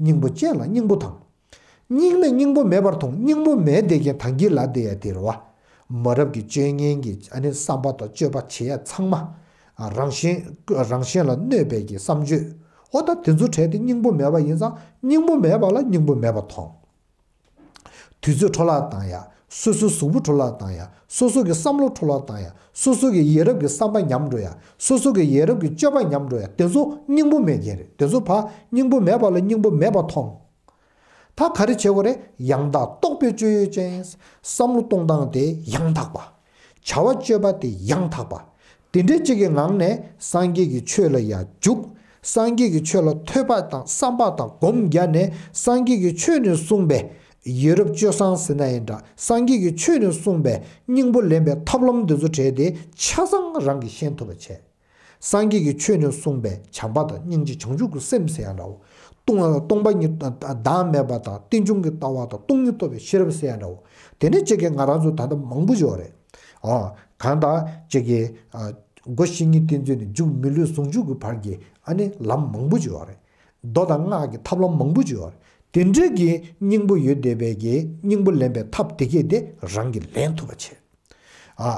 སྙིང་པོ་ཅན་ལ་སྙིང་པོ་དང་། སྙིང་ནས་སྙིང་པོ་མེད་པར་མཐོང་། སྙིང་པོ་མེད་བསྡད་མཁན་ད་གིན་ལབ་བསྡད་ཡ་དེ་རེད་པ། མ་རབས་ཀྱི་སྤྱོད་ངན་གྱི་ཨ་ནི་བསམ་པ་དང་སྤྱོད་པ་བྱེད་ཡ་ཚང་མ། ཨ་རང་གཞན། རང་གཞན་ལ་གནོད་པའི་གི་བསམ་སྤྱོད། འོ་ད་དེ་ཚོ་བྲལ་ཏེ་སྙིང་པོ་མེད་པ་ཡིན་ཙང་། སྙིང་པོ་མེད་པ་ལ་སྙིང་པོ་མེད་པ་མཐོང་། དུས་ཚོད་འཕྲོ་བརླག་བཏང་ཡ། སོ་སོའི་གཟུགས་པོ་འཕྲོ་བརླག་བཏང་ཡ། སོ་སོ་གི་བསམ་བློ་འཕྲོ་བརླག་བཏང་ཡ། སོ་སོ་གི་ཡིད་རབ་ཀྱི་བསམ་པ་ཉམས་འགྲོ་ཡ། སོ་སོ་གི་ཡིད་རབ་ཀྱི་སྤྱོད་པ་ཉམས་འགྲོ་ཡ། དེ་ཚོ་སྙིང་པོ་མེད་མཁན་རེད། དེ་ཚོ་ཕར་སྙིང་པོ་མེད་པ་ལ་སྙིང་པོ་མེད་པ་མཐོང་། ད་ག་རེ་བྱེད་དགོས་རེད། ཡང་དག་རྟོག་པའི་སྤྱོད་ཡུལ་ཅན། བསམ་བློ་གཏོང་སྟངས་དེ་ཡང་དག་པ། བྱ་བ་སྤྱོད་པ་དེ་ཡང་དག་པ། དེ་འདྲའི་ཅིག་གི་ངང་ནས་སངས་རྒྱས་ཀྱི་ཆོས་ལ་ཡང་འཇུག། སངས་རྒྱས་ཀྱི་ཆོས་ལ་ཐོས་པ་དང་བསམ་པ་དང་སྒོམ་བརྒྱབ་ནས། སངས་རྒྱས་ཀྱི་ཆོས་ནས་གསུངས་པའི་ཡིད་རབ་སྤྱོད་བཟང་ཟེར་ན་ཡང་འདྲ། སངས་རྒྱས་ཀྱི་ཆོས་ནས་གསུངས་པའི་སྙིང་པོ་ལེན་པའི་ཐབས་ལམ་འདི་ཚོ་བྲལ་ཏེ་ཆ་ཚང་རང་གིས་ཤེས་ཐུབ་པ་བྱས། སངས་རྒྱས་ཀྱི་ཆོས་ནས་གསུངས་པའི་བྱམས་པ་དང་སྙིང་རྗེ་བྱང་ཆུབ་ཀྱི་སེམས་ཟེར་ཡ་འདྲ་བོ། སྟོང་སྟོང་པ་ཉིད་བདག་མེད་པ་དང་རྟེན་འབྱུང་གི་ལྟ་བ་དང་སྟོང་ཉིད་རྟོགས་པའི་ཤེས་རབ་ཟེར་ཡ་འདྲ་བོ། དེ་ནས་ཅིག་གི་ང་རང་ཚོ་ད་ལྟ་མང་པོ་ཡོད་རེད། ཨ་གང་ལྟར་ཅིག་གི་ཨ་སྒོ་བཤེས་གཉེན་བསྟེན་ཚུལ་ནས་མཇུག་མི་ལུས་ཟུང་འཇུག་གི་བར་གྱི་ཨ་ནི་ལམ་མང་པོ་ཡོད་རེད། མདོ་དང་སྔགས་ཀྱི་ཐབས་ལམ་མང་པོ་ཡོད་རེད། དེ་འདྲའི་གི་སྙིང་པོ་ཡོད་བསྡད་པའི་གི་སྙིང་པོ་ལེན་པའི་ཐབས་དེ་གས་དེ་རང་གིས་ལེན་ཐུབ་པ་བྱེད། ཨ།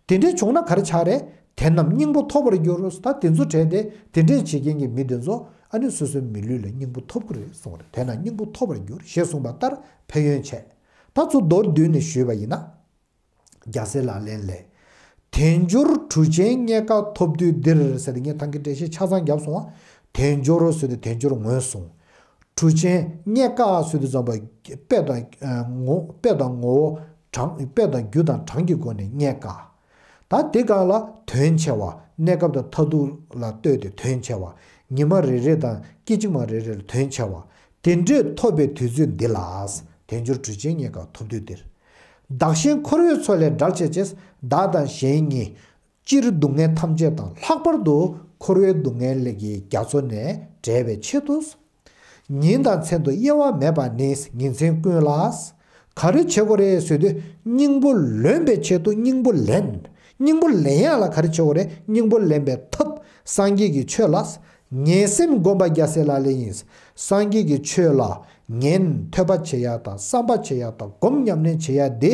དེ་འདྲའི་བྱུང་ན་ག་རེ་ཆགས་རེད། དེ་རྣམས་སྙིང་པོ་ཐོབ་པར་འགྱུར། ད་དེ་ཚོ་བྲལ་ཏེ་དེ་འདྲའི་བྱེད་མཁན་གྱི་མི་དེ་ཚོ་ཨ་ནི་སོ་སོའི་མི་ལུས་ལ་སྙིང་པོ་ཐོབ་ཀྱི་རེད་གསུངས་རེད། དེས་ན་སྙིང་པོ་ཐོབ་པར་འགྱུར་ཞེས་གསུངས་པ་ལྟར་ཕན་ཡོན་ཆེ། ད་ཚུར་མདོར་བསྡུས་ནས་ཞུས་པ་ཡིན་ན། རྒྱལ་སྲས་ལག་ལེན་ལས། དལ་འབྱོར་གྲུ་ཆེན་རྙེད་དཀའ་ཐོབ་དུས་འདིར་ཟེར་ཏེ་ངས་ཐང་གི་འགྲེལ་བཤད་ཆ་ཚང་བརྒྱབ་སོང་བ། དལ་འབྱོར་ཟེར་ཏེ་དལ་འབྱོར་ངོས་བཟུང་། གྲུ་ཆེན་རྙེད་དཀའ་ཟེར་དུས་ཙམ་པ་དཔེ་དང་ངོ་དཔེ་དང་ངོ་བོ་གྲངས་དཔེ་དང་རྒྱུ་དང་གྲངས་ཀྱི་སྒོ་ནས་རྙེད་དཀའ། ད་དེ་སྒང་ལ་དོན་ཆེ་བ། གནས་སྐབས་དང་མཐར་ཐུག་ལ་ལྟོས་ཏེ་དོན་ཆེ་བ། ཉི་མ་རེ་རེ་དང་སྐད་ཅིག་མ་རེ་རེ་ལ་དོན་ཆེ་བ། དེ་འདྲས་ཐོབ་པའི་དུས་ཚོད་འདི་ལ། དལ་འབྱོར་གྲུ་ཆེན་རྙེད་དཀའ་ཐོབ་དུས་འདིར། བདག་གཞན་འཁོར་བའི་མཚོ་ལས་བསྒྲལ་བྱའི་ཕྱིར། བདག་དང་གཞན་གཉིས། སྤྱིར་སྡུག་བསྔལ་ཐམས་ཅད་དང་ལྷག་པར་དུ་འཁོར་བའི་སྡུག་བསྔལ་གྱི་རྒྱ་མཚོ་ནས་བསྒྲལ་བའི་ཆེད་དུ། ཉིན་དང་མཚན་དུ་དབྱེ་བ་མེད་པ་ནི་ཉིན་མཚན་ཀུན་ལ། ག་རེ་བྱེད་དགོས་རེད་ཟེར་དུས་སྙིང་པོ་ལོན་པའི་ཆེད་དུ་སྙིང་པོ་ལེན། སྙིང་པོ་ལེན་ཡག་ལ་ག་རེ་བྱེད་དགོས་རེད། སྙིང་པོ་ལེན་པའི་ཐབས་སངས་རྒྱས་ཀྱི་ཆོས་ལ། ངན་སེམས་སྒོམ་པ་རྒྱལ་སྲས་ལག་ལེན་ཡིན། སངས་རྒྱས་ཀྱི་ཆོས་ལ་ངན་ཐོས་པ་བྱེད་ཡག་དང་བསམ་པ་བྱེད་ཡག་དང་སྒོམ་ཉམས་ལེན་བྱེད་ཡག་དེ་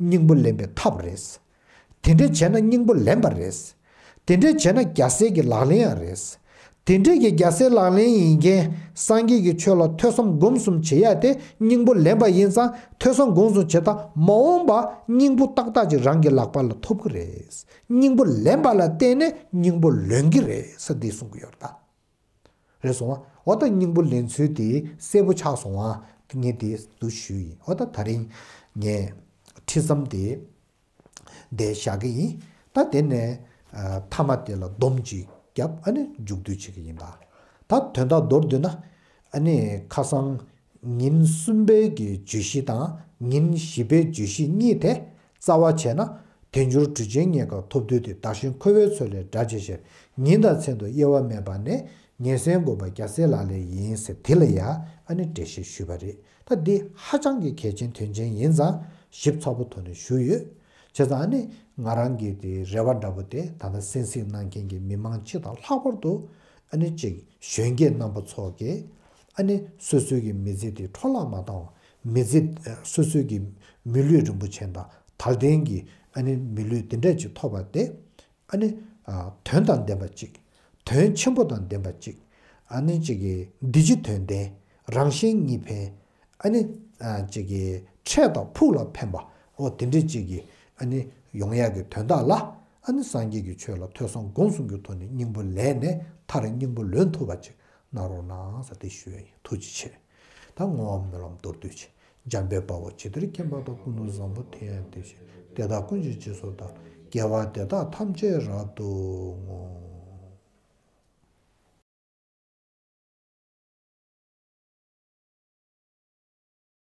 སྙིང་པོ་ལེན་པའི་ཐབས་རེད། དེ་འདྲ་བྱས་ན་སྙིང་པོ་ལེན་པ་རེད། དེ་འདྲ་བྱས་ན་རྒྱལ་སྲས་ཀྱི་ལག་ལེན་ཡང་རེད། དེ་འདྲ་གི་རྒྱལ་སྲས་ལག་ལེན་ཡིན་མཁན་སངས་རྒྱས་ཀྱི་ཆོས་ལ་ཐོས་བསམ་སྒོམ་གསུམ་བྱེད་ཡ་དེ་སྙིང་པོ་ལེན་པ་ཡིན་ཙང་ཐོས་བསམ་སྒོམ་གསུམ་བྱེད་སྟངས་མ་འོངས་པ་སྙིང་པོ་ཏག་ཏག་ཅིག་རང་གི་ལག་པ་ལ་ཐོབ་ཀྱི་རེད། སྙིང་པོ་ལེན་པ་ལ་བརྟེན་ནས་སྙིང་པོ་ལོན་གྱི་རེད་ཟེར་འདི་གསུང་གི་ཡོད་རེད་ད། རེད་སོང་བ། འོ་ད་སྙིང་པོ་ལེན་ཚུལ་དེ་གསལ་པོ་ཆགས་སོང་བ། ངས་དེ་འདུག་ཞུས་ཡིན། འོ་ད་ད་རིང་ངས་ཁྲིད་མཚམས་དེ་འདི་བཞག་གི་ཡིན། ད་དེ་ནས་ཨ་མཐའ་མ་དེ་ལ་སྡོམ་གཅིག་བརྒྱབ་ཨ་ནི་མཇུག་བསྡུ་བྱེད་ཀྱི་ཡིན་པ། ད་དོན་དག་མདོར་བསྡུས་ན་ཨ་ནི་ཁ་སང་ཉིན་གསུམ་པའི་གི་བརྗོད་གཞི་དང་ཉིན་བཞི་པའི་བརྗོད་གཞི་གཉིས་དེ། རྩ་བ་བྱས་ན། དལ་འབྱོར་གྲུ་ཆེན་རྙེད་དཀའ་ཐོབ་དུས་དེ། བདག་གཞན་འཁོར་བའི་མཚོ་ལས་བསྒྲལ་བྱའི་ཕྱིར། ཉིན་དང་མཚན་དུ་དབྱེ་བ་མེད་པ་ནི། ངན་སེམས་སྒོམ་པ་རྒྱལ་སྲས་ལག་ལེན་ཡིན་ཟེར་དེ་ལ་ཡང་ཨ་ནི་འགྲེལ་བཤད་ཞུས་པ་རེད། ད་འདི་ཧ་ཅང་གི་གལ་ཆེན་དོན་ཆེན་ཡིན་ཙང་ཞིབ་ཚགས་པོ་ཐོག་ནས་ཞུས་ཡོད། བྱས་ཙང་ཨ་ནི་ང་རང་གི་དེ་རེ་བ་འདྲ་པོ་དེ་ད་ལྟ་གསན་གཟིགས་གནང་མཁན་གྱི་མི་མང་སྤྱི་དང་ལྷག་པར་དུ་ཨ་ནི་ཅིག་གཞོན་སྐྱེས་རྣམ་པ་ཚོ་གིས་ཨ་ནི་སོ་སོའི་གི་མི་ཚེ་དེ་འཕྲོ་བརླག་མ་བཏང་བ། མི་ཚེ་སོ་སོའི་གི་མི་ལུས་རིན་པོ་ཆེ་དང་དལ་ལྡན་གྱི་ཨ་ནི་མི་ལུས་དེ་འདྲ་ཅིག་ཐོབ་པ་དེ་ཨ་ནི་དོན་དང་ལྡན་པ་ཅིག་དོན་ཆེན་པོ་དང་ལྡན་པ་ཅིག་ཨ་ནི་ཅིག་གི་འདི་ཕྱི་དོན་ལྡན། རང་གཞན་གཉིས་ཕན། ཨ་ནི་ཅིག་གི་འཕྲལ་དང་ཕུགས་ལ་ཕན་པ། འོ་དེ་འདྲ་ཅིག་གི་ཨ་ནི་ཡོང་ཡག་གི་དོན་དག་ལ་ཨ་ནི་སངས་རྒྱས་ཀྱི་ཆོས་ལ་ཐོས་བསམ་སྒོམ་གསུམ་གྱི་ཐོག་ནས་སྙིང་པོ་ལེན་ནས་མཐར་སྙིང་པོ་ལོན་ཐུབ་པ་ཅིག་གནང་རོགས་གནང་ཟེར་དེ་ཞུ་ཡ་ཡིན། ཐུགས་རྗེ་ཆེ། ད་བསྔོ་བ་སྨོན་ལམ་མདོར་བསྡུས་བྱས། འཇམ་དཔལ་དཔའ་བོས་ཇི་ལྟར་མཁྱེན་པ་དང་། ཀུན་ཏུ་བཟང་པོ་དེ་ཡང་དེ་བཞིན་ཏེ། དེ་དག་ཀུན་གྱི་རྗེས་སུ་བདག་སློབ་དགེ་བ་འདི་དག་ཐམས་ཅད་རབ་ཏུ་བསྔོ།